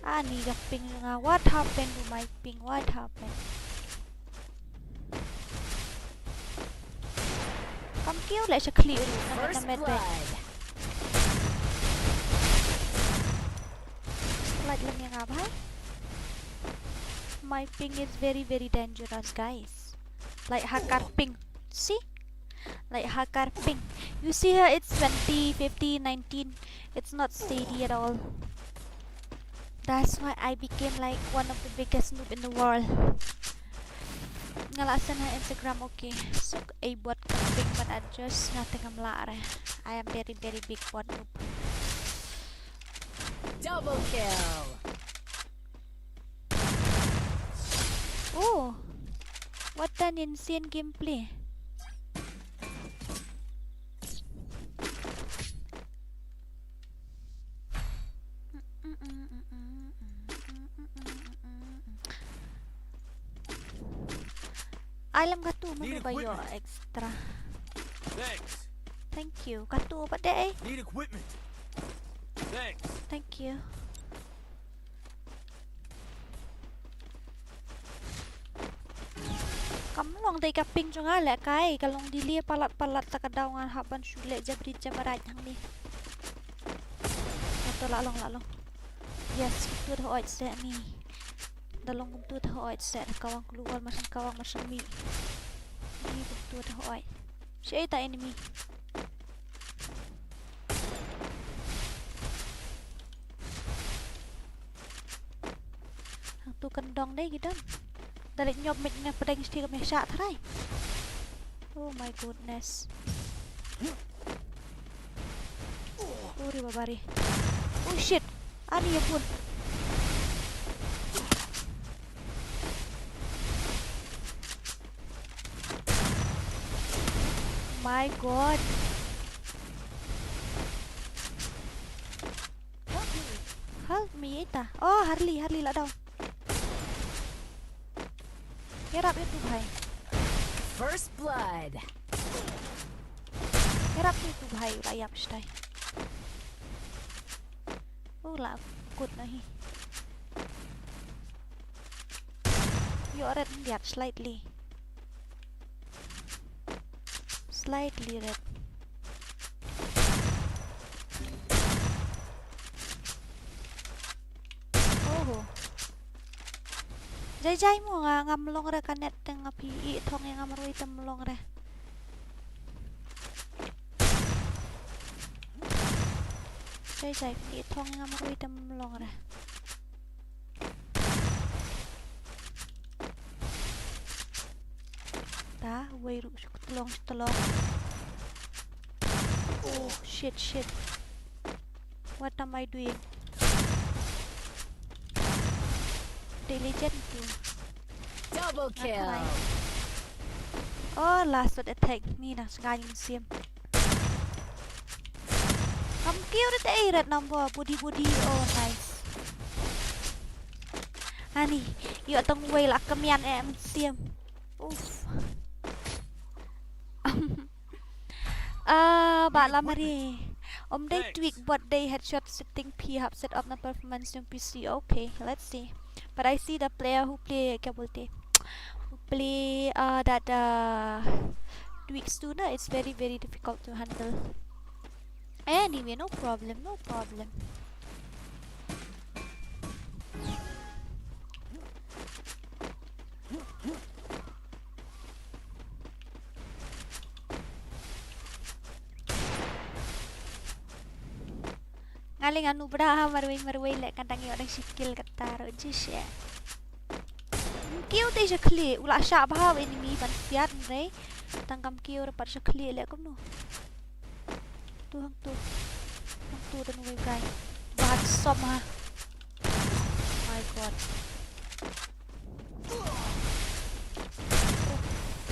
Ani ka ping nga, what happened to my ping, what happened? Kam kiew le sha khlieh ruh na met na met de. Light lem ïa nga bhai. My ping is very very dangerous guys. Like hacker ping. See? Like hacker ping. You see here it's twenty, fifty, nineteen. It's not steady at all. That's why I became like one of the biggest noob in the world. Nga la send ha Instagram, okay. So, ei bot ka ping ban adjust nga te ngam lah re. I am very very big bot noob. Double kill. Oh, what an insane gameplay. Ai lam katu mano ba ïoh extra. Thank you. Katu pat de eh. Thank you. Kam long dei ka ping jong nga leh kai, ka long delay palat palat ta ka daw ngan hap ban shu leh jabri jabarai hangne. Kato la long la long. Yes, kumtu da hoi se ni. Da long kumtu da hoi se ka wang kluwar masan ka wang masan mi. Ni kumtu da hoi. Shi ai ta enemy. Hangtu kan dong dei ki don. Da leit ñiop met ne pdeng sthi ka me sha tharai. Oh my goodness. Uri babari. Oh shit. Ani ya pun. My god. Help me ita. Oh, Harley, Harley la daw. Yarap itu bhai. First blood. Yarap itu bhai, la yap stai. Oh, la kut nahi. Yo red liat slightly. Slightly red. Oh. Jai jai mo nga ngam long re ka net te nga phi i thong ïa nga marwei te mlong re. Jai jai phi i thong ïa nga marwei te mlong re. Ta wei ruh shu tlong shu tlong. Oh shit shit. What am I doing? Diligent tu. Double kill. Oh, last shot attack. Ni na sngai sim. Kam kiew rit ei rat number body body. Oh nice. Ani, ïoh tang wei la kamian em sim. Uff. Ah, ba la mari. Om dei tweak bot dei headshot setting phi hap set up na performance jong P C. Okay, let's see. But I see the player who play kya bolte, who play uh, that uh, tweaks too na, it's very very difficult to handle. Anyway, no problem, no problem. Nga leh nga nu bra ha marwei marwei leh kan dang ïoh dang shi kill kata ruh jishe. Kiew te sha khlieh u la shah bha u enemy ban siat nrei. Tang kam kiew ra pat sha khlieh leh kumno. Tu hangtu. tu don wei guy. Bad som ha. My god.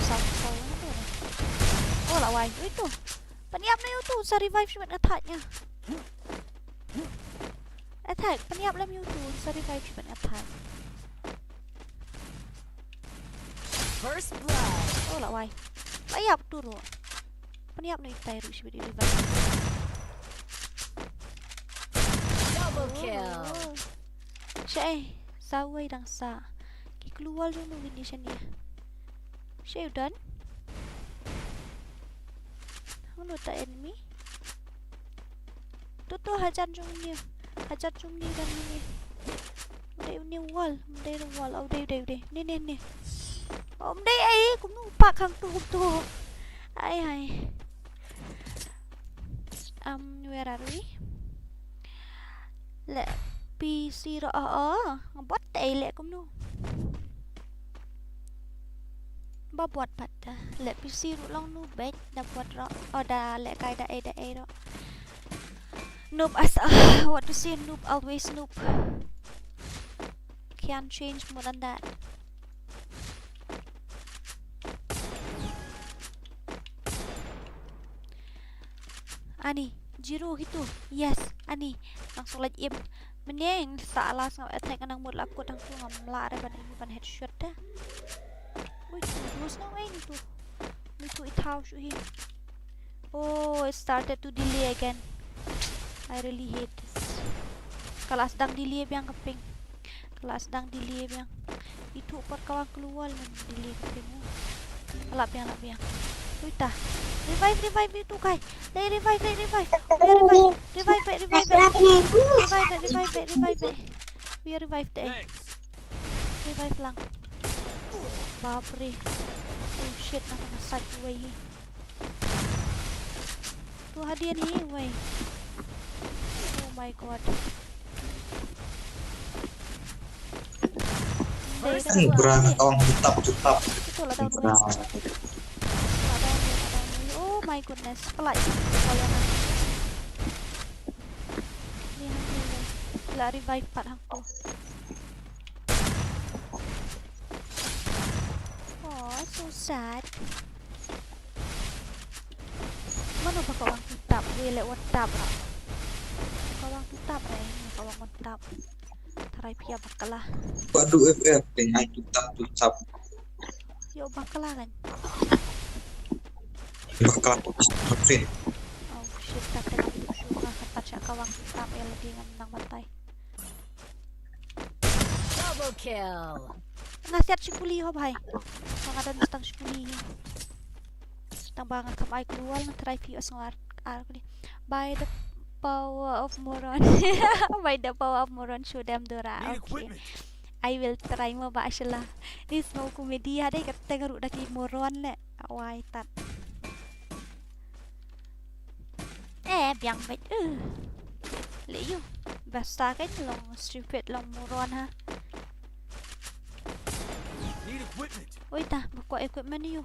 Sa sa. Oh la wai. Ui tu. Pynïap na ïa utu sa revive shi bad nga thait nga. Attack, pynïap lem ïa utu sa revive shi bad nga thait. First blood. Oh la wai. La ïap tu ruh. Pynïap na itai ruh shi bad i revive. Double kill. Oh. Sha eh, sa wei dang sa. Ki klur wal jong nu bini shane. Sha u don. Hangno ta enemy? Tu tu hajan jong ni. Hajan jong ni dan ni. Mdei uni wall, mdei uni wall. Oh, dei, dei, dei. Ni, ni, ni. Oh, mdei ai, kumno pak hangtu, kumtu. Ai, ai. Um, where are we? Leh P C ruh, oh, oh. Bot te leh kumno. Ba bot pat da. Leh P C ruh long nu bet da bot ruh. Oh, da leh kai da ei da ei ruh. Noob as, ah, what to say, noob always noob. Can't change more than that. Ani, zero hitu. Yes, ani. Nang shu lait im. Mynne sa la sngap attack nang mut la kut hangtu ngam lah re ban im ban headshot da. Ui, tu, tu sngap ai ni tu. Ni tu i thaw shu hi. Oh, it started to delay again. I really hate this. Ka la sdang delay biang ka ping. Ka la sdang delay biang. Itu pat ka wan keluar lem delay ka ping. Lap biang, lap biang. Uita. Revive, revive itu kai. Leh revive, leh revive. Leh revive. Revive, leh revive. Revive, leh revive, leh revive, leh. We revive, leh. Revive lang. Bapre. Oh shit, na kena sat wei hi. Tu hadien hi wei. Oh my god. First blood. Brah, tong, tutap, tutap. Itu lah down wei. Lah down wei, lah down wei. Oh my goodness. Pelai. Pelai. Ni hang ni. Lah revive pat hangtu. Oh, so sad. Mano ba ka wan tutap, wei leh wan tap ra. Ka wan tutap ra, ka wan wan tap. Tharai phi ïa bakla. Padu F F, pyngai tutap, tutap. Ïoh bakla kan. Bakla, bakla. Oh shit, ka tengah hidup shuh ka kata sha ka wan tutap ïa lagi ngam nang batai. Double kill. Nga siat shi kuli ho bhai. Nga don tang shi kuli hi. Tang ba nga kam ai keluar nga try phi os ngar ar kuli. By the power of Moron. By the power of Moron, show them Dora. Need equipment. Okay. I will try mo ba shala. This mo comedy ha dei ka teng ruh da ki Moron le. Wai tat. Eh, biang bad. Uh. Leh ïu. Basta kan long stupid long moron ha. Need equipment. Oi ta, ba kwah equipment ïu.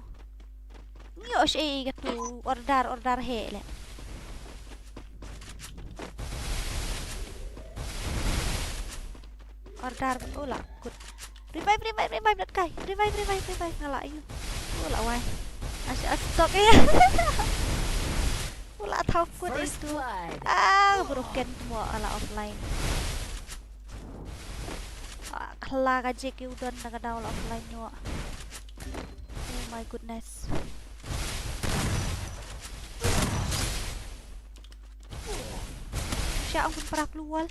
Ngi osh ei katu order, order he leh. Order, oh la kut. Revive, revive, revive, that guy. Revive, revive, revive. Nga la ïu. Oh la wai. As, as, stop eh. Oh la thaw kut itu. Ah, broken mo, ala offline. Ah, khla ka jek u don na ka daw la offline nyo. Oh my goodness. Sha ang pun parak luwal.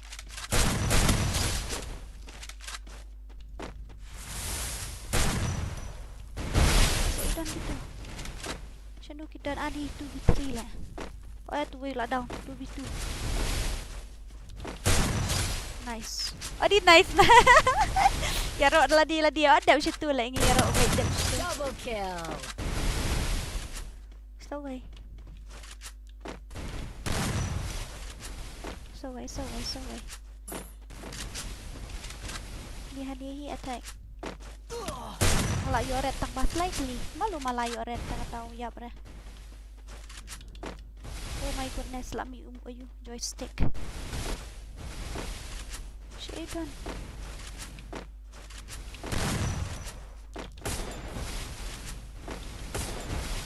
Sha i don kita. Sha no kita ani two v three la. Oh ya, tu wei la down, two v two. Nice. Adi nice. Ïaroh ladi ladi. Oh, dep shitu la ngi ïaroh wei dep shitu. Double kill. Stowai. Stowai, stowai, stowai. Ni hani hi attack. Mala ïoh red tang ba slightly. Malu mala ïoh red tang tau ïap re. Oh my Goodness, la mi um ayu joystick. Shaitan.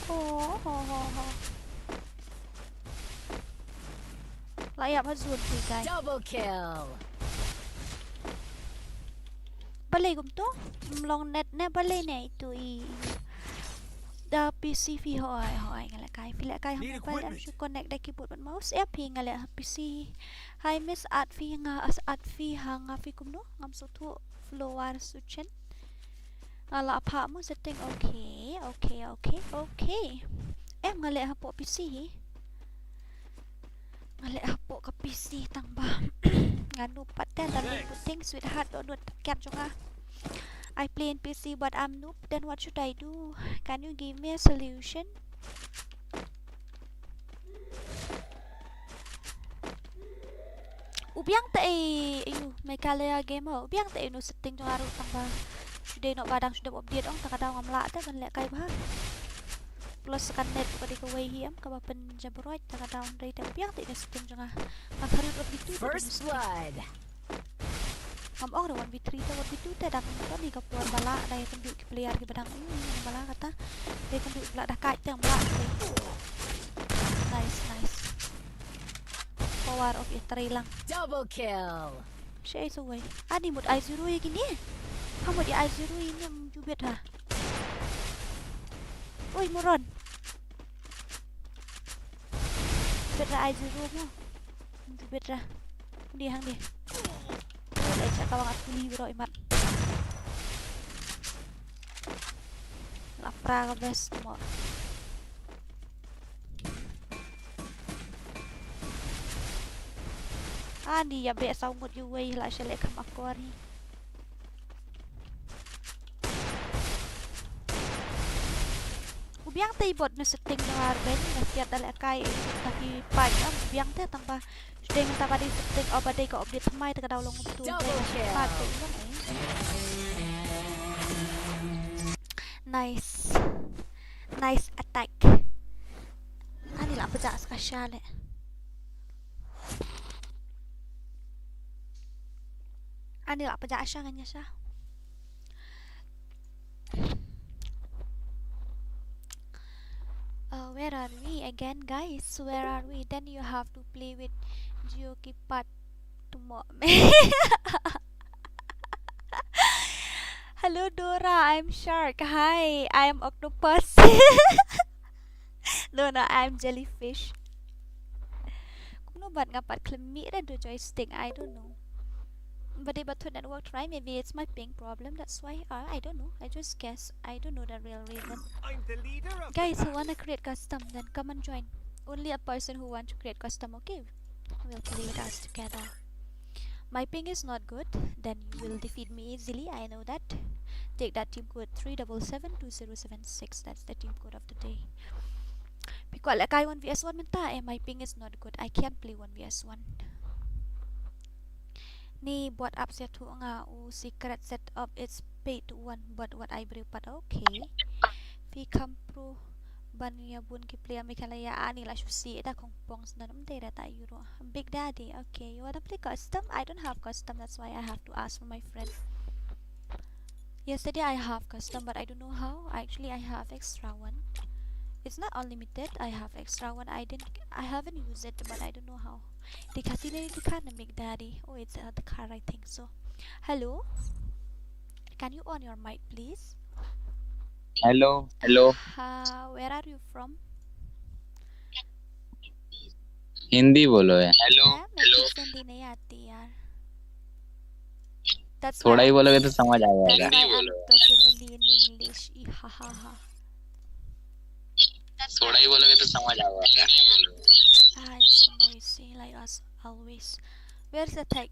Oh, ho, ho, ho. La ïap ha zone phi guys. Double kill. Balei kumto? Ym long net ne balei ne itu i. Da P C phi hoi hoi nga lehkai. Phi lehkai ha mobile em shu connect da keyboard bad mouse. Ïa phi nga leh ha P C. Hi miss, add phi nga, add phi ha nga phi kumno? Ngam sngewthuh follower Suchen. Nga la phah mo setting. Okay, okay, okay, okay. Em nga leh hapoh P C hi. Nga leh hapoh ka P C tang ba nga noob pat te da link puting sweetheart, doh dot kat jong nga. I play in P C but I'm noob, then what should I do? Can you give me a solution? U biang te ei, ayu, Meghalaya Gamer, u biang te ei no setting jong nga ruh tang ba shu dei noh ba dang shu dep update ong, ta ka daw ngam lah te ban lehkai bha. Plus ka net ka dei kawei hi em kaba pynjabrot, ta ka daw hynrei te u biang te ei no setting jong nga. Nga kharit wat bitu te ei no setting. Ngam ong re one v three te, one v two te dang ong ni ka por ba lah da ïakynduh ki player kiba dang ong ba lah kata. Da ïakynduh ba lah da kait te ba lah te. Nice, nice. Power of ïatrei lang. Double kill. Shi ai sawai. Ani mut ai zero ïa kine. Ha mut ïa ai zero ïa ne, ym ju bet ha. Oi moron. Bet ra ai zero mo. Ym ju bet ra. Hang di, hang di. Oi, leh cha ka wang at kuli bro imat. Lapra ka best mo. Ani ïa beh saw ngut ïa wei la sha leh kham akor hi. U biang te i bot na setting na ar ben na kiat da lehkai ta ki pai am u biang te tang ba. Sdei mynta ba dei setting, oh, ba dei ka update thymmai te ka daw long u betul. Double kill. Nice. Nice attack. Ani la pejak skasha le. Ani la pejak sha nganya sha. Uh, where are we again, guys? Where are we? Then you have to play with Geo ki pat tumo. Hello, Dora. I'm shark. Hi, I'm octopus. No, no, I'm jellyfish. Kumno bad nga pat khlem mih re do joystick, I don't know. But if a network try, maybe it's my ping problem. That's why, uh, I don't know. I just guess. I don't know the real reason. I'm the leader of the pack. Guys who wanna create custom, then come and join. Only a person who want to create custom, okay? Will play with us together. My ping is not good, then you will defeat me easily, I know that. Take that team code three double seven two zero seven six. That's the team code of the day. Phi kwah lehkai one v one mynta, eh, my ping is not good. I can't play one v one. Ni bot up sia tu nga u secret setup, it's paid to one, but what I bring pat, okay. Phi kham pro ban ïa bun ki player Meghalaya, ani la shu si da kong pong snan um dei da ta euro. Big Daddy, okay. You wanna play custom? I don't have custom, that's why I have to ask for my friend. Yesterday I have custom, but I don't know how. Actually, I have extra one. It's not unlimited. I have extra one. I didn't. I haven't used it, but I don't know how. Dikha sini, dikha na Big Daddy. Oh, it's uh, the car, I think so. Hello. Can you on your mic, please? Hello. Hello. Uh, where are you from? हिंदी बोलो यार। हेलो। मैं कुछ हिंदी नहीं आती यार। That's why I'm talking only in English. थोड़ा ही बोलोगे तो समझ आएगा। थोड़ा ही बोलोगे तो समझ आएगा। Ah, it's so noisy, like us always. Where's the tech?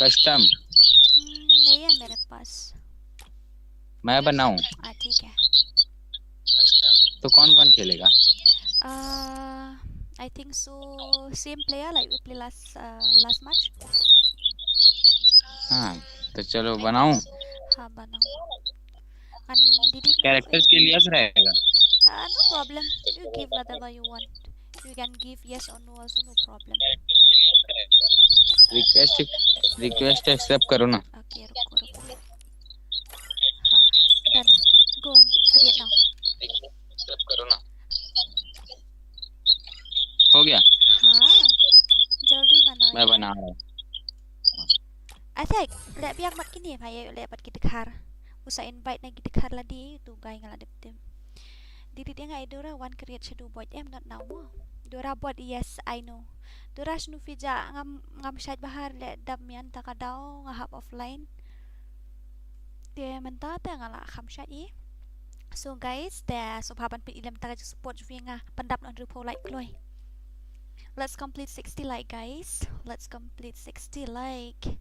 कस्टम। नहीं है मेरे पास। मैं बनाऊं? हाँ, ठीक है। तो कौन कौन खेलेगा? Uh, I think so. Same player like we play last uh, last match. हाँ, तो चलो बनाऊं। हाँ, बनाओ। And did it कैरेक्टर के लिए रहेगा? Uh, no problem. You give whatever you want. You can give yes or no also, no problem. Request request accept करो ना. Okay, रुको रुको. हाँ, done. Go on, create now. हो गया. हाँ, जल्दी बनाओ मैं यार. बना रहा हूँ. Ai thik, leh biang bad kine, pha ïa leh bad ki dkhar. U sa invite na ki dkhar lade, tu guy nga la dep tem. Didi dang ai Dora wan create shadow board em, not now mo. Dora bot, yes, I know. Dora shnu phi ja, ngam, ngam shait bha ha leh dap mian, ta ka daw nga hap offline. Te mynta te nga la kham shait i. So guys, te sngewbha ban peit i lem, ta ka jingsupport jong phi, nga pyndap noh hynriewphew like kloi. Let's complete sixty like, guys. Let's complete sixty like.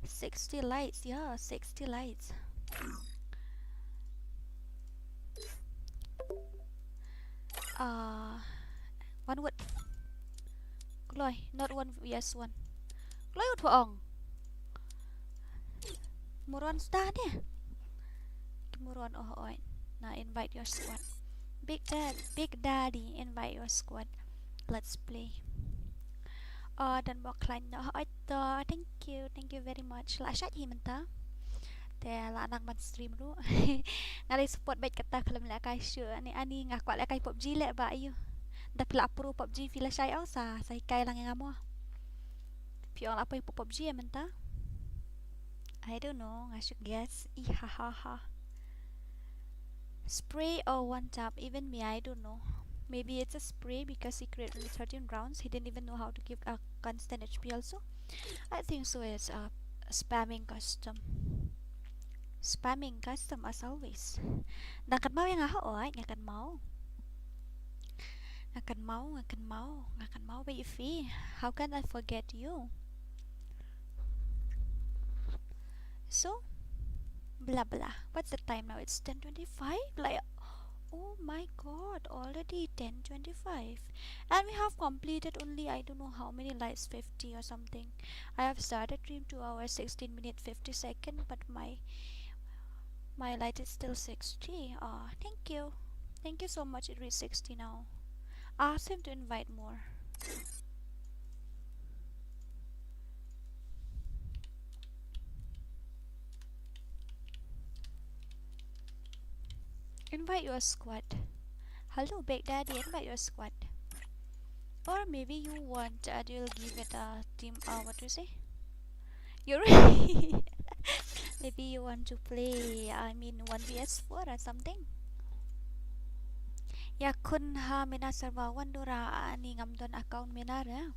Sixty likes, yeah, sixty likes. Uh, one word. Kloi, not one, yes, one. Kloi, ut pha ong. Moron sta ne. Moron, oh oi. Na invite your squad. Big Dad, Big Daddy, invite your squad. Let's play. Uh, dan bok khlaiñ noh, oi to. Thank you, thank you very much. La shait hi mynta. Te la nang ban stream ruh. Nga dei support bad kata khlem lehkai shuh. Ani ani nga kwah lehkai PUBG leh ba ayu. Da phi la pro PUBG phi la shai, oh sa, sa hikai lang ïa nga mo. Phi ong la poi PUBG ïa mynta. I don't know, nga shu guess. Ih, ha ha ha. Spray or one tap? Even me, I don't know. Maybe it's a spray because he created only thirteen rounds. He didn't even know how to give a constant H P also. I think so, it's uh, spamming custom. Spamming custom as always. Nga kynmaw ïa nga, hooid, nga kynmaw. Nga kynmaw, nga kynmaw, nga kynmaw ba ïa phi. How can I forget you? So, blah blah. What's the time now? It's ten twenty-five. Like, oh my God, already ten twenty-five, and we have completed only, I don't know how many lights, fifty or something. I have started stream two hours, sixteen minutes, fifty second, but my my light is still sixty. Ah, thank you, thank you so much. It reached sixty now. Ask him to invite more. Invite your squad. Hello, Big Daddy, invite your squad. Or maybe you want, uh, you'll give it a team, uh, what do you say? You're maybe you want to play, I mean, one v s four or something. Ïa khun ha mina server one, Dora, ani ngam don account mina re.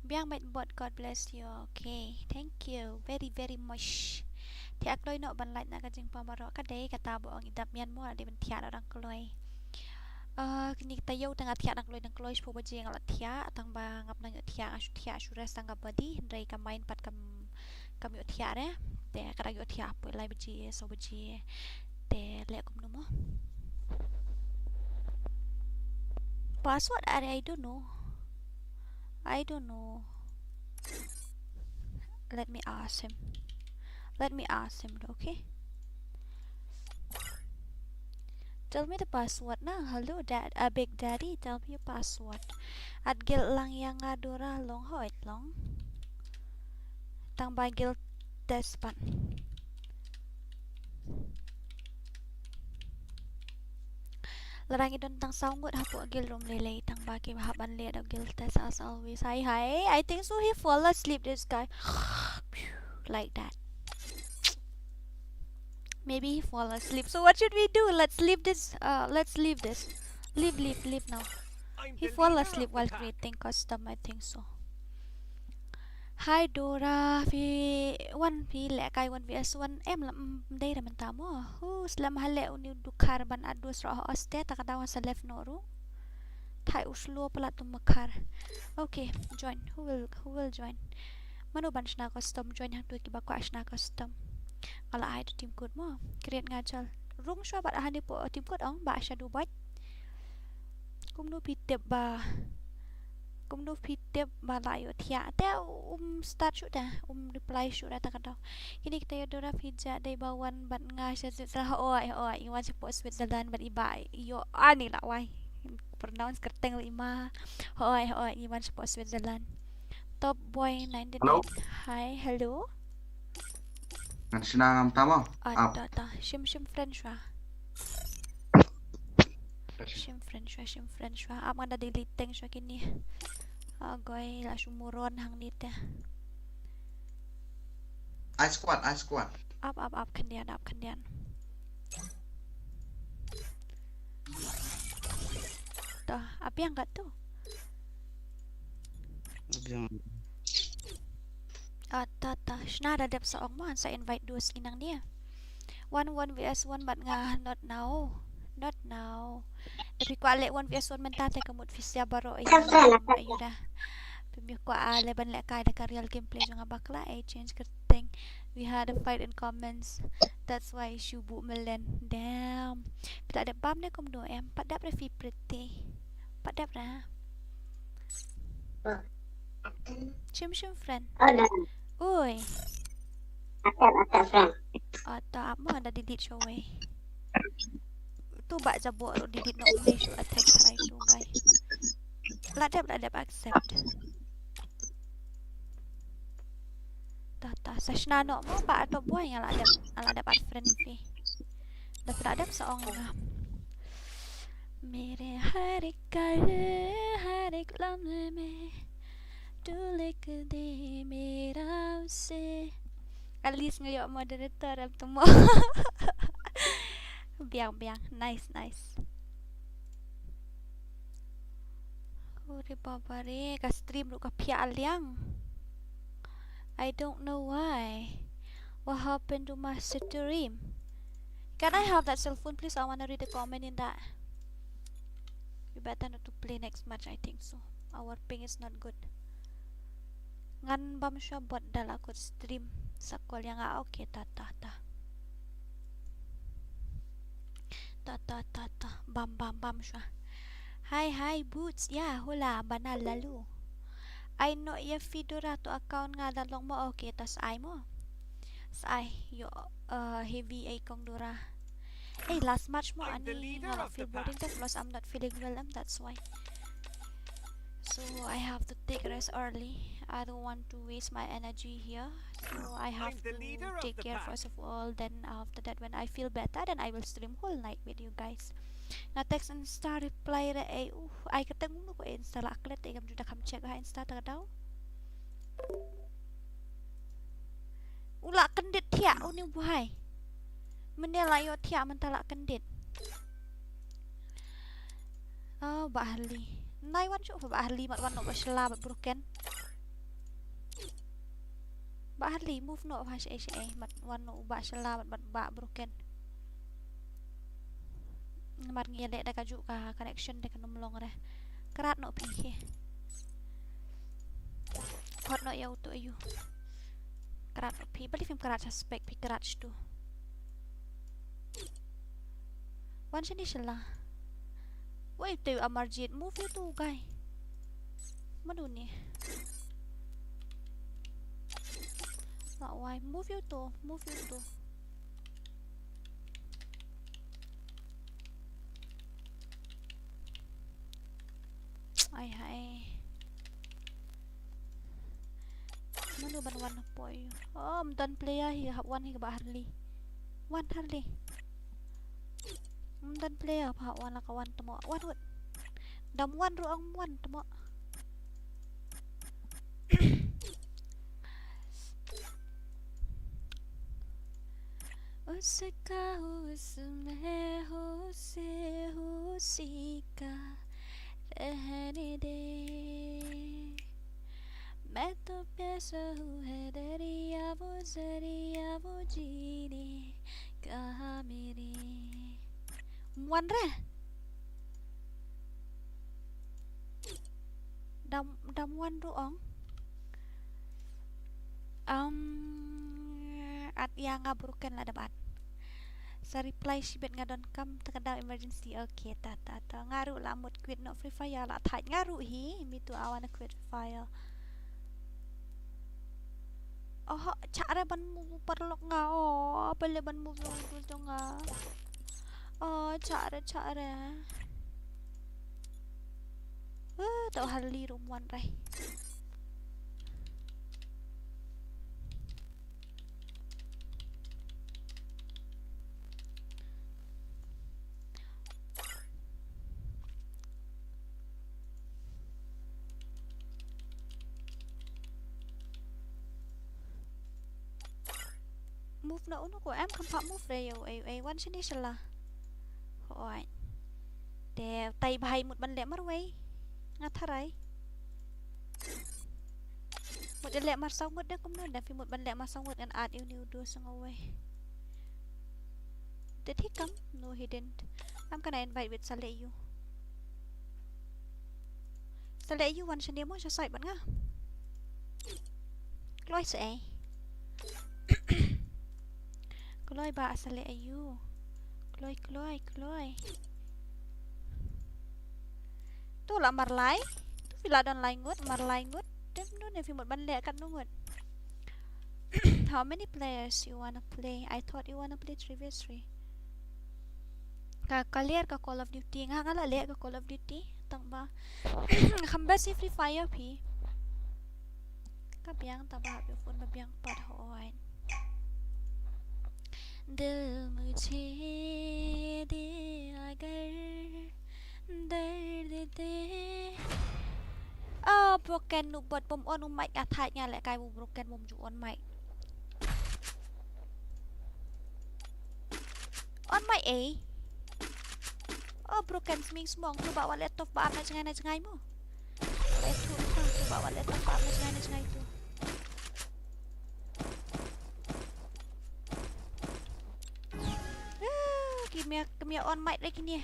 Biang met bot, God bless you. Okay, thank you very very much. Thiah kloi noh ban like na ka jingpang baroh, ka dei kata ba ong i dap mian mo, dei ban thiah noh dang kloi. Ah, kine kita ïew tang nga thiah dang kloi, dang kloi shiphew baje nga la thiah, tang ba ngam nang ïoh thiah, nga shu thiah shu rest tang ka body, hynrei ka mind pat kam kam ïoh thiah re. Te ka dang ïoh thiah hapoh lai baje, saw baje. Te leh kumno mo? Password are, I don't know. I don't know. Let me ask him. Let me ask him, okay? Tell me the password na. Hello, dad, uh, Big Daddy. Tell me your password. At guild lang ïa nga, Dora, long, hooid long. Tang ba guild test pat. Lada ngi don tang saw ngut hapoh guild room lei lei, tang ba ki hap ban leh da guild test as always. Hi hi. I think so he fall asleep, this guy. Like that. Maybe he fall asleep. So what should we do? Let's leave this. Uh, let's leave this. Leave, leave, leave now. He fall asleep while creating custom, I think so. Hi Dora, phi wan phi lehkai one v s one em? Lam dei re mynta mo. Hu slem ha leh uni u dkhar ban adu sroh ha oste, ta ka daw sa left no ru. Thai u slow palat tu makhar. Okay, join. Who will, who will join? Mano ban shna custom, join hangtu kiba kwah shna custom. Nga la ai tu team code mo. Create nga chal. Rung shwa bad hani po team code ong ba shadow bot. Kumno phi tip ba, kumno phi tip ba la ïoh thiah? Te um start shuh da, um reply shuh da ta ka daw. Kine kita ïoh Dora phi ja dei ba wan bad nga sha Switzerland. Oi oi, i wan sha po Switzerland bad i ba ïoh ani la wai. Pronounce kyrteng ruh i ma. Hoi, hoi, ngi wan shapoh Switzerland. Top boy ninety-nine. Hello? Hi, hello. Ngan shna ngam tamo. Ah, Ap. ta, ta. Shim, shim friend shwa. Shim friend shwa, shim friend shwa. Ap, ngan da delete teng shwa kine. Ah, goi, la shu muron hangne te. I squad, I squad. Ap, ap, ap, khyndiat, ap, khyndiat. Ta, ap biang katto. Ap biang. Ah, ta, ta. Shna da dep sa ong mo, ngan sa invite duh sngi nangne. One, one V S one, bad nga, not now. Not now. Te phi kwah leh one V S one mynta te ka mut phi sia baroh, ayu, ayu da. Phim kwah, ah, leh ban lehkai da ka real gameplay jong nga bakla, eh, change kyrteng. We had a fight in comments. That's why shu buh melen. Damn. Phi la dep bam ne kumno em? Pat dep re phi pretty. Pat dep re. Shim, shim friend. Oh, dah. Oi. Accept, accept, friend. Ah, ta, ap mo, da delete shawei. Tu ba jabok ruh delete noh, mane shu attack try tu, guy. La dep, la dep accept. Ta, ta, sa shna noh mo, ba ato buai nga la dep, nga la dep add friend phi. Da phi la dep sa ong nga. मेरे हर एक कल, हर एक लम्हे में तू लिख दे मेरा उसे. At least nga ïoh moderator em tu mo. Biang, biang. Nice, nice. Ore baba re, ka stream ruh ka phiah liang. I don't know why. What happened to my stream? Can I have that cell phone, please? I wanna read the comment in that. You better not to play next match, I think so. Our ping is not good. Ngan bam shwa bot da la kut stream. Sa call ïa nga, okay, ta, ta, ta. Ta, ta, ta, ta. Bam, bam, bam shwa. Hi, hi, Boots. Ya, hola, bana lalu. Ai noh ïa phi Dora, to account nga da long mo, okay, ta sa ai mo. Sa ai, ïoh, uh, heavy ai kong Dora. Eh, last match mo ani nga la feel boring te, plus I'm not feeling well, em, that's why. So I have to take rest early. I don't want to waste my energy here. So I have to take care first of all. Then after that, when I feel better, then I will stream whole night with you guys. Nga text Insta reply re, eh, uh, ai kata ngunu ko Insta la klet, eh, kam juda kam check ha Insta ta ka daw. U la kyndit thiah uni u buhai. Mynne la ïoh thiah mynta la kyndit. Oh, Bah Harley. Nai wan shuh Bah Harley, mat wan noh Bah Shella bad Broken. Bah Harley, move noh ha shaei shaei, mat wan noh Bah Shella bad, bad Bah Broken. Namar ngi leh da kajuh ka connection te kan ym long re. Krat noh phi hi. Khot noh ïa uto ayu. Krat noh phi. Balei phim krat, suspect phi krat shtu. Wan shane Shella. Wei te Amarjit, move ïa uto guy. Mano ni. Lah wai, move ïa uto, move ïa uto. Ai hai. Mano ban wan hapoh ïa u. Oh, ym don player hi hap wan hi ka Bah Harley. Wan Harley. Ym don player hap wan la ka wan tmo. Wan wut. Dam wan ruh ong wan tmo. उसका उसमें हो से उसी का रहने दे। मैं तो प्यासा हूँ है दरिया वो जरिया वो जीने का मेरे. Wan re. Dam, dam wan ruh ong. Um, at ïa nga Broken la dep at. Sa reply shibit nga donkam ta ka daw emergency. Okay, ta ta ta. Nga ruh la mut quit noh Free Fire la thait nga ruh hi. Me too, I wanna quit Free Fire. Oh, chare ban move paralok nga. Oh, balei ban move jong nga. Oh, chare chare. To hali rum wan rai. Move na unu ko em kham pha move re yo ei ei wan shini shala. Hoi. Te tai bhai mut ban leh marwei. Nga tharai. Mut leh mar saw ngut de kumno de phi mut ban leh mar saw ngut ngan add uni u do sngewei. Did he come? No, he didn't. I'm gonna invite with Saleh you. Saleh you wan shane mo sha side ban nga. Kloi se ei. Kloi ba Saleh ayu. Kloi kloi kloi. Tu la marlai. Tu phi la don lai ngut marlai ngut. Dem nu ne phi mut ban leh kat nu ngut. How many players you wanna play? I thought you wanna play three v three. Ka clear ka Call of Duty nga nga la leh ka Call of Duty tang ba kham best Free Fire phi. Ka biang tang ba ha phone ba biang pat hoi. दिल मुझे दे अगर दर्द दे. Oh, broken nu bot bom on u mic athai nya le kai bu broken bom ju on mic. On mic eh. Oh, broken sming smong tu ba wa laptop ba am na jngai na jngai mo. Laptop tu ba wa laptop ba am na jngai na jngai tu. Ah, kim ïa, kim ïa on mic lagi ni.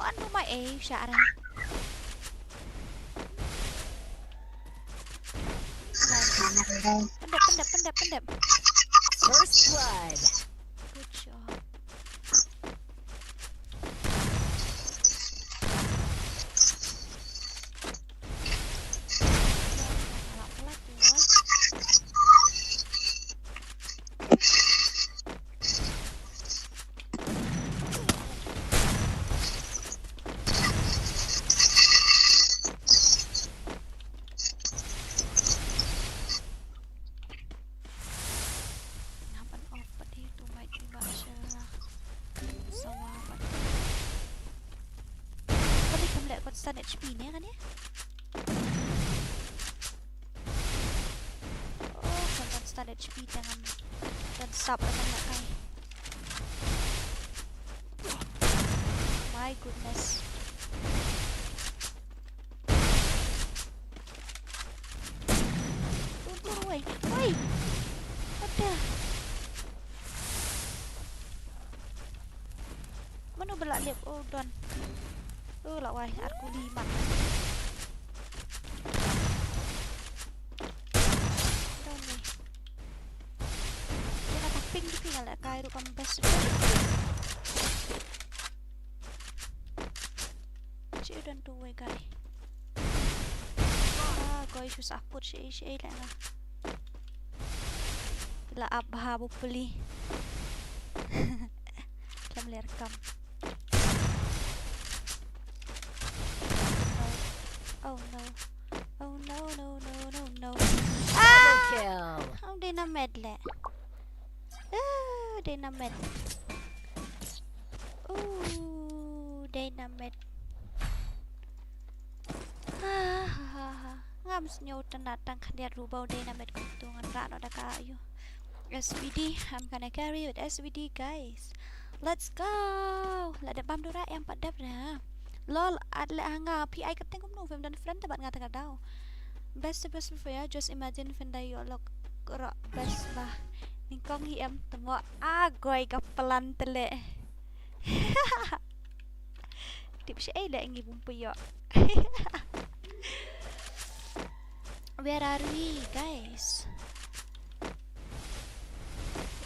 On mic eh, sha arang. Pendep, pendep, pendep, pendep. First blood. Good job. Nga ban off pat hi tu mic hi ba sha sawa pat. Kane kam leh constant H P ne kane? Oh, kam constant H P te ngam don sap da ban leh kai. My goodness. Tur, tur, wei. Wei. What the? Mano ba la lep? Oh, don. Oh, la wai, ar kuli mat. Don ni. Ïa kata ping tu ping ala kai ruh kam best. Shi don tu wei guy. Ah, guy shu saput shi shi la nga. La ap bha bu puli. Lam ler kam. Oh no. Oh no, no, no, no, no. Ah! Kill. Ang dynamite le. Ah, dynamite. Ooh, dynamite. Ah, ha, ha, ha. Ngam sngew tynnat tang khyndiat ruh ba u dynamite kumtu ngan rah noh da ka aïu. S V D, I'm gonna carry with S V D, guys. Let's go. La dep bam dura em pat dep ra. Lol, at le ha nga phi ai ka teng kumno phim don friend te bad nga teng ka daw. Best best for ya, just imagine phin da ïoh lok ro best ba. Nyngkong hi em temo a goi ka plan te le. Tip shi ei le ngi bum puyo. Where are we, guys?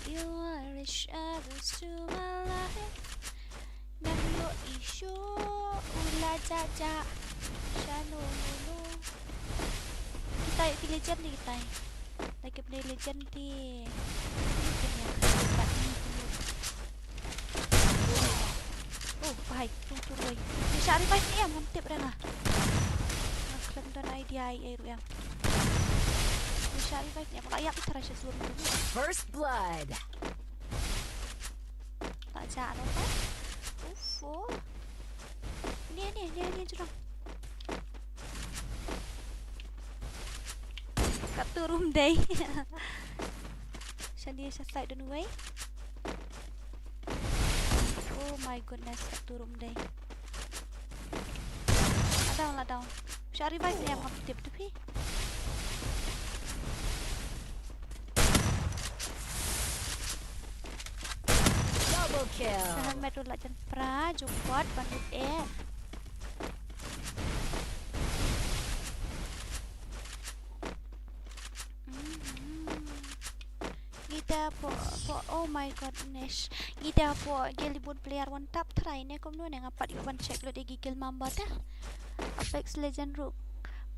You are a shadow to my life. Ngam ïoh i shuh u la jah jah. Shano no no. Kita ïoh ki legend ni kita. Lagi play legend di. Ini kena. Oh, Bhai, tung tur wei. Ni shah revive ni em, ngam tip re nga. Nga khlem don idea ei ei ruh em. Ni shah revive ni em, la ïap i tharai sha zone. First blood. Ta ja no ta. Uff, oh. Ni, ni, ni, ni jrong. Katto ruh ym dei. Shane sha side don wei. Oh my goodness, katto ruh ym dei. La down, la down. Shah revive ni em, ngam tip tu phi. Double kill. Sa helmet ruh la jan pra, jukot, ban lut eh. Mhm. Ngi te hapoh, hapoh, oh my goodness. Ngi te hapoh Gelibun player one tap try ne kumno ne, nga pat ïoh ban check lut ïa ki kill mamba te. Apex Legend ruh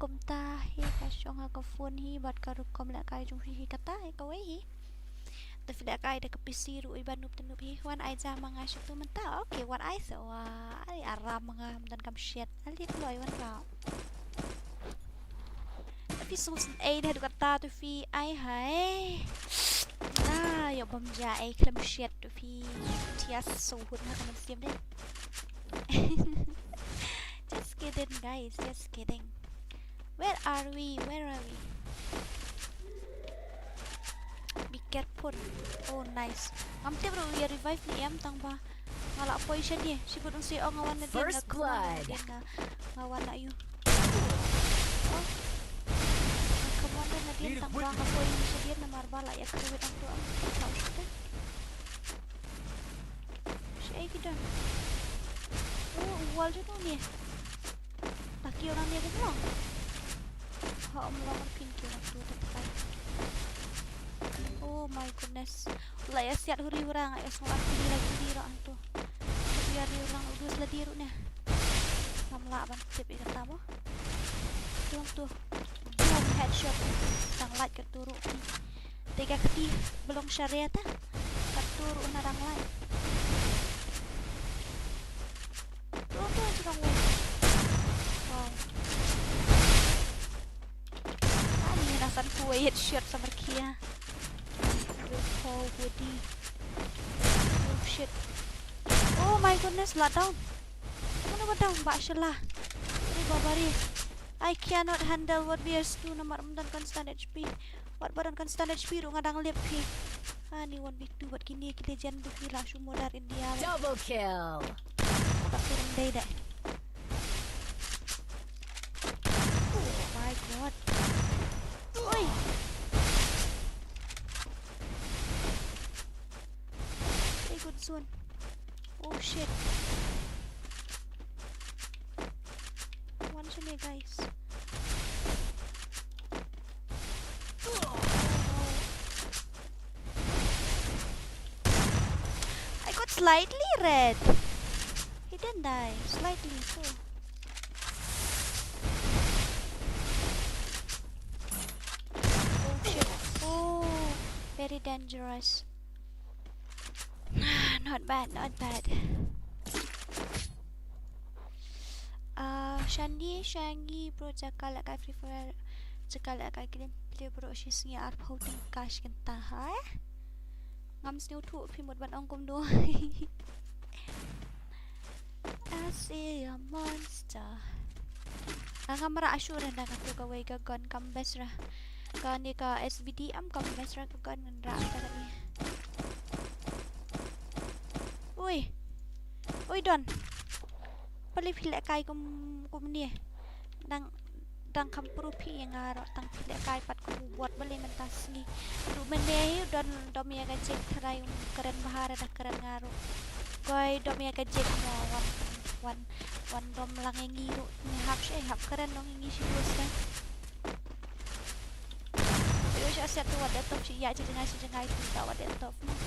kumta hi, ka shong ha ka phone hi bad ka rukom lehkai jong phi hi kata hi kawei hi. Te phi lehkai da ka P C ruh, i ba noob te noob hi. Wan ai ja ma nga sha tu mynta. Okay, wan ai sa wa. Ai aram ma nga, ym don kam shet. Ali kloi wan rau. Te phi sngewsynei da haduh katta tu phi ai hai. Ah, ïoh bam ja ei khlem shet tu phi. Tias sngewhun ha ka mynsiem dei. Just kidding, guys, just kidding. Where are we? Where are we? Be careful. Oh, nice. Ngam tip ruh ïa revive ni em tang ba nga la poi shane. Shi bud ong si ong nga wan nadien, nga First come on blood. Nadien, nga, nga wan na ïu. Oh. Nga come on nadien tang ba nga poi shadien namar ba la ïa kyrwit ang tu ang. Tau shite. Shi ei ki don. Oh, wall jong no ni. Taki orang ni kumno? Ha, ym long phin ki orang tu tepat. Oh my goodness. La ïa siat huri orang, ïa sngew arti lagi di orang tu. Ïa di orang udus la di ru ne. Ngam lah ban tip ïa kata mo. Tu orang tu. Boom, headshot. Tang light ka tu ru. Te ka kti ba long share ta. Ka tu ru na dang light. Tu tu jrong wei. Wow. Ani na san ku wei headshot sa markia. Wei ko body. Oh shit. Oh my goodness, la down. Kumno ba down ba shala. Ni babari. I cannot handle one versus two namar ym don constant H P. Wat ba don constant H P ruh nga dang lip phi. Ani one v two bad kine ki legend tu phi la shu mudar India. Double kill. Ka turun dei dei. Oh my god. Oi. Very good zone. Oh shit. One shot, guys. I got slightly red. He didn't die. Slightly, so. Oh shit. Oh, very dangerous. Not bad, not bad. Ah, Shandy, Shangi, bro, jaka lehkai Free Fire, jaka lehkai gameplay, bro, shi sngi arphew tyngka shi kynta, ha? Ngam sngewthuh phi mut ban ong kumno. I see a monster. Ah, ngam rah shuh re da katu kawei ka gun kam best ra. Kane ka S V D am kam best ra ka gun ngan rah ta kane. Ui. Ui don. Pali phi lehkai kum, kumne. Dang, dang kham pyrkhat ïa nga ruh tang phi lehkai pat kum u bot balei mynta sngi. Ruh mynne hi u don dom ïa ka jik tharai um kren bha re da kren nga ruh. Koi dom ïa ka jik mo wan, wan, wan dom lang ïa ngi ruh. Ngi hap shi hap kren dong ïa ngi shi dos kan. Ïa sha siat tu wat laptop shi ïa shi jngai shi jngai tu ta wat laptop. Ngan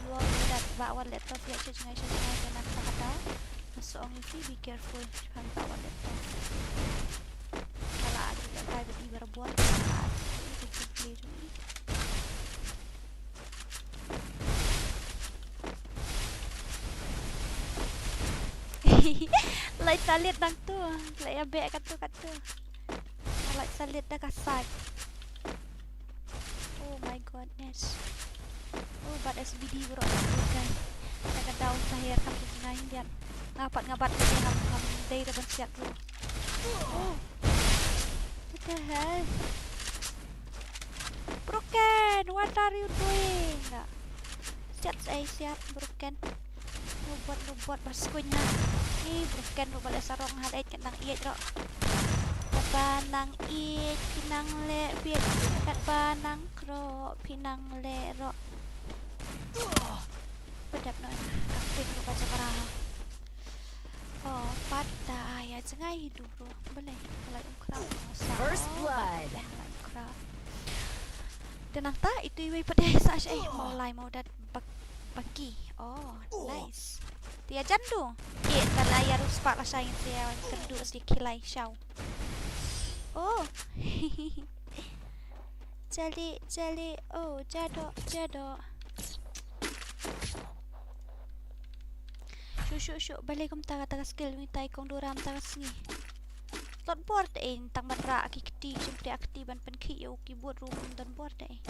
ïoh ïa dat ba wat laptop ïa shi jngai shi jngai ka nang ta kata. Ka song ïa phi, be careful. Phan ba wat laptop. Kala adi da kai ba di ba rabuan. Kala adi da kai ba di. Play jong i. Lai salit nangtu. Lai ïa beh katto katto. Lai salit da ka side. Oh my goodness. Oh, bad S B D bro. Okay. Ka down sa her kam tu ngai biat. Nga pat nga bat ni ngam ngam dei da ban siat bro. Oh. What the hell? Broken, what are you doing? Siat, eh, siat, Broken. Robot, robot, ba skuin ha. Eh, Broken, robot leh sarong ha, leh kat nang iet ro. Kat ba nang iet, phi nang leh biet, kat ba nang kro, phi nang leh ro. Padap no, kapit robot cakra. Oh, pat da, ya, jngai hidu. Balei, balei um khraw. First blood. Balei um khraw. Te nangta itu iwei pat dei sa sha, eh, Maulai Maudat bak-, Baki. Oh, nice. Te ïa jan du. Eh, tala ïa ru spah la sha ngin te ïa kynduh sdi khilai shaw. Oh. Jali, jali. Oh, jado, jado. Shu, shu, shu, balei kumta kata ka skill mynta i kong Dora mynta ka sngi. Lot bor te, eh, tang ban rah ki kti, shim te a kti ban pynkhih ïa u keyboard ruh ym don bor te, eh.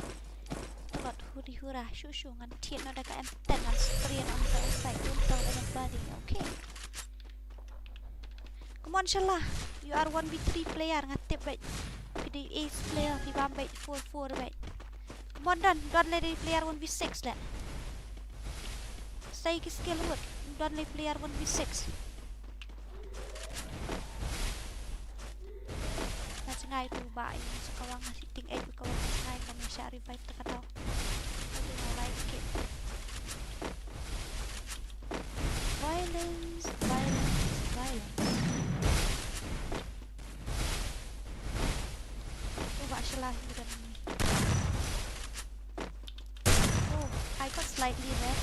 Lot huri hura, shu, shu, ngan thied noh da ka M ten, ngan spray noh da ka side, don't tell anybody, okay? Come on, Shala. You are one v three player, nga tip bad. Phi dei ace player, phi bam bad four four bad. Come on, don, don leh player one v six leh. Sai ki skill wood, don leh player one v six. Na chngai tu ba ai sa kawang na sitting edge kawang na chngai kami shah revive ta ka dau. I do not like it. Violence, violence, violence. Oh, ba shala hi dan ni. Oh, I got slightly red.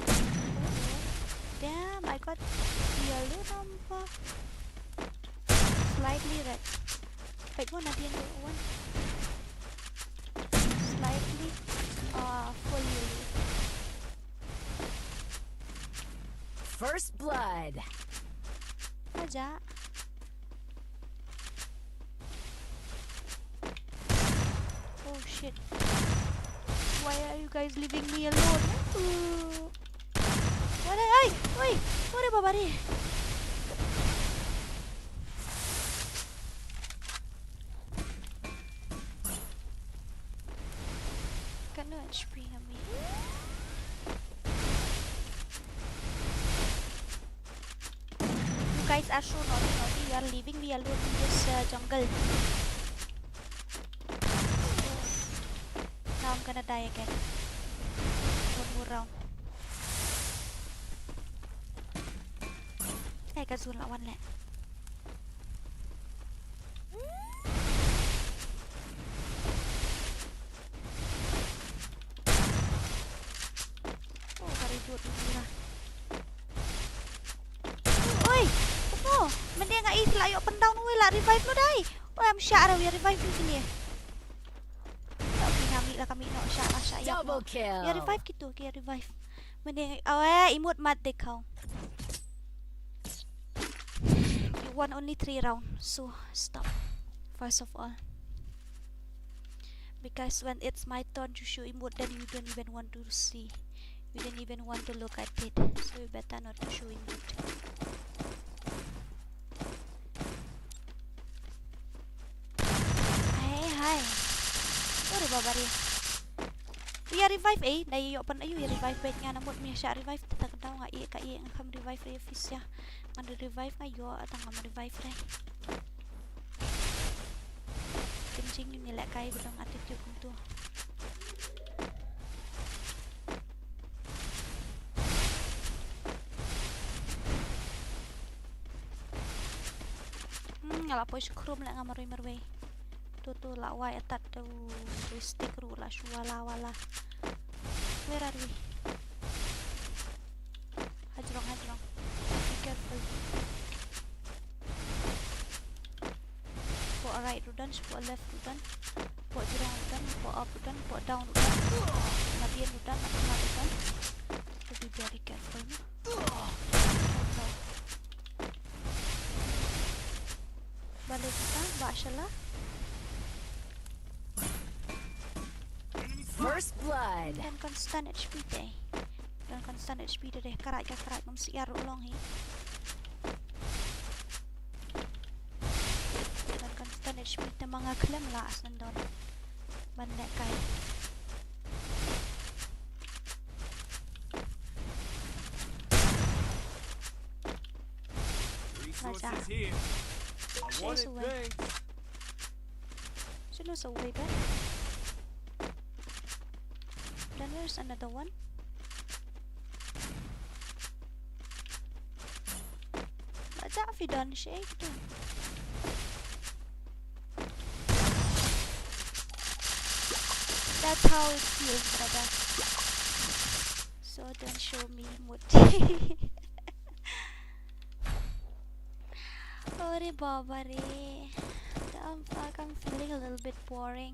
Oh, oh. Damn, I got yellow number. Slightly red. Wait, one at the end of one. Slightly, uh, full yellow. First blood. Aja. Oh shit. Why are you guys leaving me alone? Ooh. What are, ay, uy, what are babari? Kano H P kami. You guys are so naughty, naughty. You are leaving me alone in this, uh, jungle. Now I'm gonna die again. One more round. Eh, ka zone la wan leh. Oh, ka reboot ni lah. Oi, oh, mynta nga ïoh la ïoh pyndown, oi, la revive noh dei. Oi, am shah ra, ïa revive ni sini. Ka mih, ka mih la, ka mih noh, shah la, shah ïa. Double kill. Ïa revive kito, ïa revive. Mynta, oh, eh, emote mat dei kau. You won only three round, so stop. First of all. Because when it's my turn to show emote, then you don't even want to see. You don't even want to look at it. So you better not to show emote. Hey, hi. Sorry, babari. Ïa revive, eh, na ïoh pan ayu ïa revive bad nga na mut mi shah revive, ta ka daw nga ïa ka ïa nga kham revive re fis ïa. Ngan revive nga ïoh, ta ngam revive re. Kim jing ni leh kai ba dang attitude kumtu. Hmm, nga la poi sha khrum leh nga marwei marwei. Tu tu la wai atat tu, tu stick ruh la shu wala wala. Where are we? Hajrong, hajrong. Be careful. Pok right ruh don, pok left ruh don. Pok jrong ruh don, pok up ruh don, pok down ruh don. Nadien ruh don, nadien ruh don. So be very careful, no? Careful, Balik ka, ba shala. First blood. Don constant H P te. Don constant H P te deh, karai ka karai ngam siar ruh long hi. Don constant H P te ma nga khlem lah shen don. Ban lehkai. Resources here. I want it, thanks. She lose away back. Then there's another one. Ba ja fi don she tu. That's how it feels, brother. So don't show me mood. Ore baba re. Damn, fuck, I'm feeling a little bit boring.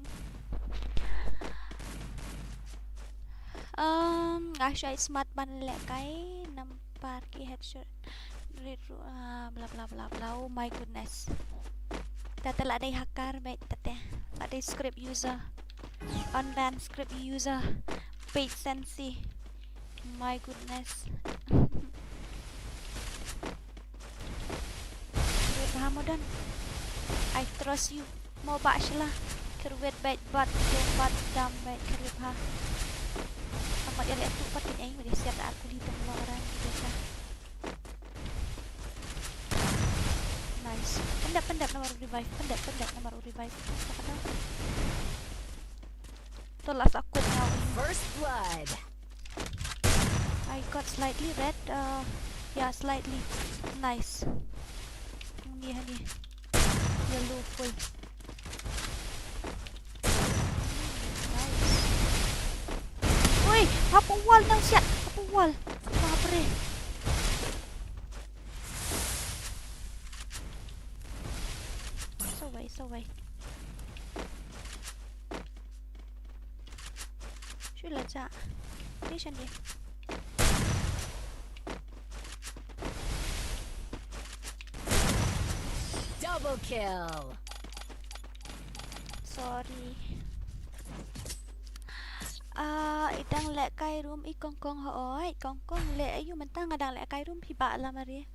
Um, nga shu ai smart ban lehkai namar ki headshot. Read ru-, ah, bla bla bla bla. Oh my goodness. Tata la dei hacker, mate, tata. La dei script user. Online script user. Paid sensi. My goodness. Kyrwit bha mo don. I trust you. Mo ba shala. Kyrwit bad bad bad dam bad kyrwit bha. Amat ïa leh tu pat ni ai, mari siat ar kuli tong lo ran kita. Nice. Pyndep, pyndep namar u revive. Pyndep, pyndep namar u revive. Apa kata? To la sa kut nga u. First blood. I got slightly red. Uh, yeah, slightly. Nice. Ni, ni. Yellow full. Nice. Oi, hapoh wall nang siat. Hapoh wall. Babre. Sawai, sawai. Shu la ja. Ni shan dia. Double kill. Sorry. Ah, i dang lehkai room i kongkong hooid, kongkong leh ayu mynta nga dang lehkai room phi ba la mari.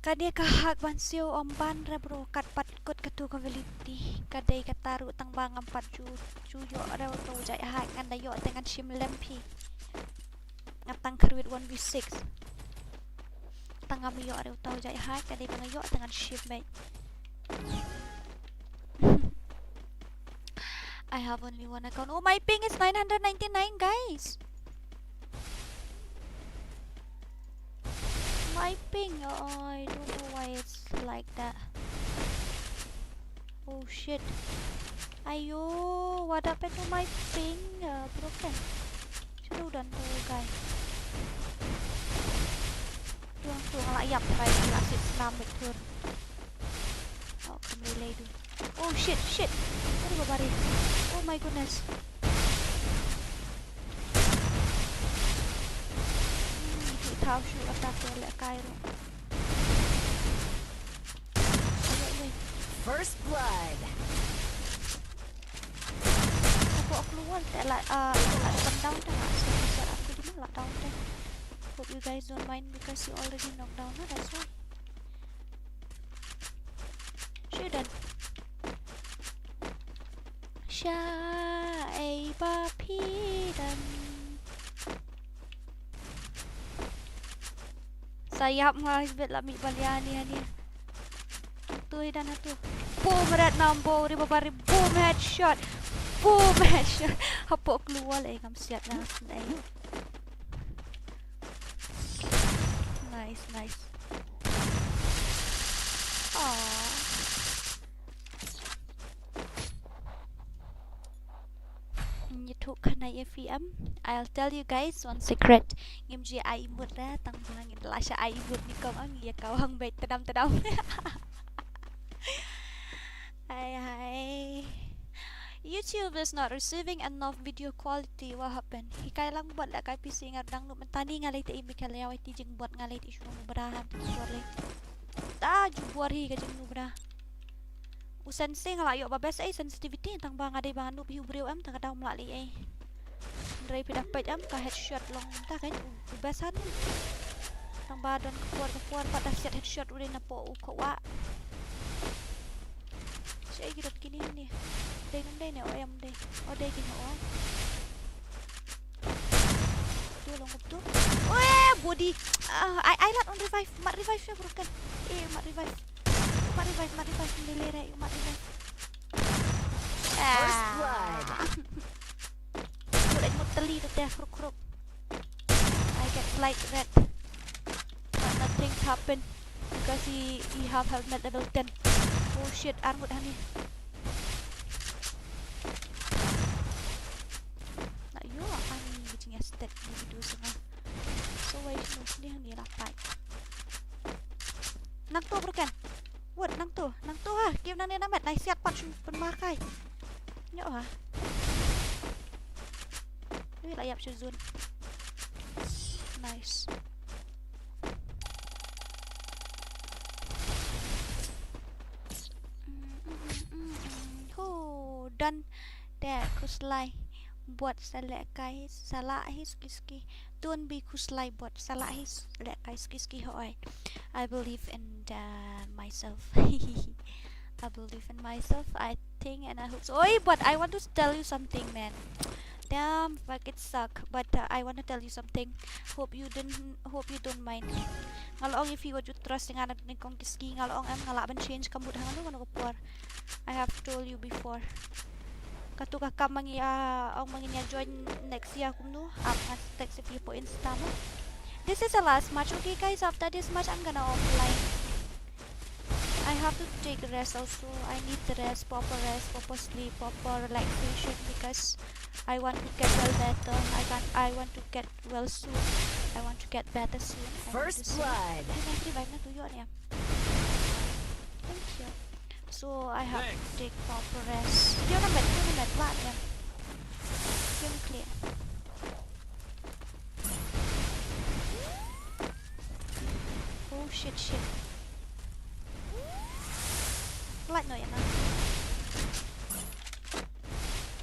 Kane ka hack ban siew ym ban re bro, kat pat kut katu ka validity. Ka dei kata ruh tang ba ngam pat ju, ju ïoh re uto u jait hack, ngan da ïoh te ngan shim lem phi. Nga tang kyrwit one v six. Tang ngam ïoh re uto u jait hack, ka dei ba nga ïoh te ngan shim, mate. I have only one account. Oh, my ping is nine hundred ninety-nine, guys. My ping, oh, I don't know why it's like that. Oh shit. Ayo, what happened to my ping? Uh, broken. Shu don tu, guys. Tuang tuang la ïap, guys, la sit snam bad tur. Oh, ka melee tu. Oh shit, shit. Aduh, baba re. Oh my goodness. Hmm, tu thaw shu attack ïa lehkai ruh. Ayo, ayo. First blood. Hapoh klewal te la, ah, te la down te nga. So, so aku dulu la down te. Hope you guys don't mind because you already knocked down, no? That's why. Shu don. Sha ei ba phi don. Sa ïap nga bit la mih ba lia ni hani. Tu i don hatu. Boom red number, ri baba ri, boom headshot. Boom headshot. Hapoh klewal ei ngam siat na sdei. Nice, nice. Aw. Ngi thuh kane ïa phi em. I'll tell you guys one secret. Ngim ju ai emote re, tang ba ngin la sha ai emote ni kong ang ïa ka wang bad tdam tdam. Hai hai. YouTube is not receiving enough video quality. What happened? Hikai lang bot la kai P C ngar dang nu mentani nga lei te imi ka lei awai ti jing bot nga lei ti shuru bra han tu suar lei. Ta jubor hi ka jingnubra. U sense nga la ïoh ba best ei sensitivity tang ba nga dei ba nga noob hi u briew em ta ka daw mla lei ei. Hynrei phi da peit em ka headshot long ta ka u best han. Tang ba don ka por ka por pat da siat headshot u dei na po u ko wa. Shi ei ki dot kini ni. Dei ngam dei ne o em dei. O dei kini o. Tu long tu. Oe body. Ah, ai ai lat on revive. Mat revive ya broken. Eh mat revive. Mat revive mat revive ni lere mat revive. Ah. First blood. Udah mut teli tu teh kruk kruk. I get slight red. But nothing's happened because he he have helmet level ten. Oh shit, armut hani. Na yo ani jing ya stat ni video sanga. So wai shinu ni hani la pai. Nang tu broken. What nang tu? Nang tu ha. Kim nang ni namet nai siat pat shu pen makai. Nyo ha. Wi la yap shu zone. Nice. Hu dan de khuslai bot sa lehkai sa la hi ski ski. Don't be khuslai bot sa la hi lehkai ski ski hoi. I believe in the myself. I believe in myself. I think and I hope so. Oi, but I want to tell you something, man. Damn, fuck, it suck. But uh, I want to tell you something. Hope you don't, hope you don't mind. Nga la ong if you would trust nga na ni kong kiski nga la ong em nga la ban change ka mood hang lu nga ko por. I have told you before. Katu ka kam mangi a ong mangi nya join next year kumnu. Ap ngan text if you po insta mo. This is the last match. Okay guys, after this match I'm gonna offline. I have to take rest also. I need the rest, proper rest, proper sleep, proper relaxation because I want to get well better. I can I want to get well soon. I want to get better soon. I want to First see. Blood. Hey, nice revive na tuyo niya. Thank you. So I have to take proper rest. Dia na med, dia na med, lah niya. Dia na clear. Oh shit shit. Light no yana.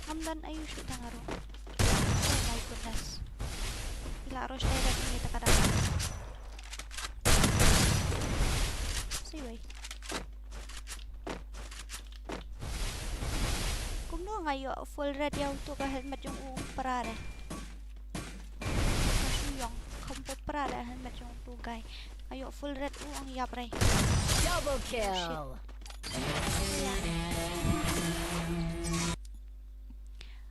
Ngam don ayu shoot tang aro. Oh my goodness. Ila aro stai dak ini takada. Siway. Kumno nga ïoh full red ïa uto ka helmet jong u para de. Ka shu ïong kham pat para de helmet jong uto guy. Nga ïoh full red u ong ïap rei. Double kill.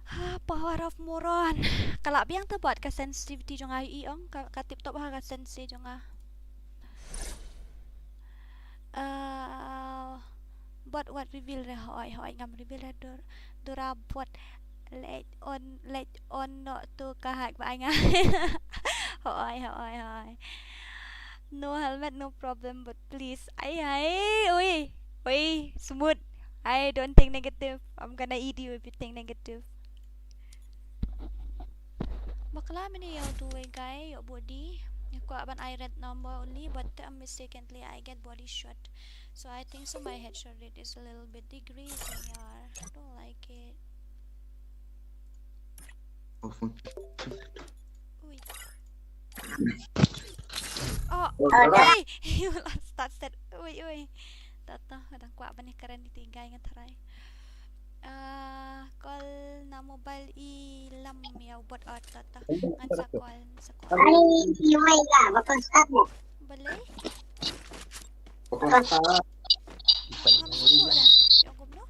Ha, power of moron. Ka lah biang te bad ka sensitivity jong nga i ong ka, ka tip top ha ka sense jong nga. Uh, but what reveal re hoi hoi ngam reveal re dur dura bot let on let on no to ka hak ba nga hoi hoi hoi. No helmet no problem but please ai ai oi oi smooth. I don't think negative. I'm gonna eat you if you think negative. Bakla mini ïa utu wei guy ïoh body. Ïa kwah ban ai red number only but uh, mistakenly I get body shot. So I think so my headshot rate is a little bit decreasing yaar. I don't like it. Ui. Oh, oi. You lost that set. Ui ui. Tata, dang kwah ban ïa kren ïa ti guy ngan tharai. Ah, call na mobile i lam ïa u bot ot tata. Ngan sa call, ngan sa call. Balei? Ngam sngewthuh ïa kumno.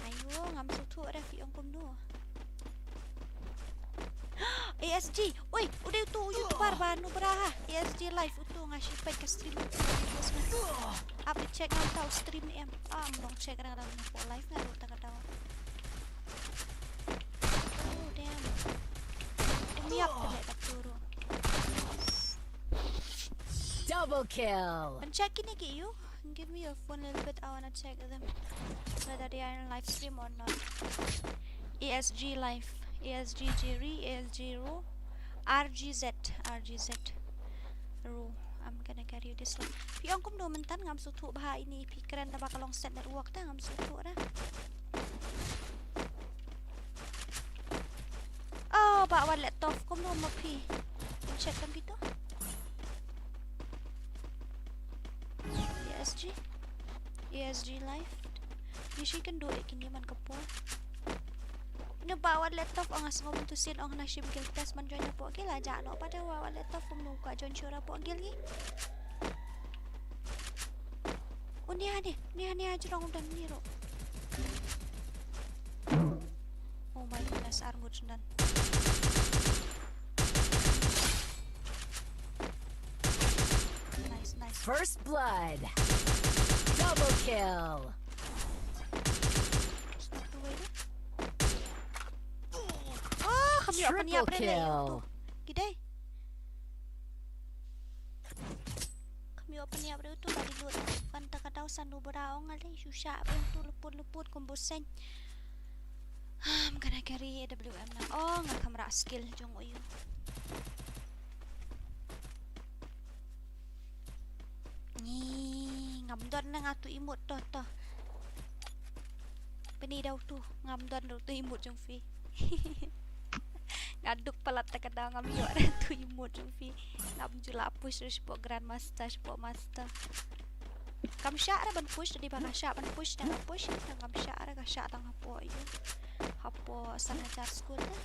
Ayo, ngam sngewthuh ïa kumno. A S G. Oi, u dei utu u YouTuber ba nu bra ha. A S G live utu nga shi peit ka stream utu. Ap check ngam tau stream em. Am bong check rang rang po live nga uta ka tau. Oh damn. Em yap te le ka turu. Double kill. Ban check kini ki yu. Give me your phone a little bit. I wanna check them whether they are in live stream or not. A S G live, A S G Jerry, A S G Ro, R G Z, R G Z. Ru, I'm gonna carry this one. Phi ong kumno mynta, ngam sngewthuh bha ine, phi kren da ba ka long set network te, ngam sngewthuh re. Oh, ba wat laptop kumno ma phi. Check kam kito. A S G. A S G live. Ïa shi kan do e kine man ka por. Ine ba wat laptop ong, nga sngew mynta sien ong na shim guild pass ban join hapoh guild, la jah noh pat de ba wat laptop kumno ka join shuwa hapoh guild ngi. Uni hani, uni hani ha jrong u don ni ruh. Oh my goodness, arngut u don. Nice, nice. First blood. Double kill. Stop the way. Oh, kam ïoh pynïap. Triple kill. Ki dei. Kam ïoh pynïap re utu ba di lut. Kan ta ka daw san u bra ong ale shu shah ba utu luput luput kum bu seng. I'm gonna carry A W M na. Oh, nga kham rah skill jong u ïu. Ngi ngam don na nga tu emote to to. Pynïap da utu, ngam don da utu emote jong phi. Nga duk palat ta ka daw ngam ïoh re tu emote jong phi. Ngam ju lah push re shapoh grandmaster, shapoh master. Kam shah re ban push, dei ba ka shah ban push, da nga push, da ngam shah re ka shah tang hapoh ïu. Hapoh san hajar school te.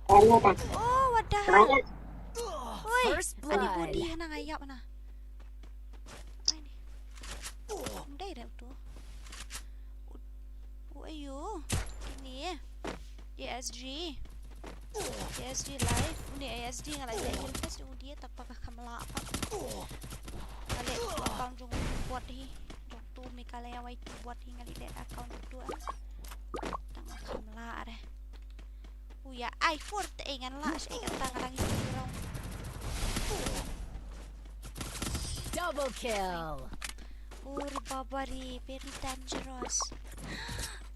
Oh, what the hell? Oi, first blood. Ani body hana nga ïap na. Ai ni. Ym dei re utu. U, u ayu. Kine. A S G. A S G live. Uni A S G nga la ïa ïa test uni ta pa ka kham lah pa. Nga leh account jong bot hi. Jong tu Meghalaya Y two bot hi nga leh leh account tu ah. Tang kham lah re. U ïa ai four te ngan lah sha ka tang rang ïa rong. Double kill. Uri baba ri, very dangerous.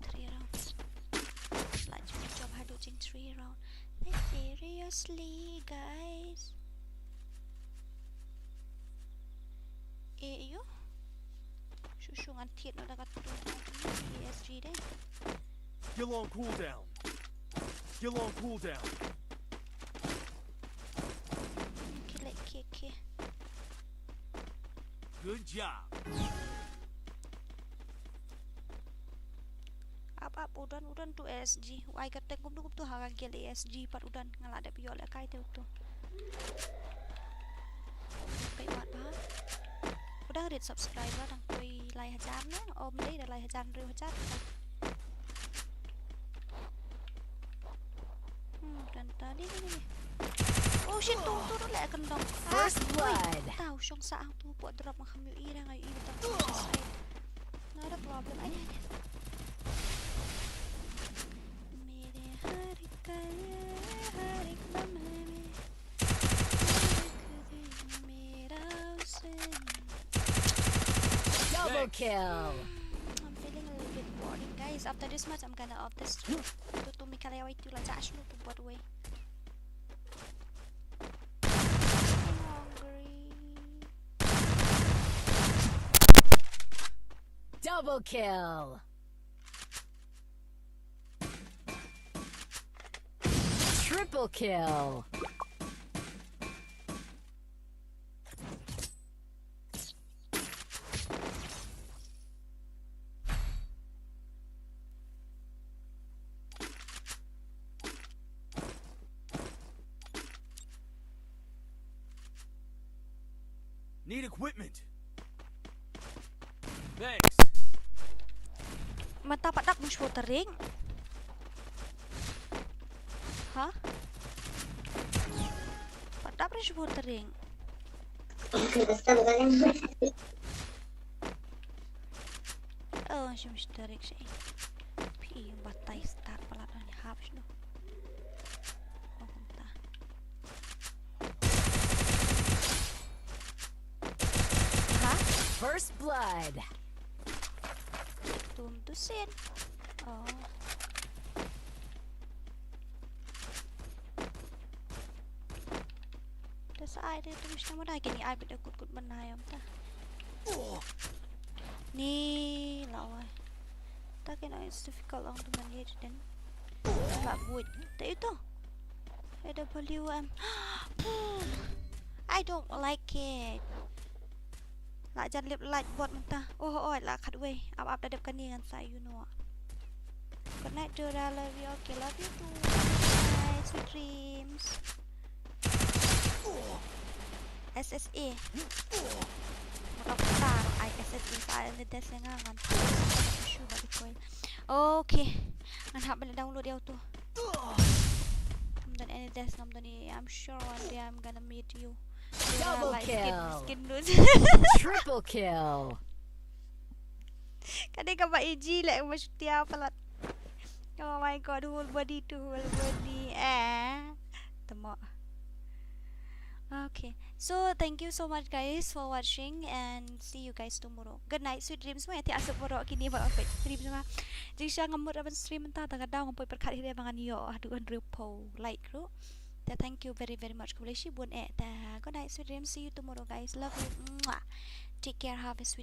Three rounds. Lah jingïajob haduh jing three round. Like, seriously, guys. Eh, ayo. Shu shu ngan thied noh da ka tu. A S G dei. Skill on cooldown. Skill on cooldown. Okay, like, okay, okay. Good job. Ap ap, u don, u don tu A S G. U ai ka tank kumtu kumtu ha ka guild A S G pat u don, nga la dep ïoh lehkai te utu. Peit wat bha. U dang rit subscriber dang poi lai hajar ne? Ym dei da lai hajar, hynriew hajar. Hmm, dan tadi ni, ni, ni. Oh shit, tu, tu, tu, leh kyndong. First blood. Tau shong sa ang tu, pok drop ma kham ïohi, ïa nga ïohi tang tu sa side. Not a problem. Ai, ai, ai. Mere har kal har ek mamle mein, mera husn. Double kill. I'm feeling a little bit boring, guys. After this match, I'm gonna off the stream. Tu tu mi kala wai tu la jash lu tu buat wei. I'm hungry. Double kill. Triple kill. Need equipment. Thanks. Mata pat dap mung shwa taring. Ha? Pat dap ri shwa taring. Oh, shim shtarik shi. Phi batai start palat ni hap shno. Oh, kumta. Ha? First blood. Tum tu sin. Oh. Sa ai de tu mesti nama dah kini ai bit kut kut mana yam ta. Ni lawa. Ta kena it's difficult long tu man ye den. La buit. Ta itu. A W M. I don't like it. La jan lip light bot menta. Oh oh la khat wei. Ap ap da dep kani ngan sa you know. Good night, Dora. Love you. Okay, love you too. Bye. Sweet dreams. S S A. Mata besar ai S S A sa in the desk nga ngan. Shu ba deploy. Okay. Ngan hap balik download dia tu. Ngam don any desk, ngam don ni. I'm sure one day I'm gonna meet you. Dora, Double like skin, kill. Skin dude. Triple kill. Kadang ka ba iji leh ba shutia palat. Oh my god, whole body to whole body. Eh. Temo. Okay. So thank you so much guys for watching and see you guys tomorrow. Good night, sweet dreams. Mo ati asap borok kini ba oke stream sama. Jing sha ngamut aban stream ta ta kadang ngapoi perkat hire bangan yo. Aduh, hundred po like ru. Ta thank you very very much. Khublei shibun eh. Ta good night, sweet dreams. See you tomorrow guys. Love you. Mwah. Take care. Have a sweet